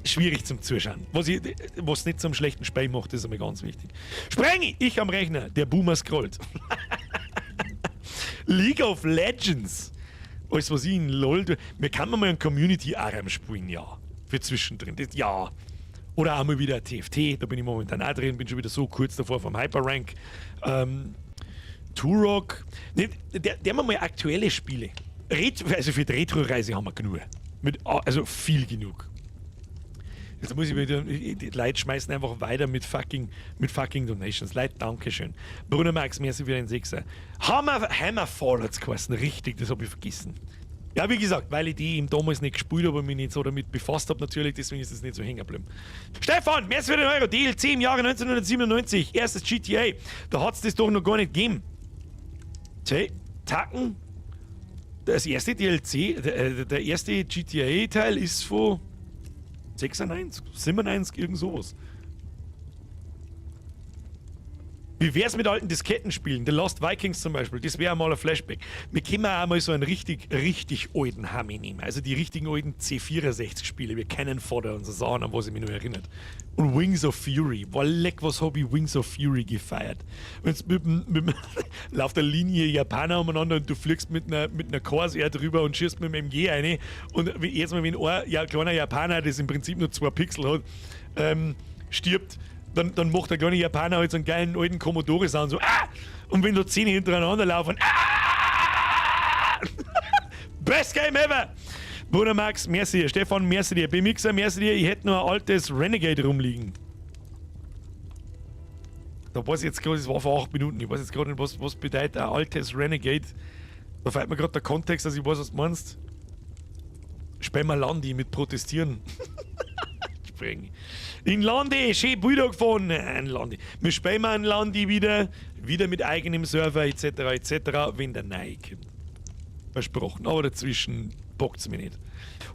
Schwierig zum Zuschauen. Was nicht zum schlechten Spiel macht, ist einmal ganz wichtig. Sprengi! Ich am Rechner. Der Boomer scrollt. League of Legends. Alles, was ich in LOL tue. Wir kann mal ein Community ARAM spielen, ja. Für zwischendrin. Das, ja. Oder auch mal wieder TFT, da bin ich momentan auch drin, bin schon wieder so kurz davor vom Hyperrank. Turok. Ne, der mal aktuelle Spiele. Retro, also für die Retro-Reise haben wir genug. Also viel genug. Jetzt muss ich wieder, die Leute schmeißen einfach weiter mit fucking Donations. Leute, Dankeschön. Bruno Max, merci für den Sechser. Hammerfall hat's geheißen, richtig, das habe ich vergessen. Ja, wie gesagt, weil ich die eben damals nicht gespielt habe und mich nicht so damit befasst habe, natürlich, deswegen ist es nicht so hängen geblieben. Stefan, merci für den Euro. DLC im Jahre 1997, erstes GTA. Da hat's das doch noch gar nicht gegeben. Tacken? Das erste DLC, der erste GTA-Teil ist von 96, 97, irgend sowas. Wie wär's mit alten Diskettenspielen? The Lost Vikings zum Beispiel, das wäre mal ein Flashback. Wir können auch mal so einen richtig, richtig alten Hammy nehmen. Also die richtigen alten C64-Spiele, wie Cannon Fodder und so Sachen, an was ich mich noch erinnert. Und Wings of Fury. Boah, leck, was hab ich Wings of Fury gefeiert. Wenn's mit dem lauft der Linie Japaner umeinander und du fliegst mit einer Corsair drüber und schießt mit dem MG eine. Und jetzt mal, wenn ein, ja, kleiner Japaner, das im Prinzip nur 2 Pixel hat, stirbt, dann macht der kleine Japaner halt so einen geilen alten Commodore-Sound, so "Ah!" Und wenn da 10 hintereinander laufen, "Ah!" Best Game ever! Bruder Max, merci. Stefan, merci dir. BMXer, merci dir. Ich hätte nur ein altes Renegade rumliegen. Da weiß ich jetzt gerade, es war vor 8 Minuten, ich weiß jetzt gerade nicht, was bedeutet ein altes Renegade. Da fehlt mir gerade der Kontext, dass ich weiß, was du meinst. Spielen wir Landi mit Protestieren. Springen. In Landi, schön Bilder gefahren. Ein Landi. Wir spielen mal ein Landi wieder, wieder mit eigenem Server etc. etc., wenn der neue kommt. Versprochen. Aber dazwischen bockt's mir nicht.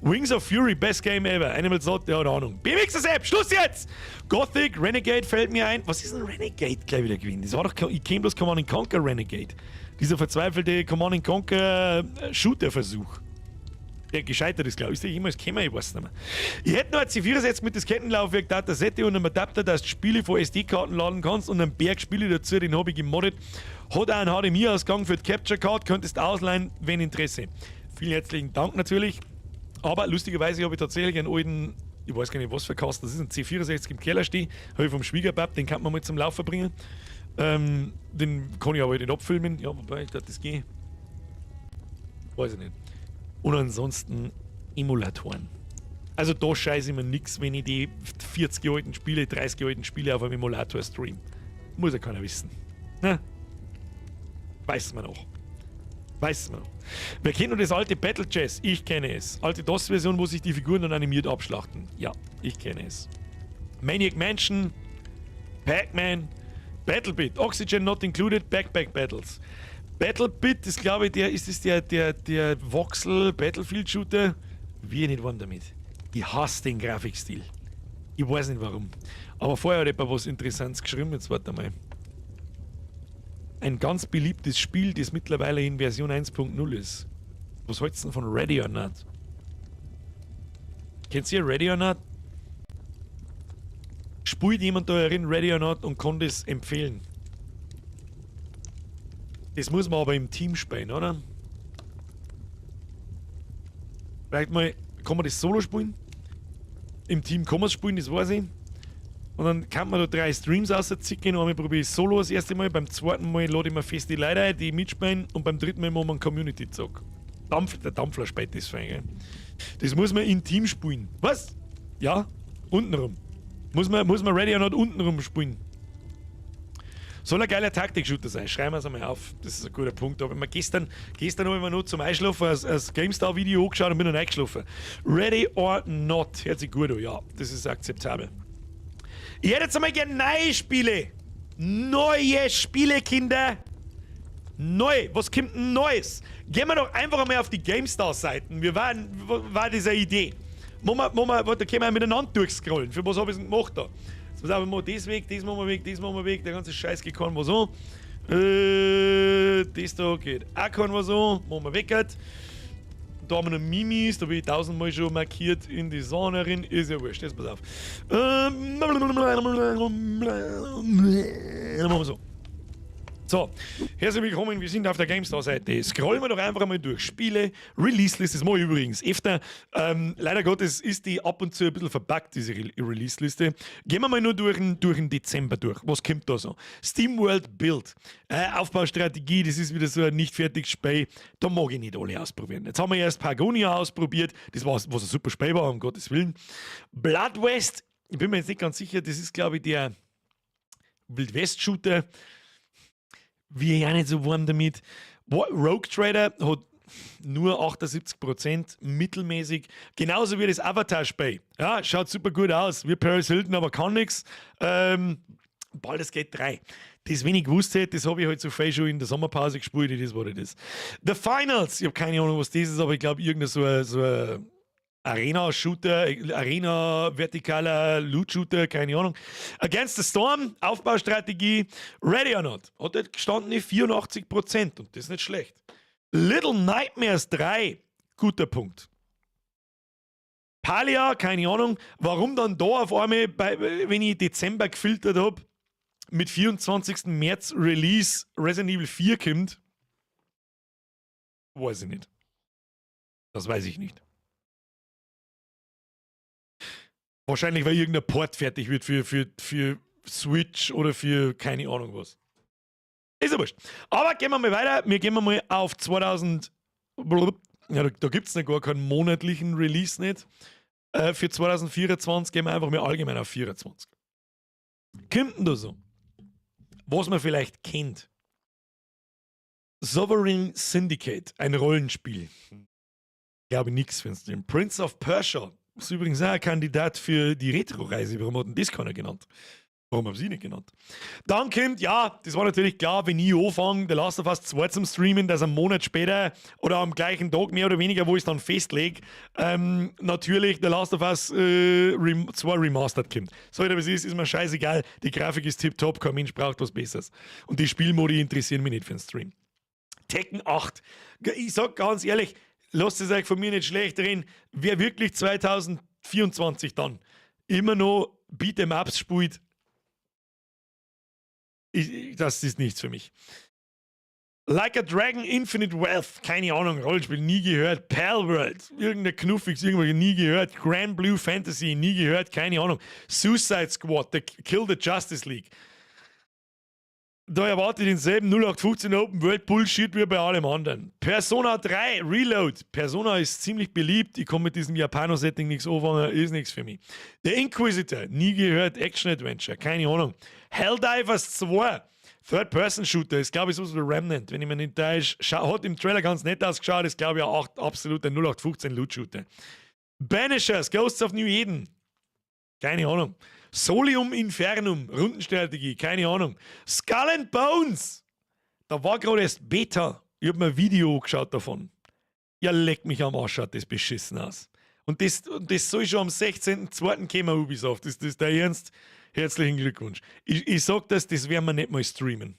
Wings of Fury, best game ever. Animal Slot, der hat Ahnung. BMX App, Schluss jetzt! Gothic, Renegade fällt mir ein. Was ist ein Renegade gleich wieder gewesen? Das war doch, ich kenn bloß Command Conquer Renegade. Dieser verzweifelte Command Conquer Shooter-Versuch. Der gescheitert ist, glaube ich. Ist der jemals gekommen? Ich weiß es nicht mehr. Ich hätte noch ein C64 mit Diskettenlaufwerk, Datasette und einem Adapter, dass du Spiele von SD-Karten laden kannst, und einen Berg Spiele dazu, den habe ich gemoddet. Hat auch einen HDMI-Ausgang für die Capture Card, könntest ausleihen, wenn Interesse. Vielen herzlichen Dank natürlich. Aber lustigerweise habe ich tatsächlich einen alten, ich weiß gar nicht, was für Kasten das ist, ein C64 im Keller stehen. Habe ich vom Schwiegerpap, den kann man mal zum Laufen bringen. Den kann ich aber nicht abfilmen. Ja, wobei, ich das geht. Weiß ich nicht. Und ansonsten Emulatoren. Also da scheiße ich mir nix, wenn ich die 40 alten Spiele, 30 alten Spiele auf einem Emulator stream. Muss ja keiner wissen. Ne? Weiß man auch. Weiß man noch. Wer kennt noch das alte Battle Chess? Ich kenne es. Alte DOS-Version, wo sich die Figuren dann animiert abschlachten. Ja, ich kenne es. Maniac Mansion, Pac-Man, BattleBit, Oxygen Not Included, Backpack Battles. BattleBit ist, glaube ich, der, ist es der Voxel Battlefield Shooter? Wie nicht warm damit. Ich hasse den Grafikstil. Ich weiß nicht, warum. Aber vorher hat jemand was Interessantes geschrieben. Jetzt warte mal. Ein ganz beliebtes Spiel, das mittlerweile in Version 1.0 ist. Was hältst du denn von Ready or Not? Kennt ihr Ready or Not? Spielt jemand da herin Ready or Not und kann das empfehlen? Das muss man aber im Team spielen, oder? Vielleicht mal, kann man das solo spielen? Im Team kann man es spielen, das weiß ich. Und dann kann man da drei Streams rauszicken. Einmal probiere ich solo das erste Mal, beim zweiten Mal lade ich mir fest die Leute ein, die mitspielen, und beim dritten Mal machen wir einen Community-Zock. Dampf, der Dampfler spielt das fein, gell? Das muss man im Team spielen. Was? Ja, untenrum. Muss man Ready or Not untenrum spielen. Soll ein geiler Taktik-Shooter sein. Schreiben wir es einmal auf. Das ist ein guter Punkt. Aber mir gestern habe ich mir nur zum Einschlafen ein GameStar-Video angeschaut und bin dann eingeschlafen. Ready or Not. Hört sich gut an, ja. Das ist akzeptabel. Ich hätte jetzt einmal gerne neue Spiele. Neue Spiele, Kinder. Neu. Was kommt denn Neues? Gehen wir doch einfach einmal auf die GameStar-Seiten. Wir waren, war diese Idee. Machen wir, warte, können wir miteinander durchscrollen. Für was habe ich denn gemacht da? Jetzt pass auf, ich das weg, das machen wir weg, das machen wir weg, der ganze Scheiß geht keinem was an. Das da geht auch keinem was an, machen wir weg halt. Da haben wir noch Mimis, da bin ich tausendmal schon markiert in die Sonne rein. Ist ja wurscht, jetzt pass auf. Machen wir so. So, herzlich willkommen, wir sind auf der GameStar-Seite. Scrollen wir doch einfach mal durch Spiele, Release-List, das mache ich übrigens öfter. Leider Gottes ist die ab und zu ein bisschen verbuggt, diese Re Release-Liste. Gehen wir mal nur durch den Dezember durch. Was kommt da so? SteamWorld Build, Aufbaustrategie, das ist wieder so ein nicht fertiges Spiel. Da mag ich nicht alle ausprobieren. Jetzt haben wir erst Pagonia ausprobiert, das war, was ein super Spiel war, um Gottes willen. Blood West, ich bin mir jetzt nicht ganz sicher, das ist, glaube ich, der Wild-West-Shooter, wie ich auch nicht so warm damit. Rogue Trader hat nur 78%, mittelmäßig. Genauso wie das Avatar-Spiel. Ja, schaut super gut aus. Wie Paris Hilton, aber kann nichts. Baldur's Gate 3. Das, wenn ich gewusst hätte, das habe ich halt so viel schon in der Sommerpause gespielt, das war das. The Finals, ich habe keine Ahnung, was das ist, aber ich glaube, irgendein so ein Arena-Shooter, Arena-vertikaler Loot-Shooter, keine Ahnung. Against the Storm, Aufbaustrategie, Ready or Not. Hat dort gestanden 84% und das ist nicht schlecht. Little Nightmares 3, guter Punkt. Palia, keine Ahnung, warum dann da auf einmal, wenn ich Dezember gefiltert habe, mit 24. März Release Resident Evil 4 kommt, weiß ich nicht. Das weiß ich nicht. Wahrscheinlich, weil irgendein Port fertig wird für Switch oder für keine Ahnung was. Ist ja wurscht. Aber gehen wir mal weiter. Wir gehen mal auf 2000. Ja, da gibt es noch gar keinen monatlichen Release nicht. Für 2024 gehen wir einfach mal allgemein auf 24. Kommt denn da so? Was man vielleicht kennt. Sovereign Syndicate, ein Rollenspiel. Ich glaube nichts für den Prince of Persia ist übrigens auch ein Kandidat für die Retro-Reise. Warum hat denn das keiner genannt? Warum haben sie nicht genannt? Dann kommt, ja, das war natürlich klar, wenn ich anfange, The Last of Us 2 zum Streamen, dass einen Monat später oder am gleichen Tag mehr oder weniger, wo ich es dann festlege, natürlich The Last of Us 2 Remastered kommt. So, wie es ist, ist mir scheißegal. Die Grafik ist tipptopp, kein Mensch braucht was Besseres. Und die Spielmodi interessieren mich nicht für den Stream. Tekken 8. Ich sag ganz ehrlich, Lasst es euch von mir nicht schlecht reden. Wer wirklich 2024 dann immer noch Beat'em Ups spielt, das ist nichts für mich. Like a Dragon Infinite Wealth, keine Ahnung, Rollenspiel, nie gehört. Palworld, irgendein Knuffiges, irgendwo nie gehört. Granblue Fantasy, nie gehört, keine Ahnung. Suicide Squad, Kill the Justice League. Da erwarte ich denselben 0815 Open World Bullshit wie bei allem anderen. Persona 3 Reload. Persona ist ziemlich beliebt. Ich komme mit diesem Japano-Setting nichts anfangen, ist nichts für mich. The Inquisitor, nie gehört. Action Adventure, keine Ahnung. Helldivers 2. Third-Person-Shooter ist, glaube ich, so wie Remnant, wenn ich mich nicht täusche. Hat im Trailer ganz nett ausgeschaut, ist, glaube ich, auch absolut ein 0815 Loot-Shooter. Banishers, Ghosts of New Eden. Keine Ahnung. Solium Infernum, Rundenstrategie, keine Ahnung. Skull and Bones. Da war gerade erst Beta. Ich habe mir ein Video geschaut davon. Ja, leck mich am Arsch, schaut das beschissen aus. Und das soll schon am 16.02. kommen, Ubisoft. Ist das dein Ernst? Herzlichen Glückwunsch. Ich sag das, das werden wir nicht mal streamen.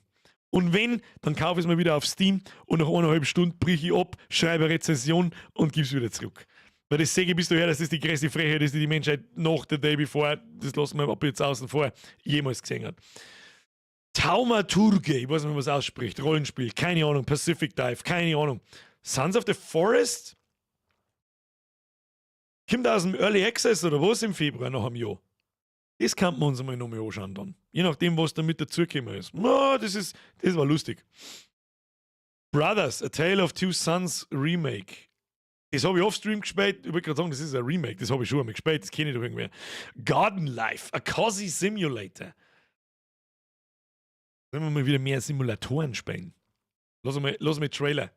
Und wenn, dann kaufe ich es mir wieder auf Steam und nach 1,5 Stunden brich ich ab, schreibe eine Rezension und gebe es wieder zurück. Weil das sehe ich bis daher, dass das die größte Frechheit ist, die die Menschheit nach The Day Before, das lassen wir ab jetzt außen vor, jemals gesehen hat. Thaumaturge, ich weiß nicht, wie man es ausspricht, Rollenspiel, keine Ahnung, Pacific Dive, keine Ahnung. Sons of the Forest? Kommt aus dem Early Access oder was im Februar noch am Jahr? Das kann man uns einmal nochmal anschauen dann. Je nachdem, was da mit dazugekommen ist. Oh, das war lustig. Brothers, A Tale of Two Sons Remake. Das habe ich offstream gespielt. Ich wollte gerade sagen, das ist ein Remake. Das habe ich schon einmal gespielt. Das kenne ich doch irgendwer. Garden Life, a Cozy Simulator. Sollen wir mal wieder mehr Simulatoren spielen? Lass mal Trailer.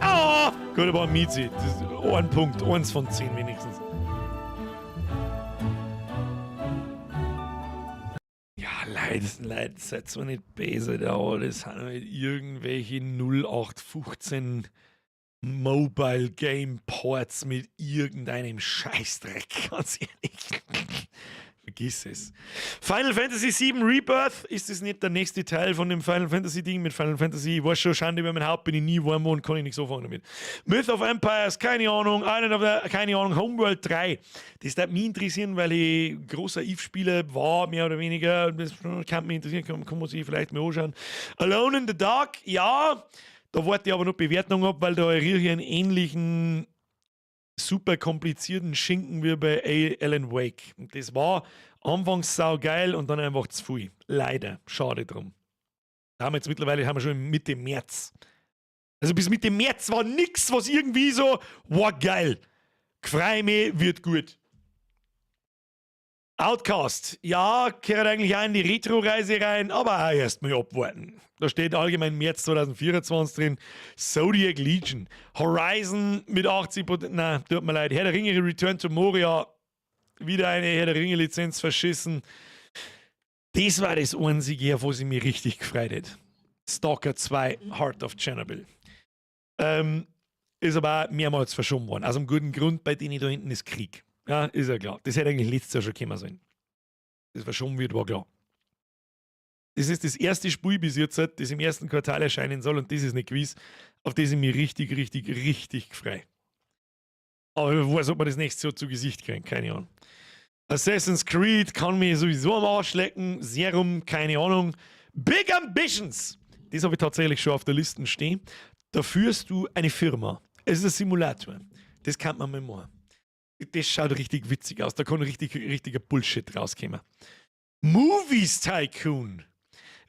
Ah! Gut, aber Miezi. Das ist ein Punkt, 1 von 10 wenigstens. Ja, Leute, Leute, seid so nicht böse da, das sind halt irgendwelche 0815 Mobile Game Ports mit irgendeinem Scheißdreck, ganz ehrlich. Vergiss es. Final Fantasy VII Rebirth, ist das nicht der nächste Teil von dem Final Fantasy Ding mit Final Fantasy? Ich weiß schon, Schande über mein Haupt, bin ich nie warm und kann ich nichts anfangen damit. Myth of Empires, keine Ahnung. Island of the, keine Ahnung. Homeworld 3. Das darf mich interessieren, weil ich großer Eve-Spieler war, mehr oder weniger. Das kann mich interessieren, kann man sich vielleicht mal anschauen. Alone in the Dark, ja. Da warte ich aber noch Bewertung ab, weil da rieche ich einen ähnlichen super komplizierten Schinken wie bei Alan Wake. Und das war anfangs saugeil und dann einfach zu viel. Leider. Schade drum. Da haben wir jetzt mittlerweile haben wir schon Mitte März. Also bis Mitte März war nichts, was irgendwie so, wow, geil. Freu mich, wird gut. Outcast, ja, gehört eigentlich auch in die Retro-Reise rein, aber auch erst mal abwarten. Da steht allgemein März 2024 drin. Zodiac Legion. Horizon mit 80%, nein, tut mir leid. Herr der Ringe Return to Moria, wieder eine Herr der Ringe-Lizenz verschissen. Das war das einzige, auf was ich mich richtig gefreut hätte. Stalker 2, Heart of Chernobyl. Ist aber auch mehrmals verschoben worden. Aus einem guten Grund, bei denen da hinten ist Krieg. Ja, ist ja klar. Das hätte eigentlich letztes Jahr schon kommen sollen. Das verschoben wird, war klar. Das ist das erste Spiel bis jetzt, das im ersten Quartal erscheinen soll, und das ist nicht gewiss, auf das ich mich richtig, richtig, richtig freue. Aber wer weiß, ob wir das nächstes Jahr zu Gesicht kriegen, keine Ahnung. Assassin's Creed kann mich sowieso am Arsch lecken. Serum, keine Ahnung. Big Ambitions! Das habe ich tatsächlich schon auf der Liste stehen. Da führst du eine Firma. Es ist ein Simulator. Das kann man mal machen. Das schaut richtig witzig aus. Da kann richtig, richtiger Bullshit rauskommen. Movies Tycoon.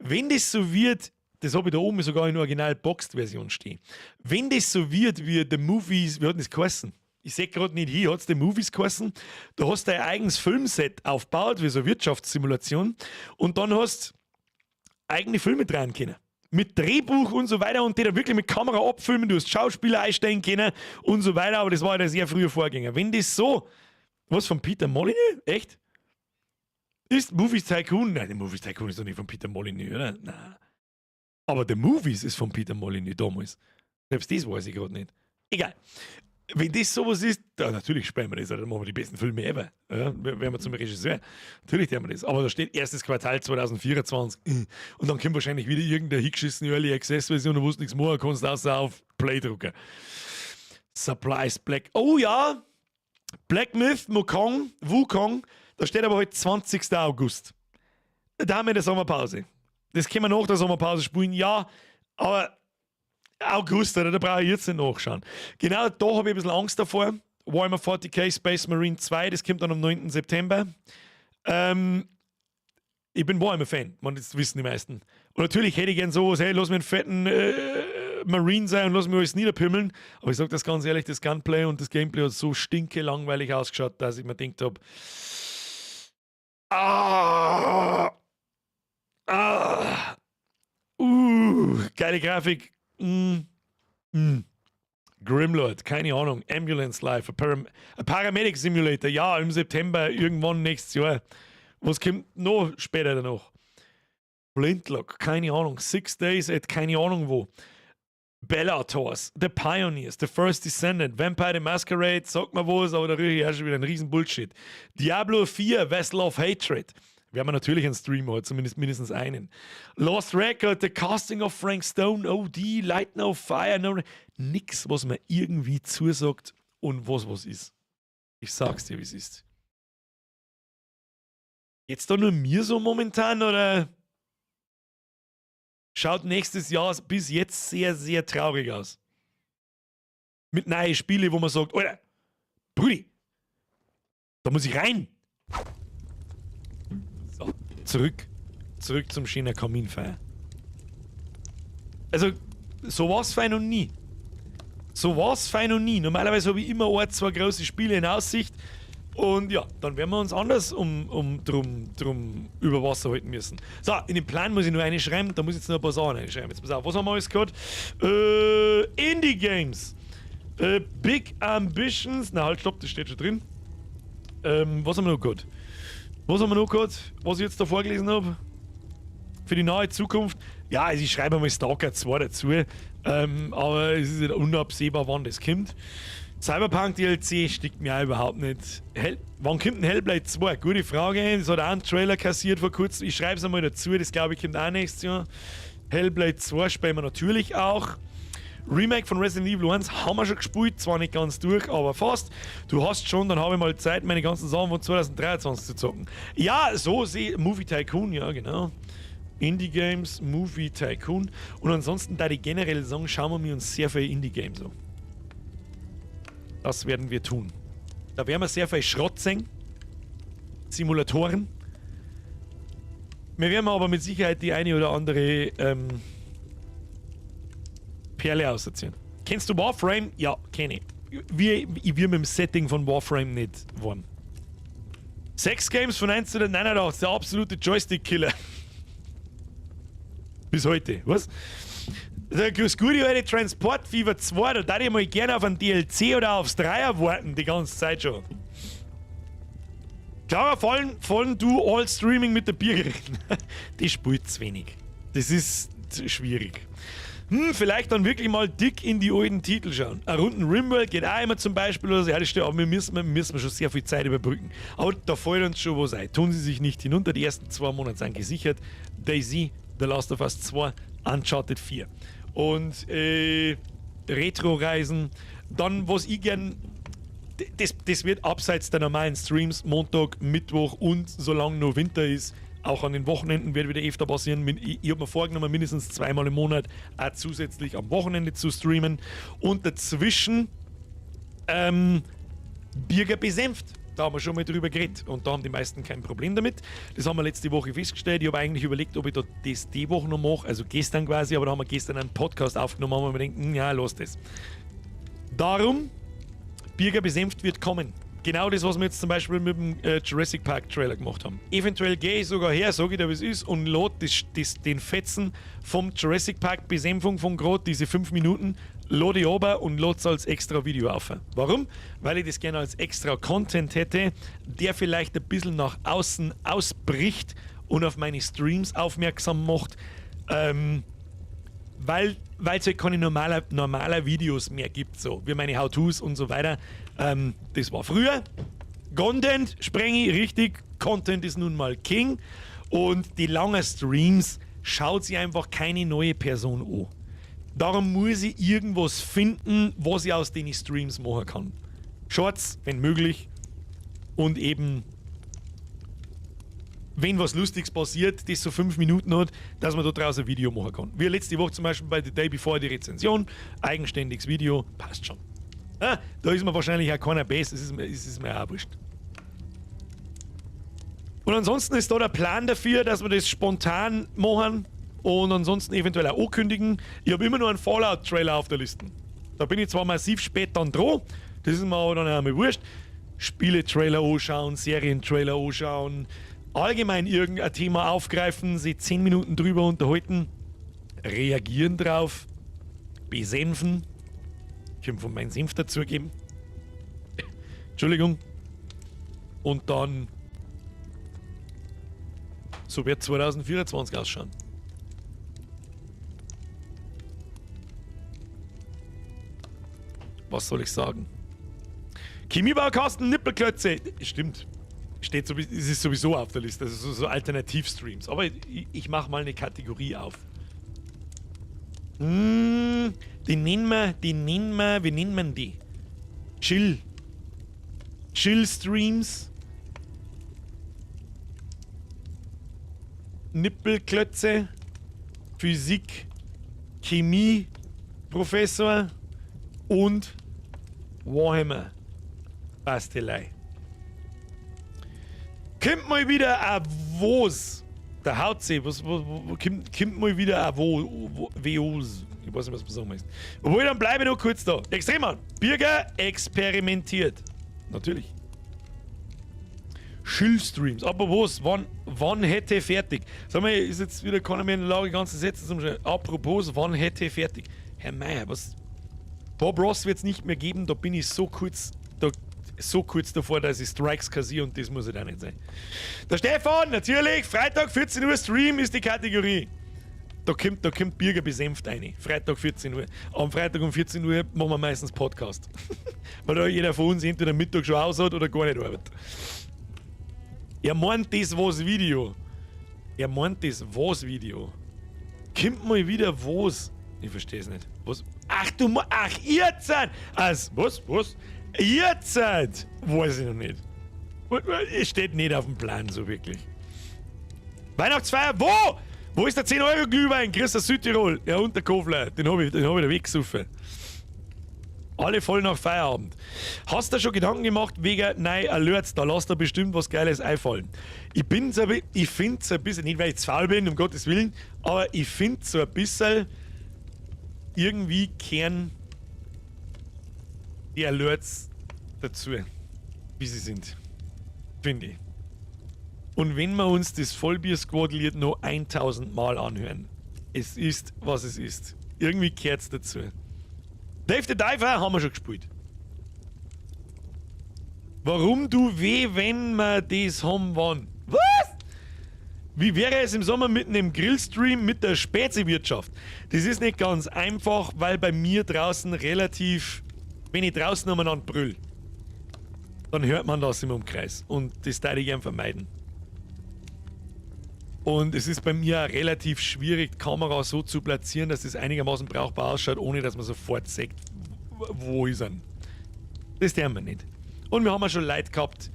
Wenn das so wird, das habe ich da oben sogar in Original Boxed-Version stehen. Wenn das so wird wie The Movies, wie hat denn das geheißen? Ich sehe gerade nicht hier, hat es The Movies geheißen? Da hast du dein eigenes Filmset aufgebaut, wie so eine Wirtschaftssimulation, und dann hast eigene Filme drehen können. Mit Drehbuch und so weiter und die da wirklich mit Kamera abfilmen, du hast Schauspieler einstellen können und so weiter, aber das war ja der sehr frühe Vorgänger. Wenn das so, was von Peter Molyneux? Echt? Ist Movies Tycoon? Nein, The Movies Tycoon ist doch nicht von Peter Molyneux, oder? Nein. Aber The Movies ist von Peter Molyneux damals. Selbst das weiß ich gerade nicht. Egal. Wenn das sowas ist, da natürlich spielen wir das, dann machen wir die besten Filme ever. Ja, werden wir zum Regisseur. Natürlich tun wir das. Aber da steht erstes Quartal 2024. Und dann kommt wahrscheinlich wieder irgendeine hingeschissene Early Access Version, wo du nichts machen kannst, außer auf Play drucken. Supplies Black. Oh ja! Black Myth Wukong, Wukong, da steht aber heute 20. August. Da haben wir eine Sommerpause. Das können wir nach der Sommerpause spielen, ja, aber August, oder? Da brauche ich jetzt nicht nachschauen. Genau da habe ich ein bisschen Angst davor. Warhammer 40K Space Marine 2, das kommt dann am 9. September. Ich bin Warhammer-Fan, man, das wissen die meisten. Und natürlich hätte ich gern sowas, hey, lass mir einen fetten Marine sein und lass mir alles niederpimmeln. Aber ich sage das ganz ehrlich, das Gunplay und das Gameplay hat so stinke langweilig ausgeschaut, dass ich mir gedacht habe, ah, ah, geile Grafik. Grimlord, keine Ahnung. Ambulance Life, a Paramedic Simulator, ja, im September, irgendwann nächstes Jahr. Was kommt noch später danach? Flintlock, keine Ahnung. Six Days at keine Ahnung wo. Bellators, The Pioneers, The First Descendant, Vampire the Masquerade, sag mal was, aber da rieche ich auch schon wieder einen riesen Bullshit. Diablo 4, Vessel of Hatred. Wir haben natürlich einen Stream heute, zumindest mindestens einen. Lost Record, The Casting of Frank Stone, OD, Light No Fire, no, nix, was mir irgendwie zusagt und was was ist. Ich sag's dir, wie es ist. Jetzt da nur mir so momentan oder schaut nächstes Jahr bis jetzt sehr, sehr traurig aus? Mit neuen Spielen, wo man sagt, Alter, Brudi, da muss ich rein. So, zurück. Zurück zum schönen Kaminfeuer. Also, so war's fei noch nie. So war's fei noch nie. Normalerweise habe ich immer ein, zwei große Spiele in Aussicht. Und ja, dann werden wir uns anders drum über Wasser halten müssen. So, in den Plan muss ich nur eine schreiben, da muss ich jetzt noch ein paar Sachen reinschreiben. Jetzt pass auf, was haben wir alles gehabt? Indie Games. Big Ambitions. Na halt, stopp, das steht schon drin. Was haben wir noch gehabt? Was haben wir noch gehabt, was ich jetzt da vorgelesen habe? Für die nahe Zukunft. Ja, also ich schreibe mal Stalker 2 dazu. Aber es ist nicht unabsehbar, wann das kommt. Cyberpunk DLC stickt mir auch überhaupt nicht. Wann kommt denn Hellblade 2? Gute Frage. Das hat auch einen Trailer kassiert vor kurzem. Ich schreibe es einmal dazu, das glaube ich kommt auch nächstes Jahr. Hellblade 2 spielen wir natürlich auch. Remake von Resident Evil 1 haben wir schon gespielt, zwar nicht ganz durch, aber fast. Du hast schon, dann habe ich mal Zeit, meine ganzen Sachen von 2023 zu zocken. Ja, so sehe Movie Tycoon, ja, genau. Indie Games, Movie Tycoon. Und ansonsten, da die generell sagen, schauen wir uns sehr viele Indie Games an. Das werden wir tun. Da werden wir sehr viel Schrott sehen. Simulatoren. Wir werden aber mit Sicherheit die eine oder andere Perle auserziehen. Kennst du Warframe? Ja, kenne ich. Ich wir mit dem Setting von Warframe nicht warm. Sex Games von 1989, der absolute Joystick-Killer. Bis heute, was? Das gute alte Transport Fever 2, da darf ich mal gerne auf ein DLC oder aufs Dreier warten, die ganze Zeit schon. Klarer Fallen du All Streaming mit der Biergeräten. Die spielt zu wenig. Das ist schwierig. Vielleicht dann wirklich mal dick in die alten Titel schauen. Eine Runden Rimworld geht auch immer zum Beispiel oder so. Ja, das stimmt, aber wir müssen schon sehr viel Zeit überbrücken. Aber da fällt uns schon was ein. Tun Sie sich nicht hinunter. Die ersten 2 Monate sind gesichert. DayZ, The Last of Us 2, Uncharted 4. Und Retro-Reisen. Dann, was ich gern das wird abseits der normalen Streams, Montag, Mittwoch und solange noch Winter ist, auch an den Wochenenden wird wieder öfter passieren. Ich habe mir vorgenommen, mindestens zweimal im Monat auch zusätzlich am Wochenende zu streamen. Und dazwischen Birger besenft. Da haben wir schon mal drüber geredet und da haben die meisten kein Problem damit. Das haben wir letzte Woche festgestellt. Ich habe eigentlich überlegt, ob ich da das die Woche noch mache, also gestern quasi, aber da haben wir gestern einen Podcast aufgenommen und wir gedacht, ja, lass das. Darum, Birger besenft wird kommen. Genau das, was wir jetzt zum Beispiel mit dem Jurassic Park Trailer gemacht haben. Eventuell gehe ich sogar her, sage ich dir, wie es ist, und lade den Fetzen vom Jurassic Park Besänfung von gerade, diese 5 Minuten, lade ich runter und lade es als extra Video auf. Warum? Weil ich das gerne als extra Content hätte, der vielleicht ein bisschen nach außen ausbricht und auf meine Streams aufmerksam macht. Weil Weil es halt keine normaler Videos mehr gibt, so wie meine How-Tos und so weiter. Das war früher. Content, Sprengi, richtig. Content ist nun mal King. Und die langen Streams schaut sich einfach keine neue Person an. Darum muss ich irgendwas finden, was ich aus den Streams machen kann. Shorts, wenn möglich. Und eben, wenn was Lustiges passiert, das so 5 Minuten hat, dass man da draußen ein Video machen kann. Wie letzte Woche zum Beispiel bei The Day Before die Rezension, eigenständiges Video, passt schon. Ah, da ist mir wahrscheinlich auch keiner bös, es ist mir auch wurscht. Und ansonsten ist da der Plan dafür, dass wir das spontan machen und ansonsten eventuell auch ankündigen. Ich habe immer nur einen Fallout-Trailer auf der Liste. Da bin ich zwar massiv spät dann dran, das ist mir aber dann auch einmal wurscht. Spiele-Trailer anschauen, Serien-Trailer anschauen, allgemein irgendein Thema aufgreifen, sich 10 Minuten drüber unterhalten, reagieren drauf, besenfen. Ich kann von meinem Senf dazugeben. Entschuldigung. Und dann so wird 2024 ausschauen. Was soll ich sagen? Chemiebaukasten, Nippelklötze. Stimmt. Steht so, es ist sowieso auf der Liste. Das ist so Alternativstreams. Aber ich mache mal eine Kategorie auf. Die nennen wir, wie nennt man die? Chill. Chill-Streams. Nippelklötze. Physik. Chemie. Professor. Und Warhammer. Bastelei. Kommt mal wieder a was? Der Hautsee, was, wo, kommt mal wieder a wo, WOs. Ich weiß nicht, was man sagen muss. Obwohl, dann bleibe ich noch kurz da. Extremann. Birger experimentiert. Natürlich. Schillstreams. Apropos, wann hätte fertig? Sag mal, ist jetzt wieder keiner mehr in der Lage, ganze Sätze zum Schreiben. Apropos, wann hätte fertig? Herr Meier, was. Bob Ross wird es nicht mehr geben, da bin ich so kurz davor, dass ich Strikes kassiere, und das muss ja auch nicht sein. Der Stefan, natürlich, Freitag 14 Uhr Stream ist die Kategorie. Da kommt Birger besenft rein. Freitag 14 Uhr. Am Freitag um 14 Uhr machen wir meistens Podcast, weil da jeder von uns entweder Mittag schon aus hat oder gar nicht arbeitet. Er meint das was Video. Er meint das was Video. Kommt mal wieder was? Ich verstehe es nicht. Was? Ach du, ach, jetzt! Also, was, was? Jetzt! Weiß ich noch nicht. Es steht nicht auf dem Plan so wirklich. Weihnachtsfeier, wo? Wo ist der 10 Euro Glühwein? Chris aus Südtirol. Ja, Unterkofler. Den hab ich da weggesoffen. Alle voll nach Feierabend. Hast du schon Gedanken gemacht wegen neue Alerts? Da lass dir bestimmt was Geiles einfallen. Ich finde es ein bisschen, nicht weil ich zu faul bin, um Gottes Willen, aber ich finde so ein bisschen, irgendwie kehren die Alerts dazu, wie sie sind. Finde ich. Und wenn wir uns das Vollbier-Squad-Lied noch 1000 Mal anhören, es ist, was es ist. Irgendwie kehrt's dazu. Dave the Diver haben wir schon gespielt. Warum du weh, wenn wir das haben wann? Was? Wie wäre es im Sommer mit einem Grillstream mit der Speziwirtschaft? Das ist nicht ganz einfach, weil bei mir draußen relativ, wenn ich draußen umeinander brüll, dann hört man das im Umkreis. Und das tät ich gern vermeiden. Und es ist bei mir auch relativ schwierig, die Kamera so zu platzieren, dass es einigermaßen brauchbar ausschaut, ohne dass man sofort sieht, wo ist er. Das tun wir nicht. Und wir haben auch schon Leute gehabt,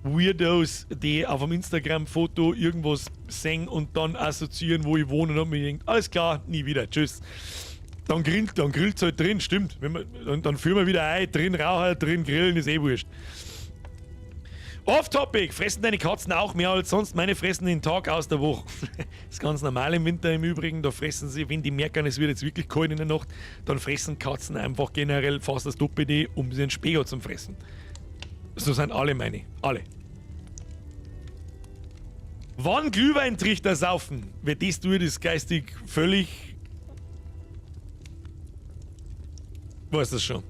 Weirdos, die auf einem Instagram-Foto irgendwas sehen und dann assoziieren, wo ich wohne, und dann mir denkt, alles klar, nie wieder, tschüss. Dann grillt's halt drin, stimmt. Wenn wir, und dann führen wir wieder ein, drin rauchen, drin grillen, ist eh wurscht. Off-Topic, fressen deine Katzen auch mehr als sonst? Meine fressen den Tag aus der Woche. Das ist ganz normal im Winter im Übrigen. Da fressen sie, wenn die merken, es wird jetzt wirklich kalt in der Nacht, dann fressen Katzen einfach generell fast das Doppelte, um sie einen Speger zum Fressen. So sind alle meine. Alle. Wann Glühweintrichter saufen? Wer das tut, ist geistig völlig. Weiß das schon.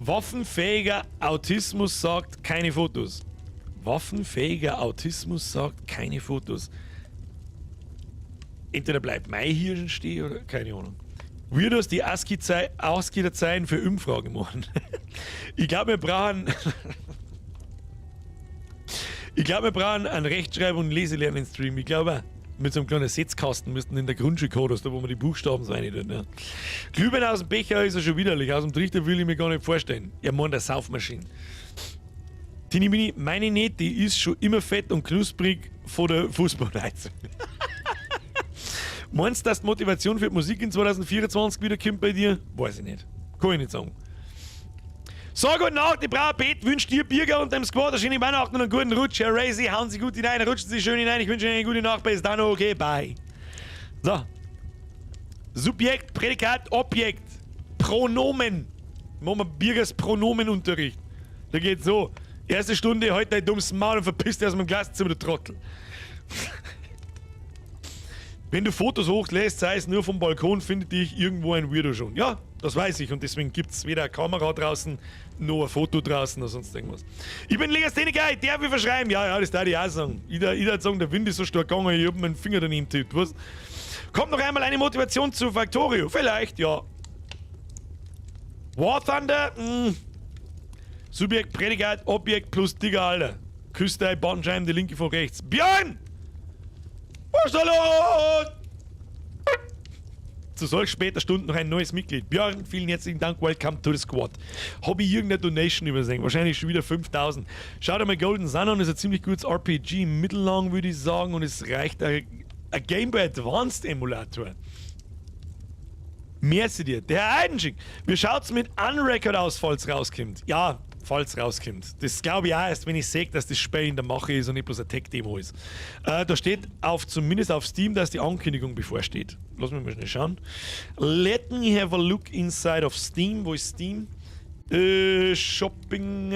Waffenfähiger Autismus sagt keine Fotos. Waffenfähiger Autismus sagt keine Fotos. Entweder bleibt mein Hirn stehen oder keine Ahnung. Weirdos, die ASCII-Dateien für Umfragen machen. Ich glaube, wir brauchen. Ich glaube, wir brauchen einen Rechtschreib- und Leselernen-Stream. Ich glaube, mit so einem kleinen Setzkasten müssten in der Grundschule gehabt, da wo man die Buchstaben so rein tut. Ja. Glühwein aus dem Becher ist ja schon widerlich. Aus dem Trichter will ich mir gar nicht vorstellen. Er meint eine Saufmaschine. Tini Mini, meine nicht, die ist schon immer fett und knusprig vor der Fußballheizung. Meinst du, dass die Motivation für die Musik in 2024 wieder kommt bei dir? Weiß ich nicht. Kann ich nicht sagen. So, gute Nacht, ich brauche ein Bett, wünsche dir Birger und dem Squad eine schöne Weihnachten und einen guten Rutsch. Herr Razy, hauen Sie gut hinein, rutschen Sie schön hinein. Ich wünsche Ihnen eine gute Nacht. Bis dann, okay, bye. So. Subjekt, Prädikat, Objekt, Pronomen. Machen wir Birgers Pronomenunterricht. Der geht so. Erste Stunde, heute dein dummes Maul und verpiss dich aus meinem Klassenzimmer, du Trottel. Wenn du Fotos hochlässt, sei es nur vom Balkon, findet dich irgendwo ein Weirdo schon. Ja, das weiß ich und deswegen gibt es weder eine Kamera draußen, noch ein Foto draußen oder sonst irgendwas. Ich bin Legastheniker, ich darf ich verschreiben. Ja, ja, das darf ich auch sagen. Ich darf sagen, der Wind ist so stark gegangen, ich hab meinen Finger daneben tippt. Was? Kommt noch einmal eine Motivation zu Factorio? Vielleicht, ja. War Thunder? Subjekt, Prädikat, Objekt plus Digger, Alter. Küsst dein Bandscheiben, die linke von rechts. Björn! Was ist da los? Zu solch später Stunde noch ein neues Mitglied. Björn, vielen herzlichen Dank, welcome to the squad. Hab ich irgendeine Donation übersehen? Wahrscheinlich schon wieder 5000. Schaut einmal Golden Sun an, ist ein ziemlich gutes RPG, mittellang würde ich sagen, und es reicht ein Game Boy Advanced Emulator. Merci dir. Der Herr Eidenschink, wie schaut's mit Unrecord aus, falls rauskommt? Ja, falls rauskommt. Das glaube ich auch erst, wenn ich sehe, dass das Spiel in der Mache ist und nicht bloß eine Tech-Demo ist. Da steht zumindest auf Steam, dass die Ankündigung bevorsteht. Lass mich mal schnell schauen. Let me have a look inside of Steam. Wo ist Steam? Shopping.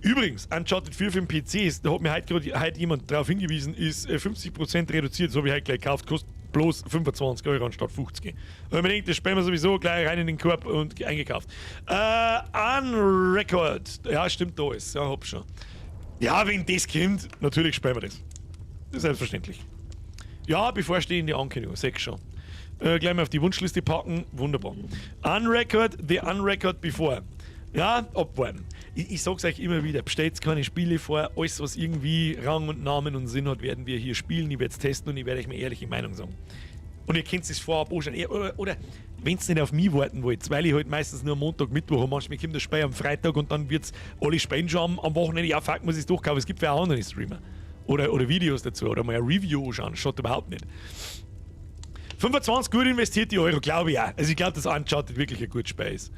Übrigens, Uncharted 4 für den PC ist, da hat mir heute gerade heute jemand darauf hingewiesen, ist 50% reduziert. Das habe ich heute gleich gekauft. Kostet bloß 25 Euro anstatt 50. Und man denkt, das spielen wir sowieso gleich rein in den Korb und eingekauft. Unrecord. Ja, stimmt, da ist. Ja, hab schon. Ja, wenn das kommt, natürlich spielen wir das. Das ist selbstverständlich. Ja, bevorstehende Ankündigung, sechs schon. Gleich mal auf die Wunschliste packen, wunderbar. Unrecord, the Unrecord before. Ja, abwarten. Ich sag's euch immer wieder, bestellt keine Spiele vor, alles was irgendwie Rang und Namen und Sinn hat, werden wir hier spielen, ich werd's testen und ich werde euch meine ehrliche Meinung sagen. Und ihr könnt es vorab anschauen. Oder wenn's nicht auf mich warten wollt, weil ich halt meistens nur am Montag, Mittwoch und manchmal kommt das Spiel am Freitag und dann wird's alle spielen schon am Wochenende. Ja, fuck, muss ich's durchkaufen. Es gibt ja auch andere Streamer. Oder Videos dazu oder mal ein Review anschauen. Schaut überhaupt nicht. 25 gut investierte Euro, glaube ich auch. Also ich glaube, dass Uncharted wirklich ein gutes Spiel ist.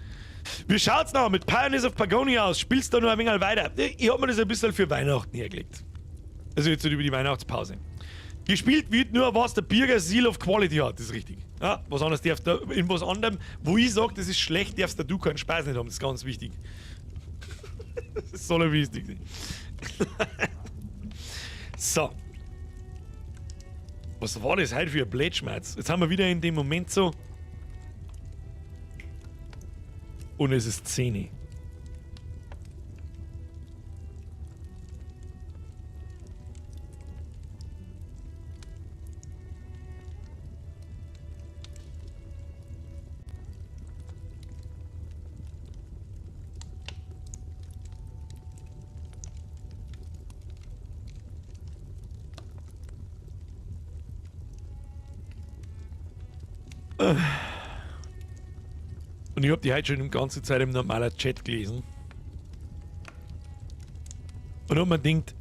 Wie schaut's noch mit Pioneers of Pagonia aus? Spielst du da noch ein wenig weiter? Ich hab mir das ein bisschen für Weihnachten hergelegt. Also jetzt über die Weihnachtspause. Gespielt wird nur, was der Birger Seal of Quality hat, das ist richtig. Ja, was anderes darfst du, in was anderem, wo ich sag, das ist schlecht, darfst du keinen Spaß nicht haben, das ist ganz wichtig. Das ist so wichtig. So. Was war das heute für ein Blödschmerz? Jetzt haben wir wieder in dem Moment so. Und es ist 10. Und ich hab die heute schon die ganze Zeit im normalen Chat gelesen. Und hab mir gedacht,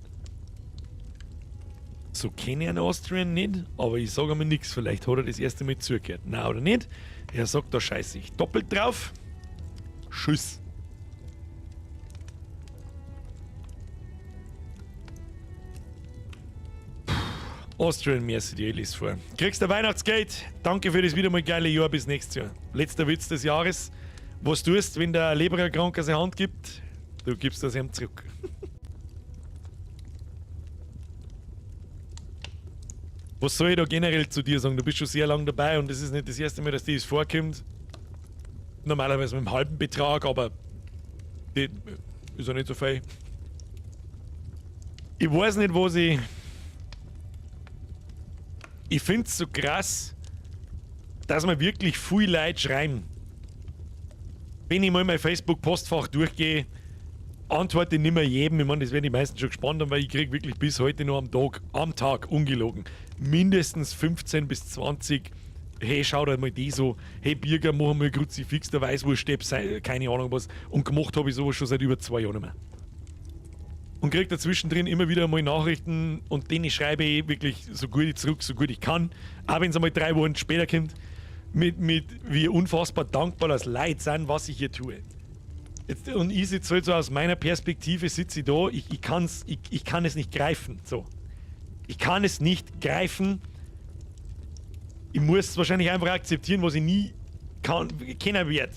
so kenne ich einen Austrian nicht, aber ich sag einmal nix, vielleicht hat er das erste Mal zugehört. Na oder nicht? Er sagt, da scheiße ich doppelt drauf. Tschüss. Austrian, merci dir, ich lese vor. Kriegst du Weihnachtsgeld? Danke für das wieder mal geile Jahr, bis nächstes Jahr. Letzter Witz des Jahres. Was tust, wenn der Lebererkranke seine Hand gibt? Du gibst das ihm zurück. Was soll ich da generell zu dir sagen? Du bist schon sehr lang dabei und es ist nicht das erste Mal, dass dir das vorkommt. Normalerweise mit einem halben Betrag, aber die ist ja nicht so viel. Ich weiß nicht, was ich... Ich find's so krass, dass mir wirklich viel Leute schreiben. Wenn ich mal mein Facebook-Postfach durchgehe, antworte ich nicht mehr jedem. Ich meine, das werden die meisten schon gespannt haben, weil ich kriege wirklich bis heute noch am Tag, ungelogen, mindestens 15 bis 20: Hey, schau dir mal die so, hey Birger, mach mal Kruzifix, der Weißwurst, keine Ahnung was. Und gemacht habe ich sowas schon seit über 2 Jahren nicht mehr. Und kriege dazwischen drin immer wieder mal Nachrichten und denen schreibe ich wirklich so gut ich zurück, so gut ich kann. Auch wenn es einmal 3 Wochen später kommt, mit wie unfassbar dankbar das Leute sind, was ich hier tue. Jetzt, und ich sitze halt so aus meiner Perspektive, sitze ich da, ich kann es nicht greifen. So. Ich kann es nicht greifen. Ich muss wahrscheinlich einfach akzeptieren, was ich nie kennen werde.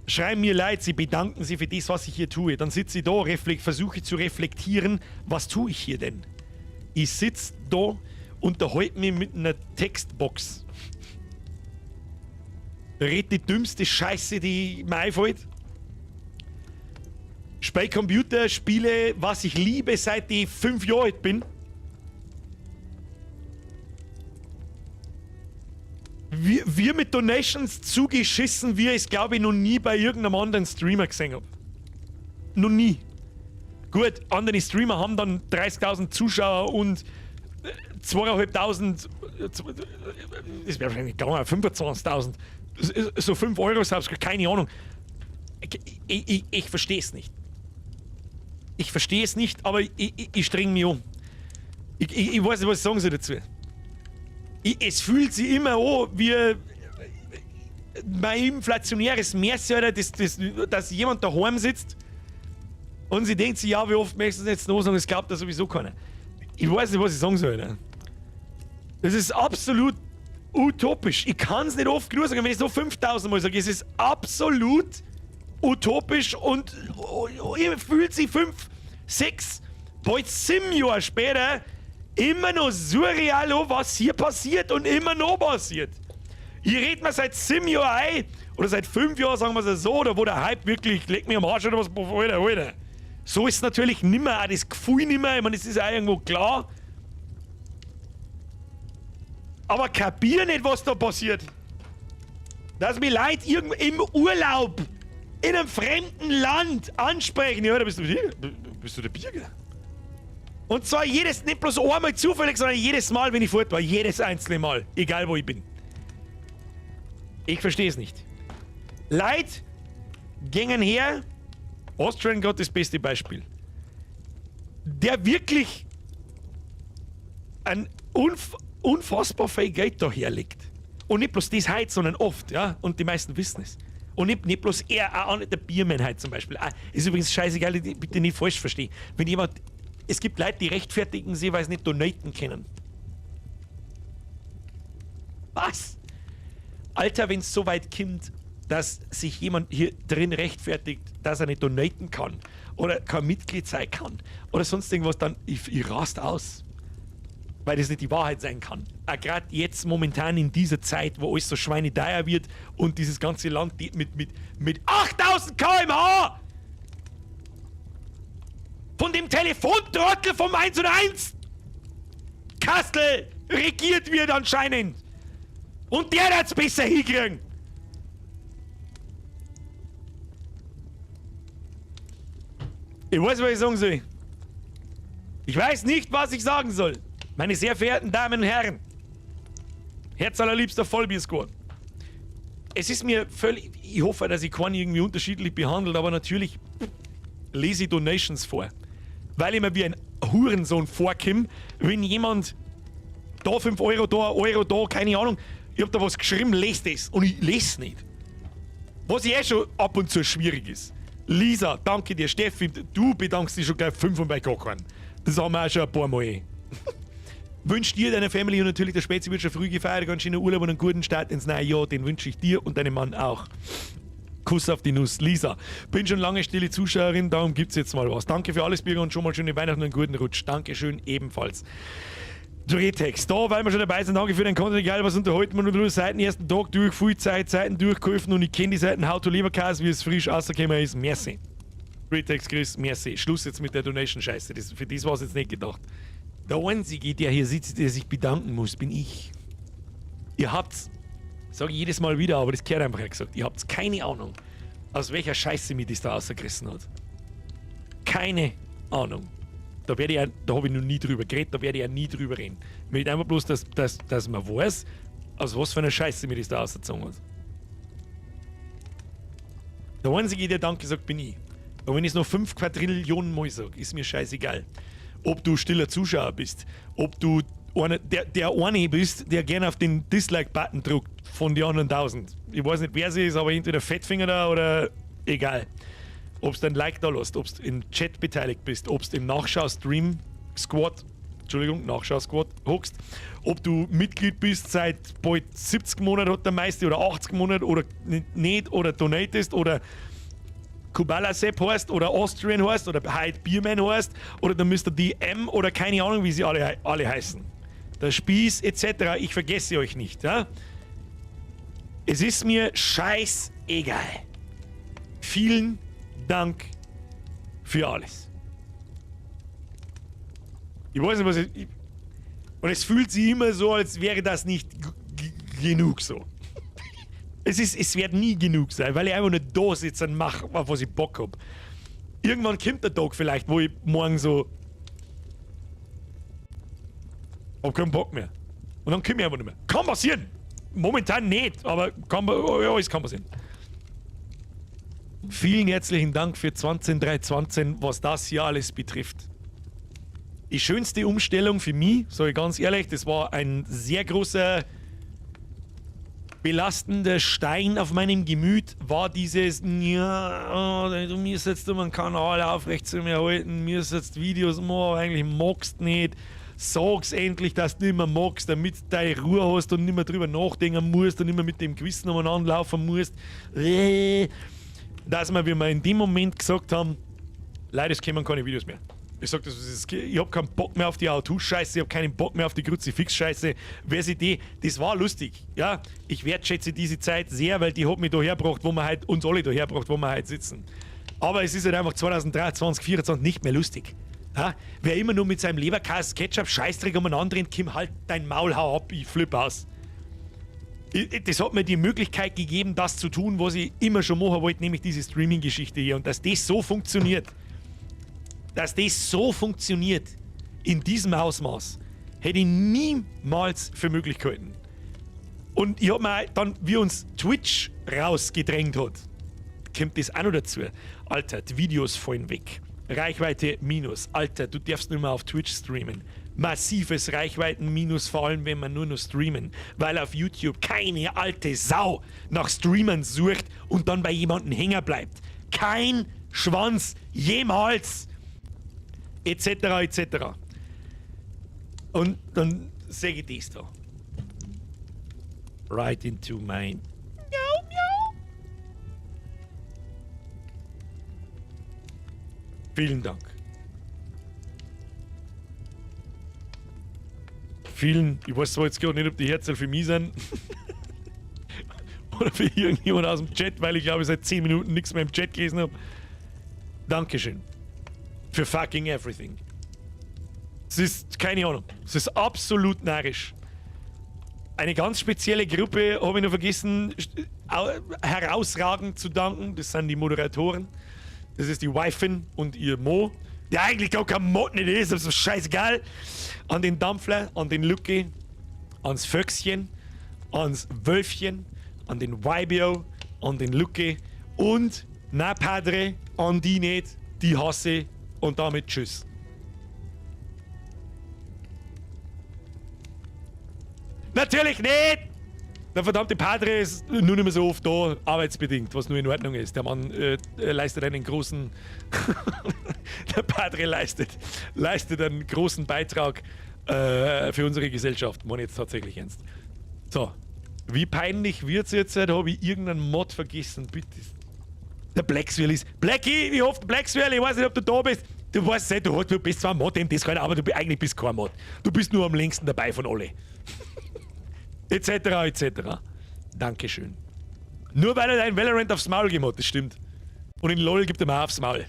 Schreiben mir Leute, sie bedanken sich für das, was ich hier tue. Dann sitze ich da, versuche zu reflektieren, was tue ich hier denn? Ich sitze da, unterhalte mich mit einer Textbox. Red die dümmste Scheiße, die mir einfällt. Spiel Computerspiele, was ich liebe, seit ich 5 Jahre alt bin. Wir mit Donations zugeschissen, wie ich es, glaube ich, noch nie bei irgendeinem anderen Streamer gesehen habe. Noch nie. Gut, andere Streamer haben dann 30.000 Zuschauer und 2.500, das wäre wahrscheinlich gegangen, 25.000. So 5 € selbst, keine Ahnung. Ich verstehe es nicht. Ich verstehe es nicht, aber ich streng mich an. Ich weiß nicht, was ich sagen soll dazu. Es fühlt sich immer an, wie mein inflationäres Merci, Alter, dass jemand daheim sitzt und sie denkt sich, ja, wie oft möchtest du das jetzt noch sagen, das glaubt da sowieso keiner. Ich weiß nicht, was ich sagen soll. Alter. Das ist absolut utopisch. Ich kann es nicht oft genug sagen, wenn ich es noch 5000 Mal sage, es ist absolut utopisch und ihr fühlt sich 5, 6, bald 7 Jahre später immer noch surreal an, was hier passiert und immer noch passiert. Ich red mir seit 7 Jahren ein, oder seit 5 Jahren, sagen wir es so, oder wo der Hype wirklich, leck mich am Arsch oder was, Alter, Alter. So ist es natürlich nimmer, auch das Gefühl nimmer, ich meine, das ist auch irgendwo klar. Aber kapier nicht, was da passiert. Dass mich Leute im Urlaub in einem fremden Land ansprechen. Ja, da bist du der Birger? Und zwar jedes, nicht bloß einmal zufällig, sondern jedes Mal, wenn ich fort war. Jedes einzelne Mal. Egal, wo ich bin. Ich verstehe es nicht. Leute gingen her. Austrian Gott das beste Beispiel. Der wirklich ein unfassbar viel Geld da herlegt. Und nicht bloß das heute, sondern oft, ja. Und die meisten wissen es. Und nicht bloß er, auch nicht der Biermann heute zum Beispiel. Ah, ist übrigens scheißegal, bitte nicht falsch verstehen. Wenn jemand, es gibt Leute, die rechtfertigen sich, weil sie nicht donaten können. Was? Alter, wenn es so weit kommt, dass sich jemand hier drin rechtfertigt, dass er nicht donaten kann oder kein Mitglied sein kann oder sonst irgendwas, dann ich rast aus. Weil das nicht die Wahrheit sein kann. Auch gerade jetzt momentan in dieser Zeit, wo alles so schweineteuer wird und dieses ganze Land mit 8000 km/h von dem Telefontrottel vom 1 und 1 Kastel regiert wird anscheinend. Und der hat's besser hinkriegen. Ich weiß, was ich sagen soll. Ich weiß nicht, was ich sagen soll. Meine sehr verehrten Damen und Herren. Herzallerliebster Vollbierscore. Es ist mir völlig. Ich hoffe, dass ich keinen irgendwie unterschiedlich behandelt, aber natürlich lese ich Donations vor. Weil ich mir wie ein Hurensohn vorkomme, wenn jemand da 5 Euro, da 1 Euro, da, keine Ahnung, ich hab da was geschrieben, lest es. Und ich lese nicht. Was eh schon ab und zu schwierig ist. Lisa, danke dir. Steffi, du bedankst dich schon gleich fünfmal bei gar keinem. Das haben wir auch schon ein paar Mal. Wünsche dir, deiner Family und natürlich der Spezi wird schon früh gefeiert, ganz schönen Urlaub und einen guten Start ins neue Jahr. Den wünsche ich dir und deinem Mann auch. Kuss auf die Nuss. Lisa, bin schon lange stille Zuschauerin, darum gibt's jetzt mal was. Danke für alles, Birger, und schon mal schöne Weihnachten und einen guten Rutsch. Dankeschön ebenfalls. Drehtext. Da, weil wir schon dabei sind, danke für den Content, egal was unterhalten wir nur seit dem ersten Tag durch, viel Zeit, Seiten durchgeholfen und ich kenne die Seiten How to Leberkäse, wie es frisch rausgekommen ist. Merci. Retex Chris, merci. Schluss jetzt mit der Donation-Scheiße. Für das war es jetzt nicht gedacht. Der Einzige, der hier sitzt, der sich bedanken muss, bin ich. Ihr habt's, sage ich jedes Mal wieder, aber das gehört einfach gesagt, ihr habt keine Ahnung, aus welcher Scheiße mich das da rausgerissen hat. Keine Ahnung. Da werde ich, da habe ich noch nie drüber geredet, da werde ich auch nie drüber reden. Ich möchte einfach bloß, dass man weiß, aus was für einer Scheiße mir das da rausgezogen hat. Der Einzige, der Danke sagt, bin ich. Und wenn ich es noch 5 Quadrillionen Mal sage, ist mir scheißegal. Ob du stiller Zuschauer bist, ob du einer, der eine bist, der gerne auf den Dislike-Button drückt von den anderen 1000. Ich weiß nicht, wer sie ist, aber entweder Fettfinger da oder egal. Ob du ein Like da lässt, ob du im Chat beteiligt bist, ob du im Nachschau-Stream-Squad, Entschuldigung, Nachschau-Squad hockst, ob du Mitglied bist seit bald 70 Monaten hat der meiste oder 80 Monaten oder nicht oder donatest oder Kubala Sepp heißt oder Austrian heißt oder Hyde Beerman heißt oder der Mr. DM oder keine Ahnung, wie sie alle heißen. Der Spieß etc. Ich vergesse euch nicht. Ja? Es ist mir scheißegal. Vielen Dank für alles. Ich weiß nicht, was ich. Und es fühlt sich immer so, als wäre das nicht genug so. Es wird nie genug sein, weil ich einfach nur da sitze und mache, auf was ich Bock hab. Irgendwann kommt der Tag vielleicht, wo ich morgen so. Hab keinen Bock mehr. Und dann komme ich einfach nicht mehr. Kann passieren! Momentan nicht, aber ja, alles kann passieren. Vielen herzlichen Dank für 2023, was das hier alles betrifft. Die schönste Umstellung für mich, sage ich ganz ehrlich, das war ein sehr großer belastender Stein auf meinem Gemüt, war dieses, ja, oh, du müsstest jetzt einen Kanal aufrecht zu mir halten, müsstest Videos machen, aber eigentlich magst nicht. Sag's endlich, dass du nicht mehr magst, damit du deine Ruhe hast und nicht mehr drüber nachdenken musst und nicht mehr mit dem Gewissen umeinander laufen musst. Dass wir, wie wir in dem Moment gesagt haben, leider, es kommen keine Videos mehr. Ich sag das, ich hab keinen Bock mehr auf die Auto-Scheiße, ich hab keinen Bock mehr auf die Kruzifix-Scheiße. Wer sie die, das war lustig. Ja, ich wertschätze diese Zeit sehr, weil die hat mich daher gebracht, wo wir halt, uns alle daher gebracht, wo wir heute sitzen. Aber es ist halt einfach 2023, 2024 nicht mehr lustig. Ja? Wer immer nur mit seinem Leberkäse, Ketchup, Scheißdreck umeinander rennt, Kim, halt dein Maul, hau ab, ich flipp aus. Das hat mir die Möglichkeit gegeben, das zu tun, was ich immer schon machen wollte, nämlich diese Streaming-Geschichte hier. Und dass das so funktioniert, dass das so funktioniert, in diesem Ausmaß, hätte ich niemals für möglich gehalten. Und ich hab mir dann, wie uns Twitch rausgedrängt hat, kommt das auch noch dazu. Alter, die Videos fallen weg. Reichweite minus. Alter, du darfst nicht mehr auf Twitch streamen. Massives Reichweiten-Minus, vor allem wenn man nur noch streamen, weil auf YouTube keine alte Sau nach Streamern sucht und dann bei jemandem hängen bleibt. Kein Schwanz jemals! Etc. etc. Und dann sehe ich das da. Right into my Miau, miau. Vielen Dank. Vielen, ich weiß zwar jetzt gerade nicht, ob die Herzl für mich sind oder für irgendjemand aus dem Chat, weil ich glaube, seit 10 Minuten nichts mehr im Chat gelesen hab. Dankeschön. Für fucking everything. Es ist, keine Ahnung, es ist absolut narrisch. Eine ganz spezielle Gruppe habe ich noch vergessen, herausragend zu danken. Das sind die Moderatoren. Das ist die Wifen und ihr Mo, der eigentlich gar kein Mod nicht ist, das ist scheißegal. An den Dampfler, an den Lucky, ans Föchschen, ans Wölfchen, an den Vibio, an den Lucky und na Padre, an die nicht, die hasse und damit tschüss. Natürlich nicht! Der verdammte Padre ist nur nicht mehr so oft da, arbeitsbedingt, was nur in Ordnung ist. Der Mann leistet einen großen... Der Padre leistet einen großen Beitrag für unsere Gesellschaft. Mann, jetzt tatsächlich ernst. So, wie peinlich wird's jetzt? Da hab ich irgendeinen Mod vergessen, bitte. Der Blackswell ist... Blackie, ich hoffe, Blackswell, ich weiß nicht, ob du da bist. Du weißt nicht, du bist zwar ein Mod, das kann, aber du eigentlich bist kein Mod. Du bist nur am längsten dabei von alle. Et cetera, et cetera. Dankeschön. Nur weil er dein Valorant aufs Maul gegeben hat, das stimmt. Und in LOL gibt er mir aufs Maul.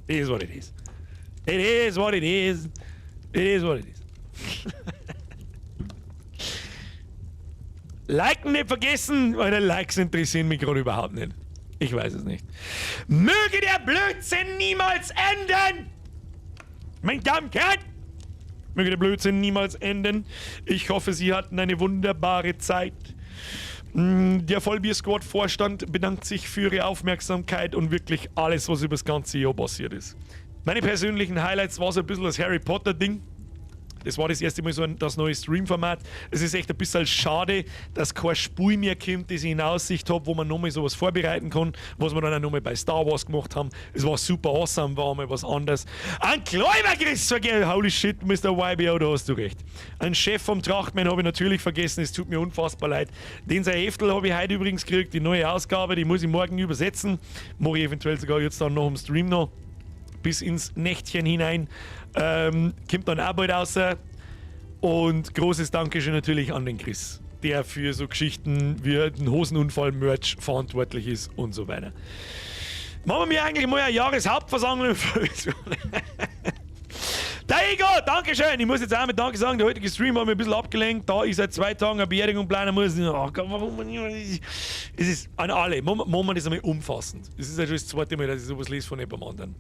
Ist, was it is. It is what it is. It is what it is. Liken nicht vergessen, weil Likes interessieren mich gerade überhaupt nicht. Ich weiß es nicht. Möge der Blödsinn niemals enden! Mein Damen und Herren! Möge der Blödsinn niemals enden. Ich hoffe, Sie hatten eine wunderbare Zeit. Der Vollbier-Squad-Vorstand bedankt sich für Ihre Aufmerksamkeit und wirklich alles, was über das ganze Jahr passiert ist. Meine persönlichen Highlights war so ein bisschen das Harry Potter-Ding. Das war das erste Mal so das neue Stream-Format. Es ist echt ein bisschen schade, dass kein Spiel mehr kommt, das ich in Aussicht habe, wo man nochmal sowas vorbereiten kann, was wir dann auch nochmal bei Star Wars gemacht haben. Es war super awesome, war mal was anderes. Ein Kläuber Chris vergessen! Holy shit, Mr. YBO, da hast du recht. Ein Chef vom Trachtmann habe ich natürlich vergessen, es tut mir unfassbar leid. Den sein Heftel habe ich heute übrigens gekriegt, die neue Ausgabe, die muss ich morgen übersetzen. Mache ich eventuell sogar jetzt dann noch im Stream noch bis ins Nächtchen hinein. Kommt dann auch bald raus. Und großes Dankeschön natürlich an den Chris, der für so Geschichten wie den Hosenunfall-Merch verantwortlich ist und so weiter. Machen wir eigentlich mal eine Jahreshauptversammlung? Der Ego, Dankeschön. Ich muss jetzt auch mit Danke sagen, der heutige Stream hat mich ein bisschen abgelenkt. Da ich seit 2 Tagen eine Beerdigung planen muss. Oh Gott, warum? Es ist an alle. Machen wir das einmal umfassend. Es ist ja schon das zweite Mal, dass ich sowas lese von jemand anderem.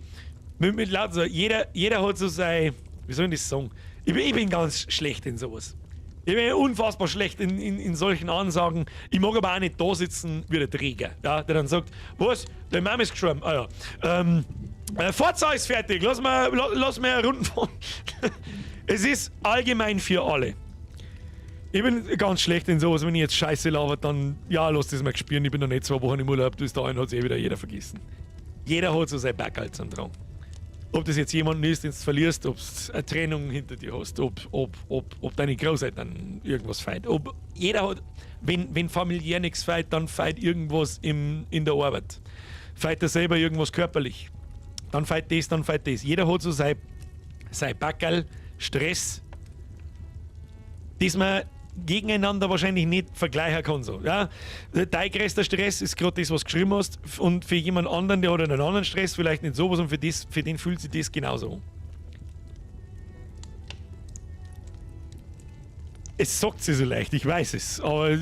Mit laut so, jeder hat so sein, wie soll ich das sagen? Ich bin ganz schlecht in sowas. Ich bin unfassbar schlecht in solchen Ansagen. Ich mag aber auch nicht da sitzen wie der Träger, ja, der dann sagt, was? Deine Mama ist gestorben. Ah ja. Forza ist fertig, lass mal eine Runde fahren. Es ist allgemein für alle. Ich bin ganz schlecht in sowas, wenn ich jetzt Scheiße laber, dann, ja, lass das mal spielen, ich bin noch nicht 2 Wochen im Urlaub, bis dahin hat's eh wieder jeder vergessen. Jeder hat so sein Backerl zum Tragen. Ob das jetzt jemanden ist, den du verlierst, ob du eine Trennung hinter dir hast, ob deine Großeltern irgendwas feiert. Ob jeder hat, wenn familiär nichts feiert, dann feiert irgendwas in der Arbeit. Feiert er selber irgendwas körperlich. Dann feiert das, dann feiert das. Jeder hat so sein Backerl, Stress, das man gegeneinander wahrscheinlich nicht vergleichen kann. So, ja? Dein größter Stress ist gerade das, was du geschrieben hast, und für jemand anderen, der hat einen anderen Stress, vielleicht nicht sowas, und für den fühlt sich das genauso an. Es sagt sich so leicht, ich weiß es, aber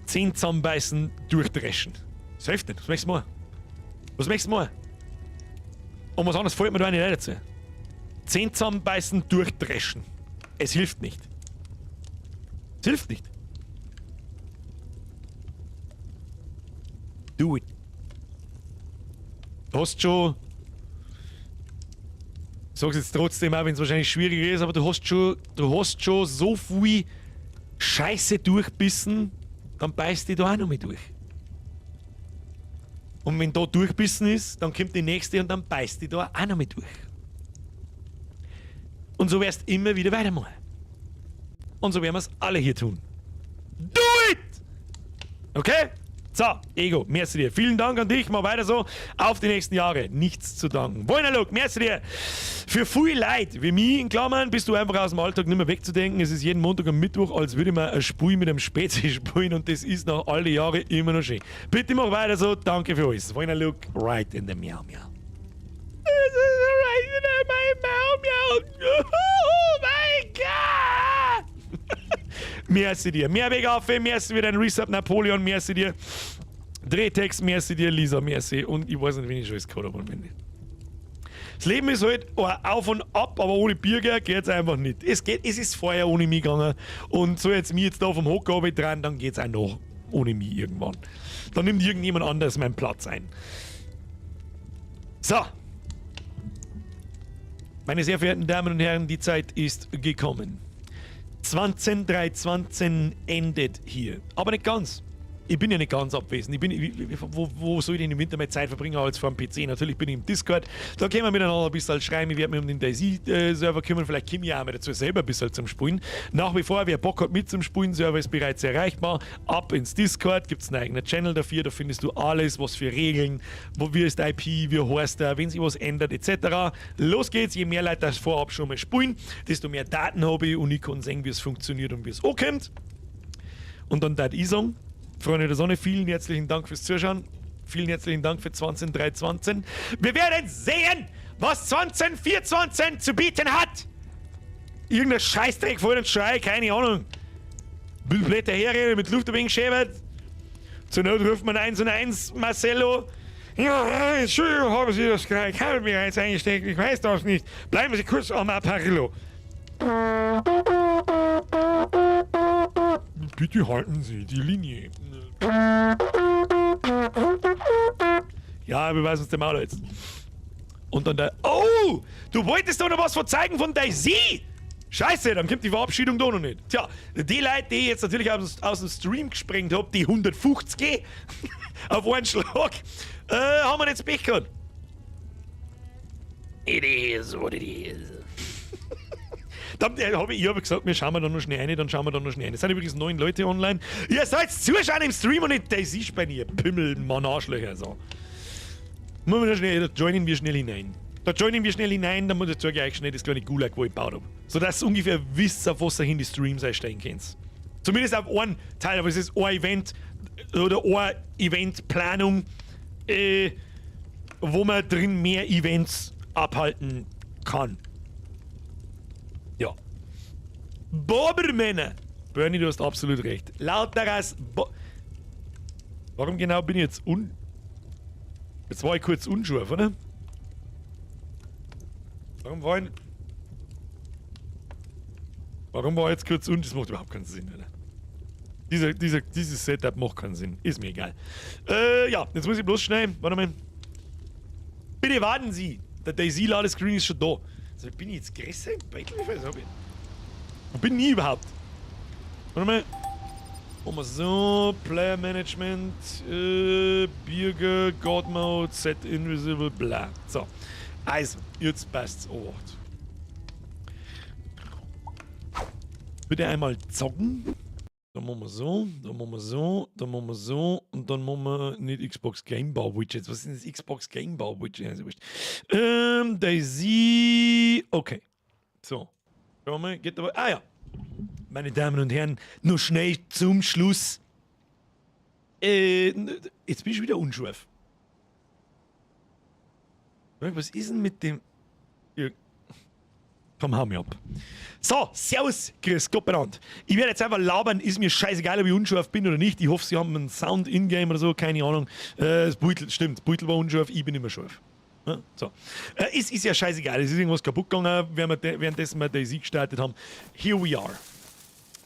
10 zusammenbeißen, durchdreschen. Das hilft nicht. Was möchtest du machen? Was möchtest du machen? Und was anderes fällt mir da nicht dazu. 10 zusammenbeißen, durchdreschen. Es hilft nicht. Es hilft nicht. Do it. Du hast schon... Ich sag's jetzt trotzdem auch, wenn es wahrscheinlich schwieriger ist, aber du hast schon so viel Scheiße durchbissen, dann beißt dich da auch noch mal durch. Und wenn da durchbissen ist, dann kommt die nächste und dann beißt dich da auch noch mal durch. Und so wirst du immer wieder weitermachen. Und so werden wir es alle hier tun. Do it! Okay? So, Ego, merci dir. Vielen Dank an dich. Mach weiter so. Auf die nächsten Jahre. Nichts zu danken. Woinerlook, merci dir. Für viel Leid, wie mich in Klammern, bist du einfach aus dem Alltag nicht mehr wegzudenken. Es ist jeden Montag und Mittwoch, als würde man ein Spiel mit einem Spezi spielen, und das ist nach all den Jahren immer noch schön. Bitte mach weiter so. Danke für alles. Woinerlook, right in the meow meow. This is right in my meow meow. Oh my God! Merci dir. Mehrweg auf, merci wieder ein Resub Napoleon, merci dir. Drehtext, merci dir, Lisa, merci. Und ich weiß nicht, wen ich schon alles gehabt habe am Ende. Das Leben ist halt auf und ab, aber ohne Birger geht's einfach nicht. Es ist vorher ohne mich gegangen. Und so jetzt mich jetzt da vom Hocker dran, dann geht's auch noch ohne mich irgendwann. Dann nimmt irgendjemand anders meinen Platz ein. So. Meine sehr verehrten Damen und Herren, die Zeit ist gekommen. 20.3.20 endet hier. Aber nicht ganz. Ich bin ja nicht ganz abwesend. Ich bin, wo soll ich denn im Winter mehr Zeit verbringen als vor dem PC? Natürlich bin ich im Discord. Da können wir miteinander ein bisschen schreiben. Ich werde mich um den DayZ-Server kümmern. Vielleicht komme ich auch mal dazu, selber ein bisschen zum Spielen. Nach wie vor, wer Bock hat mit zum Spielen, Server ist bereits erreichbar. Ab ins Discord, gibt es einen eigenen Channel dafür. Da findest du alles, was für Regeln, wo, wie ist IP, wie heißt der, wenn sich was ändert, etc. Los geht's. Je mehr Leute das vorab schon mal spielen, desto mehr Daten habe ich und ich kann sehen, wie es funktioniert und wie es ankommt. Und dann darf ich sagen, Freunde der Sonne, vielen herzlichen Dank fürs Zuschauen. Vielen herzlichen Dank für 20.3.20. Wir werden sehen, was 2024 zu bieten hat. Irgendein Scheißdreck vor den Schrei, keine Ahnung. Blätter herreden, mit Luft ein wenig schäbert. Zur Not ruft man 1 und 1, Marcello. Ja, Entschuldigung, haben Sie das gerade? Ich habe mir eins eingesteckt, ich weiß das nicht. Bleiben Sie kurz am Apparillo. Bitte halten Sie die Linie. Ja, wir weisen uns dem Maul jetzt. Und dann der. Oh! Du wolltest doch noch was verzeigen von DayZ! Scheiße, dann kommt die Verabschiedung da noch nicht. Tja, die Leute, die ich jetzt natürlich aus dem Stream gesprengt hab, die 150 auf einen Schlag, haben wir jetzt Pech gehabt. It is what it is. Dann hab ich hab gesagt, wir schauen wir da noch schnell rein, dann schauen wir da noch schnell rein. Es sind übrigens 9 Leute online. Ihr sollt zuschauen im Stream und nicht DayZ spielen, ihr Pimmel, Mann, Arschlöcher. So. Müssen wir noch schnell, da joinen wir schnell hinein. Da joinen wir schnell hinein, dann muss ich zeige ich euch schnell das kleine Gulag, wo ich gebaut hab. Sodass ihr ungefähr wisst, auf was ihr hin die Streams einsteigen könnt. Zumindest auf einen Teil, aber es ist ein Event oder eine Eventplanung, wo man drin mehr Events abhalten kann. Ja. Bobermänner! Bernie, du hast absolut recht. Lauteres Bo Warum genau bin ich jetzt un... Jetzt war ich kurz unscharf, oder? Warum war ich... Warum war ich jetzt kurz un... Das macht überhaupt keinen Sinn, oder? Dieses Setup macht keinen Sinn. Ist mir egal. Ja, jetzt muss ich bloß schnell... Warte mal. Bitte warten Sie! Der DayZ-Ladescreen ist schon da. Also, bin ich jetzt größer im Beutel? Ich weiß nicht. Wo bin ich überhaupt? Warte mal. Machen wir so, Player Management, Birger, God Mode, Set Invisible, bla. So. Also, jetzt passt's. Oh, bitte einmal zocken. Dann machen wir so, dann machen wir so, dann machen wir so und dann machen wir nicht Xbox Game Bar Widgets. Was ist denn das Xbox Game Bar Widget? Also wurscht. DayZ. Okay. So. Schauen wir mal, geht aber. Ah ja. Meine Damen und Herren, noch schnell zum Schluss. Jetzt bin ich wieder unscharf. Was ist denn mit dem. Ja. Komm, hau mir ab. So, servus, grüß Gott benannt. Ich werde jetzt einfach labern, ist mir scheißegal, ob ich unscharf bin oder nicht. Ich hoffe, Sie haben einen Sound in-game oder so, keine Ahnung. Das Beutel, stimmt, Beutel war unscharf, ich bin immer scharf. Ja, so. Es ist ja scheißegal, es ist irgendwas kaputt gegangen, währenddessen wir DayZ gestartet haben. Here we are.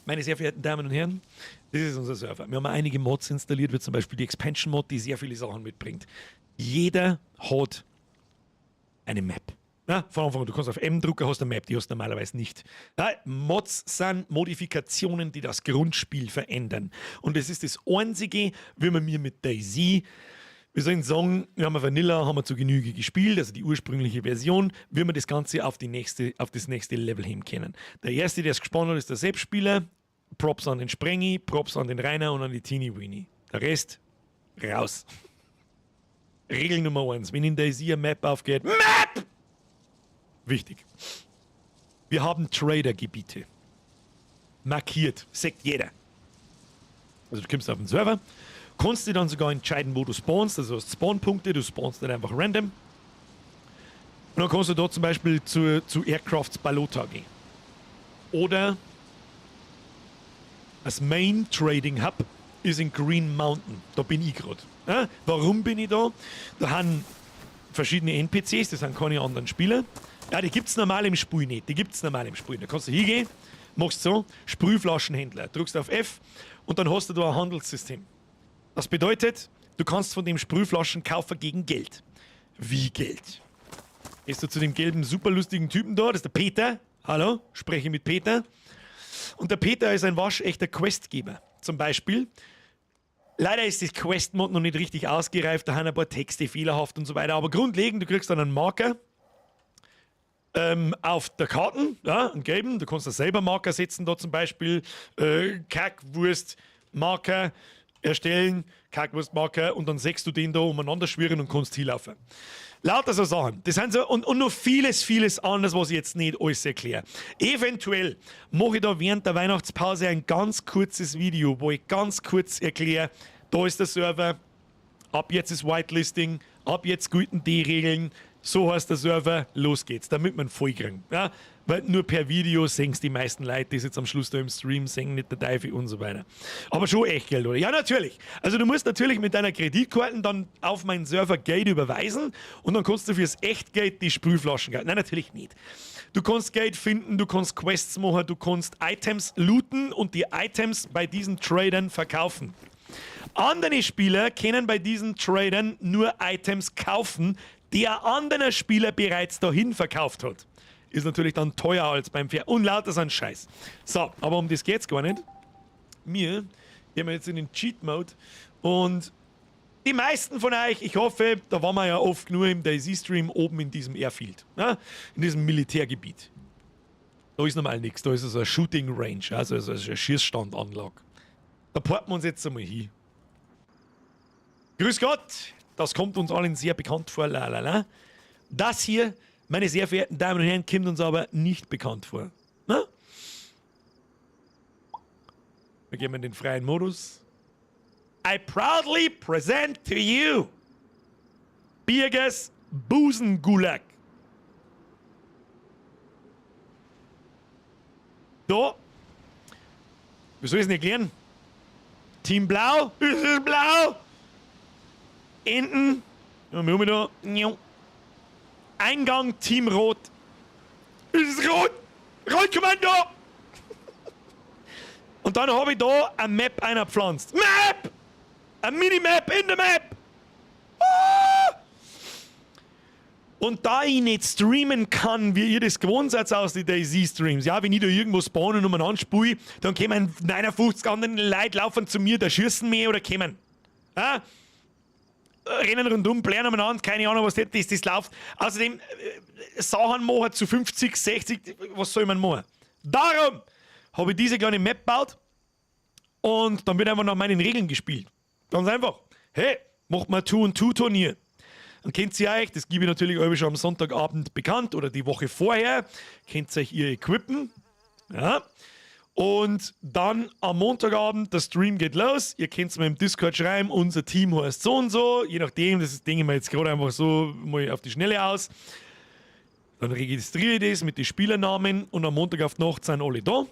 Meine sehr verehrten Damen und Herren, das ist unser Server. Wir haben einige Mods installiert, wie zum Beispiel die Expansion Mod, die sehr viele Sachen mitbringt. Jeder hat eine Map. Na, von Anfang an, du kannst auf M drücken, hast eine Map, die hast du normalerweise nicht. Na, Mods sind Modifikationen, die das Grundspiel verändern. Und es ist das Einzige, wie man mir mit DayZ, wir sollen sagen, wir haben Vanilla, haben wir zu Genüge gespielt, also die ursprüngliche Version, wie wir das Ganze auf das nächste Level heben können. Der erste, der es gespannt hat, ist der Sepp-Spieler. Props an den Sprengi, Props an den Rainer und an die Teenie Weenie. Der Rest, raus. Regel Nummer 1, wenn in DayZ eine Map aufgeht, Map! Wichtig. Wir haben Trader-Gebiete. Markiert, sagt jeder. Also du kommst auf den Server, kannst dir dann sogar entscheiden, wo du spawnst, also du hast Spawnpunkte, du spawnst dann einfach random. Und dann kannst du dort zum Beispiel zu Aircrafts Balota gehen. Oder das Main Trading Hub ist in Green Mountain. Da bin ich grad. Ja, warum bin ich da? Da haben verschiedene NPCs, das sind keine anderen Spieler. Ja, die gibt's normal im Spiel nicht. Die gibt's normal im Spiel. Da kannst du hingehen, machst so, Sprühflaschenhändler, drückst auf F und dann hast du da ein Handelssystem. Das bedeutet, du kannst von dem Sprühflaschen kaufen gegen Geld. Wie Geld? Gehst du zu dem gelben, superlustigen Typen da, das ist der Peter. Hallo, spreche mit Peter. Und der Peter ist ein waschechter Questgeber. Zum Beispiel, leider ist das Quest-Mod noch nicht richtig ausgereift, da haben ein paar Texte fehlerhaft und so weiter. Aber grundlegend, du kriegst dann einen Marker auf der Karte, ja, einen gelben, du kannst da selber Marker setzen, da zum Beispiel Kackwurst Marker erstellen, Kackwurst-Marker, und dann sägst du den da umeinander schwirren und kannst hinlaufen. Lauter so Sachen. Das sind so, und noch vieles, vieles anderes, was ich jetzt nicht alles erkläre. Eventuell mache ich da während der Weihnachtspause ein ganz kurzes Video, wo ich ganz kurz erkläre, da ist der Server, Ab jetzt ist Whitelisting, ab jetzt gelten die Regeln, so heißt der Server, los geht's, damit man voll kriegen. Ja? Weil nur per Video sehen's die meisten Leute, die jetzt am Schluss da im Stream sehen, nicht der Teufel und so weiter. Aber schon echt Geld, oder? Ja, natürlich. Also du musst natürlich mit deiner Kreditkarte dann auf meinen Server Geld überweisen und dann kannst du fürs Echtgeld die Sprühflaschen kaufen. Nein, natürlich nicht. Du kannst Geld finden, du kannst Quests machen, du kannst Items looten und die Items bei diesen Tradern verkaufen. Andere Spieler können bei diesen Tradern nur Items kaufen, die ein anderer Spieler bereits dahin verkauft hat. Ist natürlich dann teuer als beim Pferd. Und lauter so ein Scheiß. So, aber um das geht's gar nicht. Mir gehen wir jetzt in den Cheat-Mode und die meisten von euch, ich hoffe, da waren wir ja oft nur im DayZ-Stream oben in diesem Airfield, ne? In diesem Militärgebiet. Da ist normal nichts, da ist so eine Shooting Range, also so eine Schießstandanlage. Da porten wir uns jetzt einmal hin. Grüß Gott, das kommt uns allen sehr bekannt vor, la la la. Das hier, meine sehr verehrten Damen und Herren, kommt uns aber nicht bekannt vor. Na? Wir gehen in den freien Modus. I proudly present to you Birgers Busengulag. Da. Wie soll ich es denn erklären? Team Blau. Es ist blau. Enten. Eingang Team Rot. Es ist rot. Rotkommando. Und dann habe ich da eine Map eingepflanzt. Map! Eine Minimap in der Map! Ah! Und da ich nicht streamen kann, wie ihr das gewohnt seid aus den DayZ-Streams, ja, wenn ich da irgendwo spawne und umeinander spiele, dann kommen 59 andere Leute laufen zu mir, da schießen mich oder kommen. Ja? Rennen rundum, blären umeinander, keine Ahnung, was das ist, das läuft. Außerdem, Sachen machen zu 50, 60, was soll man machen? Darum habe ich diese kleine Map gebaut und dann wird einfach nach meinen Regeln gespielt. Ganz einfach. Hey, macht mal 2-on-2-Turnier. Dann kennt ihr euch, das gebe ich natürlich euch schon am Sonntagabend bekannt oder die Woche vorher, könnt ihr euch ihr equippen. Ja. Und dann am Montagabend, der Stream geht los. Ihr könnt mir im Discord schreiben, unser Team heißt so und so. Je nachdem, das denke ich mir jetzt gerade einfach so mal auf die Schnelle aus. Dann registriere ich das mit den Spielernamen und am Montag auf die Nacht sind alle da.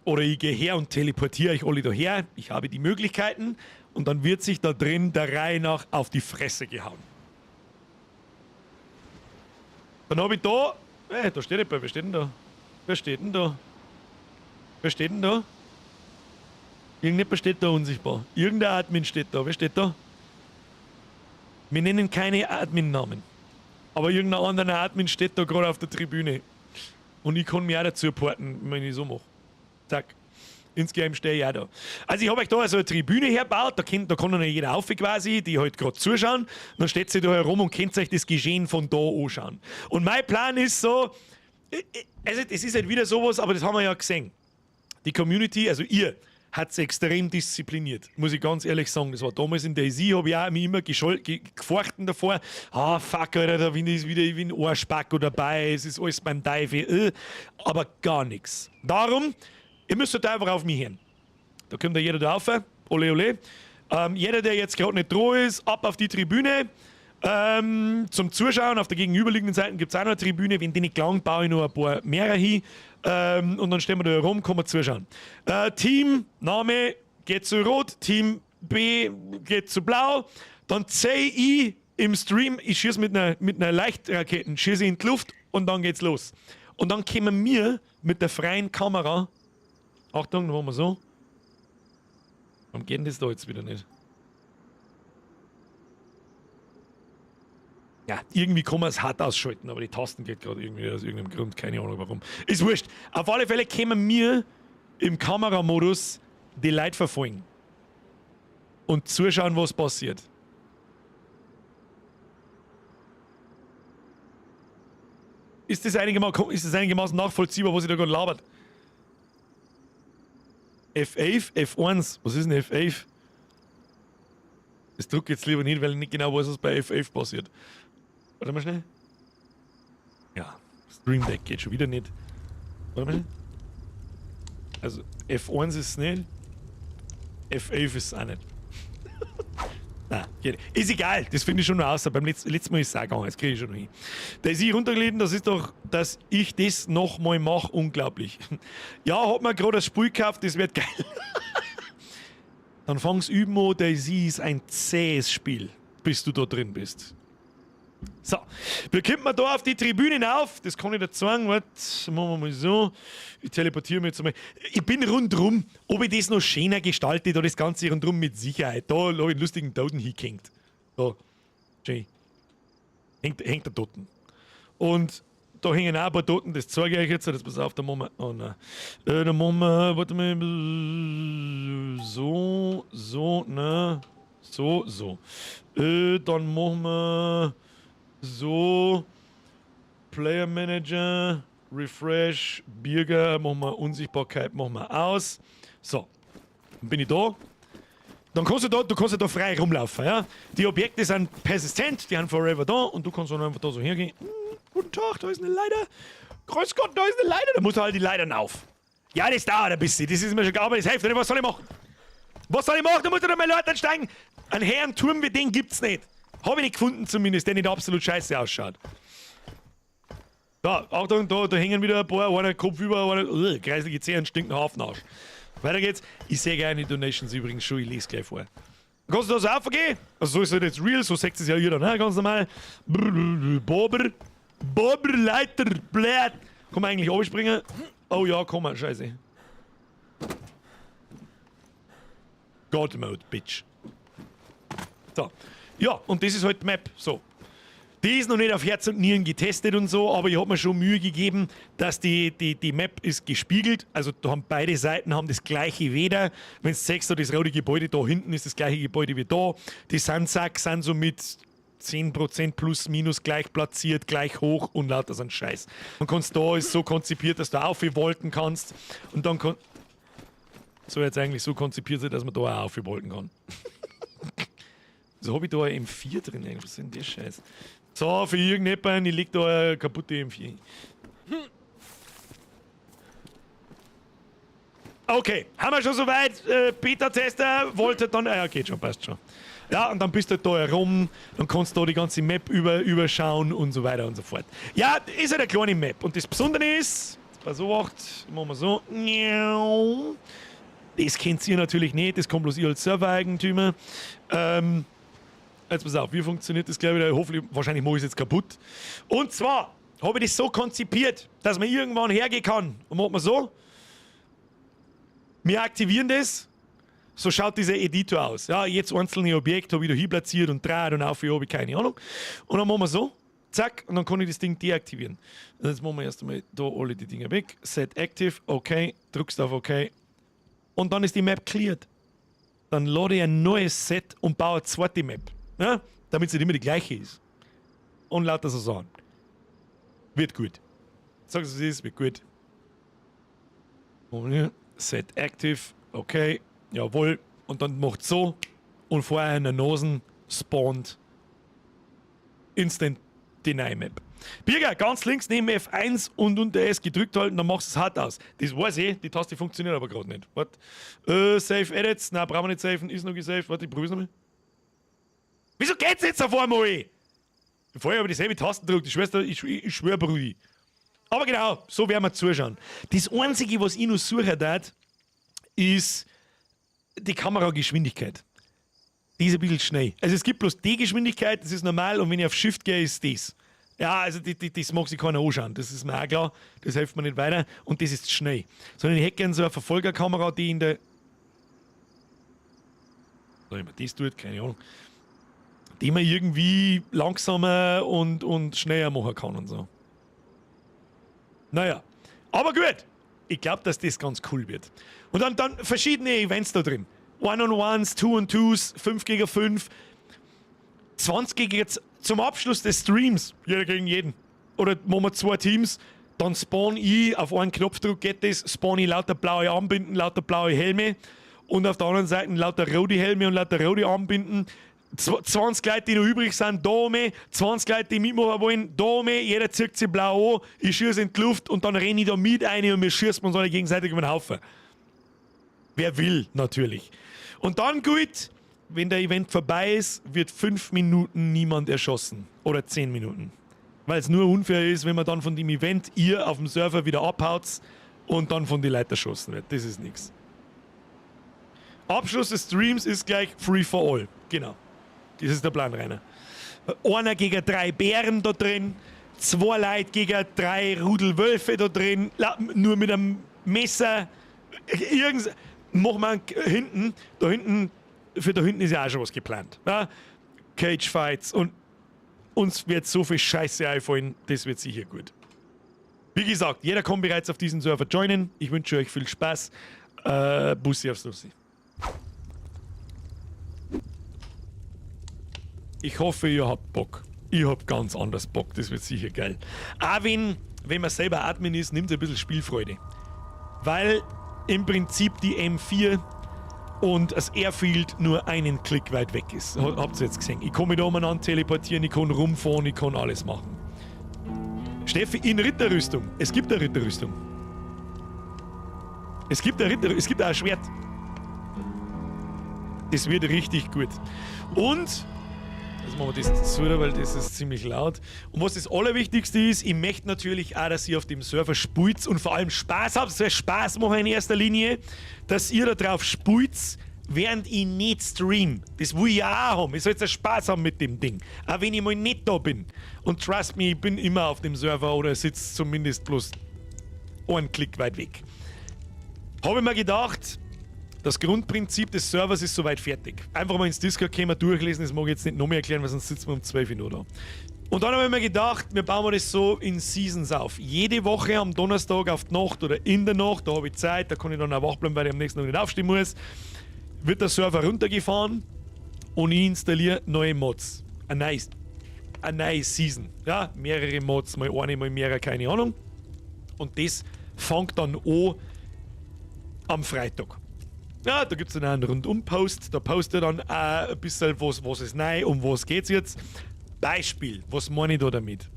Oder ich gehe her und teleportiere euch alle daher. Ich habe die Möglichkeiten. Und dann wird sich da drin der Reihe nach auf die Fresse gehauen. Dann habe ich da... da steht jemand. Wer steht denn da? Wer steht denn da? Wer steht denn da? Irgendjemand steht da unsichtbar. Irgendein Admin steht da. Wer steht da? Wir nennen keine Admin-Namen. Aber irgendein anderer Admin steht da gerade auf der Tribüne. Und ich kann mich auch dazu porten, wenn ich so mache. Zack. Insgeheim stehe ich auch da. Also ich habe euch da so eine Tribüne hergebaut, da kann dann jeder auf quasi, die halt gerade zuschauen. Dann steht sie da herum und könnt euch das Geschehen von da anschauen. Und mein Plan ist so, also das ist halt wieder sowas, aber das haben wir ja gesehen. Die Community, also ihr, hat es extrem diszipliniert, muss ich ganz ehrlich sagen. Das war damals in DayZ, habe ich auch mich immer gefochten davor. Ah, fuck, Alter, da bin ich wieder wie ein Arschbacko dabei, es ist alles beim Teufel. Aber gar nichts. Darum, ihr müsst halt einfach auf mich hören. Da kommt ja jeder da rauf. Ole, ole. Jeder, der jetzt gerade nicht dran ist, ab auf die Tribüne. Zum Zuschauen auf der gegenüberliegenden Seite gibt es auch noch eine Tribüne. Wenn die nicht gelangt, baue ich noch ein paar mehr hin. Und dann stehen wir da herum, kann man zuschauen. Team, Name geht zu Rot, Team B geht zu Blau. Dann zähle ich im Stream, ich schieße mit einer Leichtrakete, schieße in die Luft und dann geht's los. Und dann kommen wir mit der freien Kamera. Achtung, dann machen wir so. Warum geht denn das da jetzt wieder nicht? Ja, irgendwie kann man es hart ausschalten, aber die Tasten geht gerade irgendwie aus irgendeinem Grund, keine Ahnung warum. Ist wurscht. Auf alle Fälle können wir im Kameramodus die Leute verfolgen. Und zuschauen, was passiert. Ist das einigermaßen nachvollziehbar, was ich da gerade labert? F11, F1, was ist denn F11? Das drücke ich jetzt lieber nicht, weil ich nicht genau weiß, was bei F11 passiert. Warte mal schnell. Ja, Stream Deck geht schon wieder nicht. Warte mal schnell. Also F1 ist es nicht. F11 ist es auch nicht. Nein, geht. Ist egal, das finde ich schon noch außer. Beim letzten Mal ist es auch gegangen, das kriege ich schon noch hin. Da ist ich runtergeladen, das ist doch, dass ich das nochmal mache, unglaublich. Ja, hat mir gerade das Spiel gekauft, das wird geil. Dann fang's üben an, DayZ ist ein zähes Spiel, bis du da drin bist. So, wir kommen mal da auf die Tribünen auf. Das kann ich dir zeigen. Warte, machen wir mal so. Ich teleportiere mich jetzt einmal. Ich bin rundrum. Ob ich das noch schöner gestaltet oder das Ganze rundrum mit Sicherheit. Da habe ich einen lustigen Toten hingehängt. Da. Schön. Hängt der Toten. Und da hängen auch ein paar Toten, das zeige ich euch jetzt. Das pass auf, da machen wir. Oh nein. Da machen wir, warte mal. So, so, ne. So, so. Dann machen wir. So, Player Manager, Refresh, Birger, machen wir Unsichtbarkeit, machen wir aus. So, dann bin ich da. Dann kannst du da, du kannst ja da frei rumlaufen, ja. Die Objekte sind persistent, die sind forever da und du kannst dann einfach da so hergehen. Guten Tag, da ist eine Leiter. Grüß Gott, da ist eine Leiter. Da musst du halt die Leitern auf. Ja, das dauert ein bisschen, das ist mir schon klar, aber das hilft nicht. Was soll ich machen? Was soll ich machen? Da muss ich doch mal Leitern steigen. Einen Herrenturm wie den gibt's nicht. Hab ich nicht gefunden zumindest, der nicht absolut scheiße ausschaut. Da, Achtung, da hängen wieder ein paar, einer Kopf über, einer, kreiselige Zehen, stinkt nach Hafenarsch. Weiter geht's. Ich sehe gerne die Donations übrigens schon, ich lese gleich vor. Kannst du da so raufgehen? Also so ist halt jetzt real, so sagt es ja jeder, ne? Ganz normal. Bobber, Bobber, Leiter, blöd. Kann man eigentlich runterspringen? Oh ja, komm mal, scheiße. God Mode, Bitch. So. Ja, und das ist halt die Map. So. Die ist noch nicht auf Herz und Nieren getestet und so, aber ich hab mir schon Mühe gegeben, dass die Map ist gespiegelt. Also da haben beide Seiten haben das gleiche Wetter. Wenn du siehst, so das rote Gebäude da hinten ist das gleiche Gebäude wie da. Die Sandsack sind so mit 10% plus minus gleich platziert, gleich hoch und lauter so ein Scheiß. Und kannst da ist so konzipiert, dass du aufwolken kannst und dann kann so jetzt eigentlich so konzipiert sein, dass man da auch aufwolken kann. So hab ich da ein M4 drin eigentlich. Was ist denn das Scheiß? So, für irgendjemanden, ich leg da eine kaputte M4. Okay, haben wir schon soweit. Beta-Tester wollte dann. Ja, geht schon, passt schon. Ja, und dann bist du halt da herum, dann kannst du da die ganze Map überschauen und so weiter und so fort. Ja, ist halt eine kleine Map. Und das Besondere ist, jetzt pass auf, machen wir so. Das kennt ihr natürlich nicht, das kommt bloß ihr als Server-Eigentümer. Jetzt pass auf, wie funktioniert das gleich wieder? Hoffentlich, wahrscheinlich mache ich es jetzt kaputt. Und zwar habe ich das so konzipiert, dass man irgendwann hergehen kann. Und macht man so. Wir aktivieren das. So schaut dieser Editor aus. Ja, jetzt einzelne Objekte habe ich da hier platziert und dreht und auf, habe ich keine Ahnung. Und dann machen wir so, zack, und dann kann ich das Ding deaktivieren. Und jetzt machen wir erst einmal da alle die Dinger weg. Set active, okay, drückst auf okay. Und dann ist die Map cleared. Dann lade ich ein neues Set und baue eine zweite Map. Ja, damit es nicht immer die gleiche ist. Und lauter so Sachen. Wird gut. Sag's, was es ist, wird gut. Und Set active, okay, jawohl. Und dann macht so und vorher in der Nosen spawnt Instant Deny Map. Birger, ganz links neben F1 und unter S gedrückt halten, dann machst du es hart aus. Das weiß ich, die Taste funktioniert aber gerade nicht. Warte. Save Edits, nein, brauchen wir nicht saven, ist noch gesaved. Warte, ich probier's nochmal. Wieso geht's jetzt auf einmal? Vorher habe ich dieselbe Tasten gedrückt, die Schwester, ich schwör, Brudi. Aber genau, so werden wir zuschauen. Das Einzige, was ich noch suche, darf, ist die Kamerageschwindigkeit. Die ist ein bisschen schnell. Also es gibt bloß die Geschwindigkeit, das ist normal, und wenn ich auf Shift gehe, ist das. Ja, also das mag sich keiner anschauen, das ist mir auch klar, das hilft mir nicht weiter und das ist schnell. Sondern ich hätte gerne so eine Verfolgerkamera, die in der... Soll ich mir das tut, keine Ahnung. Die man irgendwie langsamer und schneller machen kann und so. Naja, aber gut. Ich glaub, dass das ganz cool wird. Und dann verschiedene Events da drin. One-on-Ones, Two-on-Twos, 5 gegen 5, 20 gegen jetzt zum Abschluss des Streams, jeder gegen jeden. Oder machen wir 2 Teams, dann spawn ich, auf einen Knopfdruck geht das, spawn ich lauter blaue Armbinden, lauter blaue Helme und auf der anderen Seite lauter rote Helme und lauter rote Armbinden. 20 Leute, die noch übrig sind, da mehr, 20 Leute, die mitmachen wollen, da mehr, jeder zieht sich blau an, ich schieße in die Luft und dann renne ich da mit rein und wir schießen uns alle gegenseitig über den Haufen. Wer will, natürlich. Und dann gut, Wenn der Event vorbei ist, wird 5 Minuten niemand erschossen. Oder 10 Minuten. Weil es nur unfair ist, wenn man dann von dem Event ihr auf dem Server wieder abhaut und dann von die Leuten erschossen wird. Das ist nichts. Abschluss des Streams ist gleich Free for All. Genau. Das ist der Plan, Rainer. Einer gegen drei Bären da drin, zwei Leute gegen drei Rudel Wölfe da drin, nur mit einem Messer. Irgend, machen wir hinten, da hinten, für da hinten ist ja auch schon was geplant. Ja? Cage Fights und uns wird so viel Scheiße einfallen, das wird sicher gut. Wie gesagt, jeder kann bereits auf diesen Server joinen. Ich wünsche euch viel Spaß. Bussi aufs Nussi. Ich hoffe, ihr habt Bock. Ich hab ganz anders Bock, das wird sicher geil. Auch wenn man selber Admin ist, nimmt es ein bisschen Spielfreude. Weil im Prinzip die M4 und das Airfield nur einen Klick weit weg ist. Habt ihr jetzt gesehen. Ich kann mich da umeinander teleportieren, ich kann rumfahren, ich kann alles machen. Steffi, in Ritterrüstung. Es gibt eine Ritterrüstung. Es gibt eine Ritter, es gibt auch ein Schwert. Das wird richtig gut. Und jetzt machen wir das zu, weil das ist ziemlich laut. Und was das Allerwichtigste ist, ich möchte natürlich auch, dass ihr auf dem Server spielt und vor allem Spaß habt. Es soll Spaß machen in erster Linie, dass ihr da drauf spielt, während ich nicht stream. Das will ich ja auch haben. Ich soll jetzt Spaß haben mit dem Ding. Auch wenn ich mal nicht da bin. Und trust me, ich bin immer auf dem Server oder sitze zumindest bloß einen Klick weit weg. Habe ich mir gedacht, das Grundprinzip des Servers ist soweit fertig. Einfach mal ins Discord kommen, durchlesen, das mag ich jetzt nicht noch mehr erklären, weil sonst sitzen wir um 12 Uhr noch da. Und dann habe ich mir gedacht, wir bauen das so in Seasons auf. Jede Woche am Donnerstag auf die Nacht oder in der Nacht, da habe ich Zeit, da kann ich dann auch wach bleiben, weil ich am nächsten Tag nicht aufstehen muss, wird der Server runtergefahren und ich installiere neue Mods. Eine neue Season. Ja, mehrere Mods, mal eine, mal mehrere, keine Ahnung. Und das fängt dann an am Freitag. Ja, da gibt es dann einen Rundum-Post. Da postet dann auch ein bisschen, was ist neu, um was geht's jetzt. Beispiel, was meine ich da damit?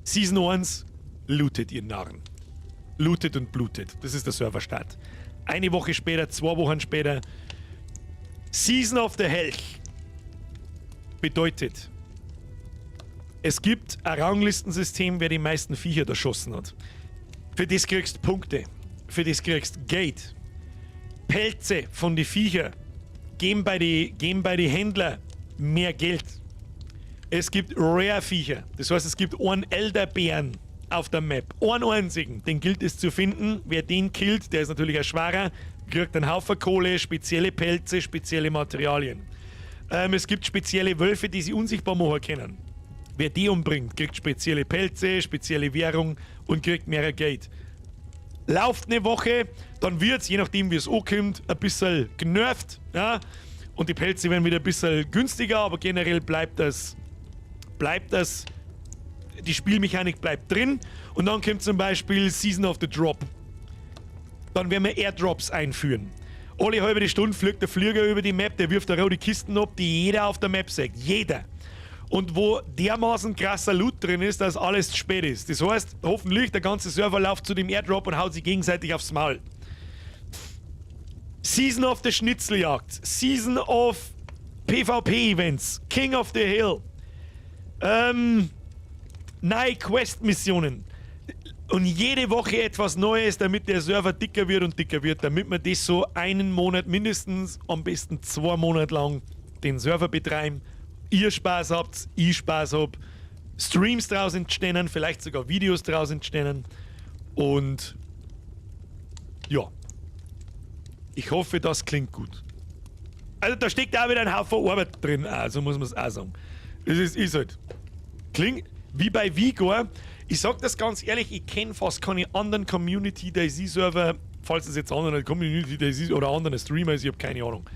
Season 1, lootet, ihr Narren. Lootet und blutet. Das ist der Serverstart. Eine Woche später, 2 Wochen später, Season of the Helch bedeutet, es gibt ein Ranglistensystem, wer die meisten Viecher erschossen hat. Für das kriegst du Punkte. Für das kriegst du Geld. Pelze von die Viecher geben bei die Händler mehr Geld. Es gibt Rare-Viecher. Das heißt, es gibt einen Elderbären auf der Map. Einen einzigen. Den gilt es zu finden. Wer den killt, der ist natürlich ein schwerer, kriegt einen Haufen Kohle, spezielle Pelze, spezielle Materialien. Es gibt spezielle Wölfe, die sich unsichtbar machen können. Wer die umbringt, kriegt spezielle Pelze, spezielle Währung und kriegt mehr Geld. Lauft eine Woche, dann wird es, je nachdem, wie es ankommt, ein bisschen generft. Ja? Und die Pelze werden wieder ein bisschen günstiger, aber generell bleibt das, die Spielmechanik bleibt drin. Und dann kommt zum Beispiel Season of the Drop. Dann werden wir Airdrops einführen. Alle halbe Stunde fliegt der Flieger über die Map, der wirft da rote Kisten ab, die jeder auf der Map sieht. Jeder. Und wo dermaßen krasser Loot drin ist, dass alles zu spät ist. Das heißt, hoffentlich der ganze Server läuft zu dem Airdrop und haut sich gegenseitig aufs Maul. Season of the Schnitzeljagd, Season of PvP-Events, King of the Hill, neue Quest-Missionen. Und jede Woche etwas Neues, damit der Server dicker wird und dicker wird, damit wir das so einen Monat mindestens, am besten 2 Monate lang den Server betreiben. Ihr Spaß habt, ich Spaß hab, Streams draus entstehen, vielleicht sogar Videos draus entstehen. Und ja, ich hoffe, das klingt gut. Also da steckt auch wieder ein Haufen Arbeit drin, also muss man es auch sagen. Es ist halt. Klingt wie bei Vigor. Ich sag das ganz ehrlich, ich kenne fast keine anderen Community DayZ Server, falls es jetzt andere Community DayZ oder andere Streamer ist, ich habe keine Ahnung.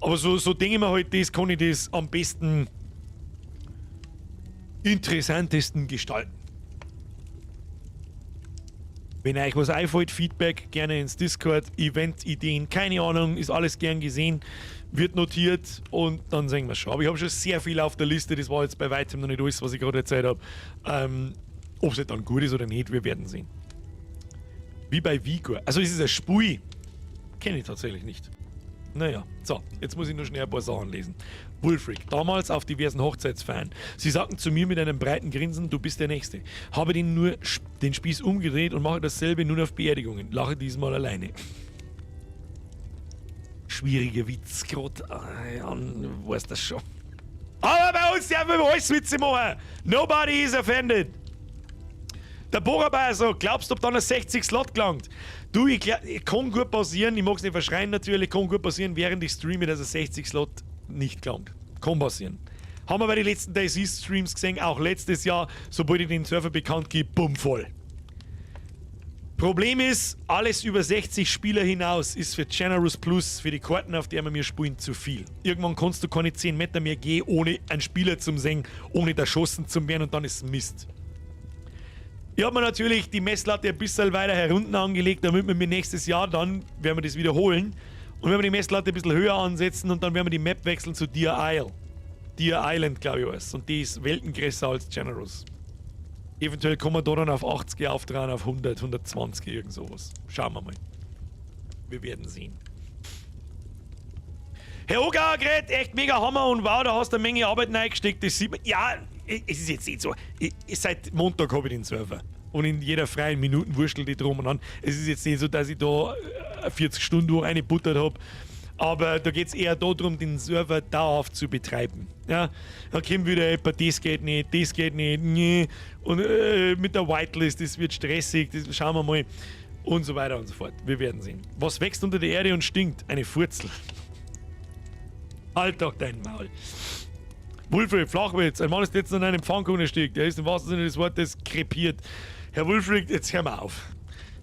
Aber so denke ich mir halt, das kann ich das am besten interessantesten gestalten. Wenn euch was einfällt, Feedback gerne ins Discord, Event-Ideen, keine Ahnung, ist alles gern gesehen, wird notiert und dann sehen wir schon. Aber ich habe schon sehr viel auf der Liste, das war jetzt bei weitem noch nicht alles, was ich gerade erzählt habe. Ob es dann gut ist oder nicht, wir werden sehen. Wie bei Vigor. Also es ist ein Spui. Kenne ich tatsächlich nicht. Naja, so, jetzt muss ich nur schnell ein paar Sachen lesen. Wulfric, damals auf diversen Hochzeitsfeiern. Sie sagten zu mir mit einem breiten Grinsen, du bist der Nächste. Habe den nur den Spieß umgedreht und mache dasselbe nun auf Beerdigungen. Lache diesmal alleine. Schwieriger Witz, grad. Ja, weiß das schon. Aber bei uns dürfen wir alles Witze machen. Nobody is offended. Der Bohrerbauer sagt, glaubst du, ob dann ein 60 Slot gelangt? Du, ich glaub, kann gut passieren, ich mag's nicht verschreien natürlich, kann gut passieren, während ich streame, dass ein 60 Slot nicht gelangt. Kann passieren. Haben wir bei den letzten DayZ-Streams gesehen, auch letztes Jahr, sobald ich den Server bekannt gebe, bumm, voll. Problem ist, alles über 60 Spieler hinaus ist für Generous Plus, für die Karten, auf der wir mir spielen, zu viel. Irgendwann kannst du keine 10 Meter mehr gehen, ohne einen Spieler zum sehen, ohne erschossen zu werden und dann ist Mist. Ich hab mir natürlich die Messlatte ein bisschen weiter herunten angelegt, damit wir mir nächstes Jahr dann, werden wir das wiederholen, und werden wir die Messlatte ein bisschen höher ansetzen und dann werden wir die Map wechseln zu Deer Isle. Deer Island, glaube ich, was. Und die ist weltengrößer als Generous. Eventuell kommen wir da dann auf 80 auftragen, auf 100, 120, irgend sowas. Schauen wir mal. Wir werden sehen. Herr Oger, echt mega Hammer und wow, da hast du eine Menge Arbeit reingesteckt. Das sieht man. Ja, es ist jetzt nicht so. Seit Montag habe ich den Server. Und in jeder freien Minute wurschtelt die drum und an. Es ist jetzt nicht so, dass ich da 40 Stunden reingebuttert hab. Aber da geht's eher darum, den Server dauerhaft zu betreiben. Ja, dann kommt wieder jemand, das geht nicht, das geht nicht, nee. Und mit der Whitelist, das wird stressig, das schauen wir mal. Und so weiter und so fort. Wir werden sehen. Was wächst unter der Erde und stinkt? Eine Furzel. Halt doch dein Maul. Wulfried, Flachwitz. Ein Mann ist letztens an einem Pfannkuchen erstickt. Er ist im wahrsten Sinne des Wortes krepiert. Herr Wulfried, jetzt hör mal auf.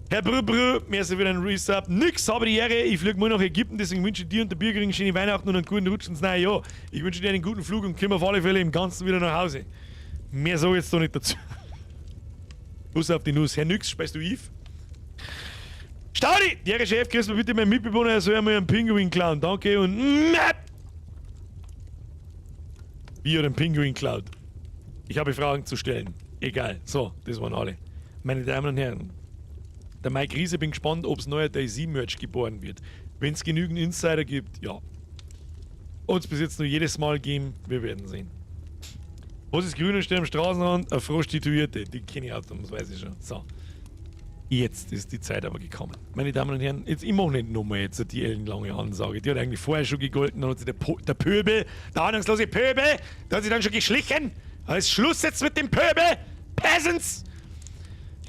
Herr Brü Brü, merci für den Resub. Nix, habe die Ehre. Ich fliege mal nach Ägypten, deswegen wünsche ich dir und der Bürgerin schöne Weihnachten und einen guten Rutsch ins neue Jahr. Ich wünsche dir einen guten Flug und komm auf alle Fälle im Ganzen wieder nach Hause. Mehr sag ich jetzt da nicht dazu. Bus auf die Nuss. Herr Nix, speist du Eve? Staudi! Der Chef, grüß mir bitte meinen Mitbewohner, er soll einmal einen Pinguin klauen. Danke und Map! Wie hat einen Pinguin klaut? Ich habe Fragen zu stellen. Egal. So, das waren alle. Meine Damen und Herren, der Mike Riese, bin gespannt, ob's neuer DayZ-Merch geboren wird. Wenn's genügend Insider gibt, ja. Uns bis jetzt nur jedes Mal geben, wir werden sehen. Was ist grün und steht am Straßenrand? Eine Prostituierte. Die kenne ich auch, das weiß ich schon. So. Jetzt ist die Zeit aber gekommen. Meine Damen und Herren, jetzt, ich mache nicht nochmal jetzt die ellenlange Ansage. Die hat eigentlich vorher schon gegolten, dann hat sich der Pöbel, der ahnungslose Pöbel, der hat sich dann schon geschlichen. Da ist Schluss jetzt mit dem Pöbel! Peasants!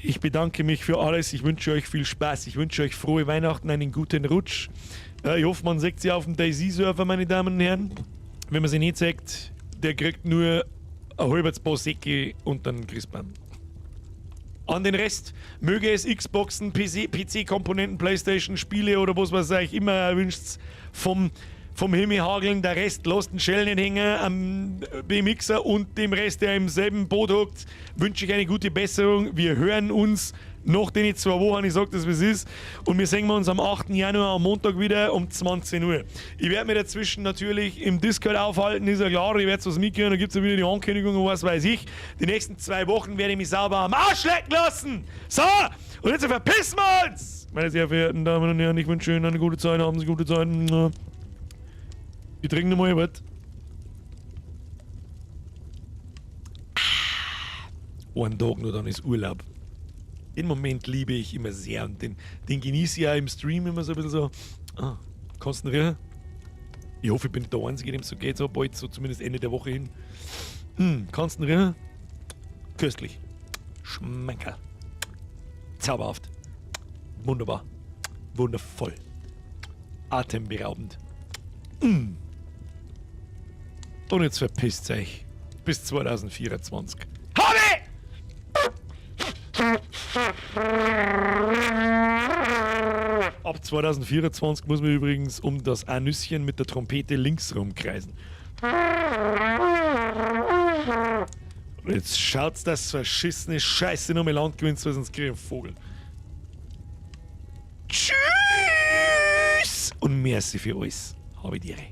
Ich bedanke mich für alles. Ich wünsche euch viel Spaß. Ich wünsche euch frohe Weihnachten, einen guten Rutsch. Ich hoffe, man sieht sie auf dem DayZ-Server, meine Damen und Herren. Wenn man sie nicht sieht, der kriegt nur ein halbes Paar Säcke und dann Christbaum. An den Rest möge es Xboxen, PC, P C-Komponenten, Playstation, Spiele oder was weiß ich immer erwünscht vom Himmel hageln. Der Rest lasst den Schellen nicht hängen am BMXer und dem Rest, der im selben Boot hockt, wünsche ich eine gute Besserung. Wir hören uns nach den 2 Wochen, ich sag das, wie es ist. Und wir sehen uns am 8. Januar am Montag wieder um 20 Uhr. Ich werde mir dazwischen natürlich im Discord aufhalten, ist ja klar, ich werde was mitkriegen, da gibt's ja wieder die Ankündigung und was weiß ich. Die nächsten 2 Wochen werde ich mich sauber am Arsch lecken lassen. So, und jetzt verpissen wir uns! Meine sehr verehrten Damen und Herren, ich wünsche Ihnen eine gute Zeit, haben Sie gute Zeit. Ich trinke nochmal, warte. Einen Tag nur, dann ist Urlaub. Den Moment liebe ich immer sehr und den genieße ich auch im Stream immer so ein bisschen so. Ah, kannst du ihn riechen? Ich hoffe, ich bin nicht der Einzige, dem es so geht, so bald, so zumindest Ende der Woche hin. Kannst du ihn riechen? Köstlich. Schmeckerl. Zauberhaft. Wunderbar. Wundervoll. Atemberaubend. Und jetzt verpisst euch. Bis 2024. Habe! Ab 2024 muss man übrigens um das Anüsschen mit der Trompete links rumkreisen. Und jetzt schaut's, dass verschissene Scheiße noch mal Land gewinnt, weil sonst krieg ich einen Vogel. Tschüss! Und merci für alles. Habe die Ehre.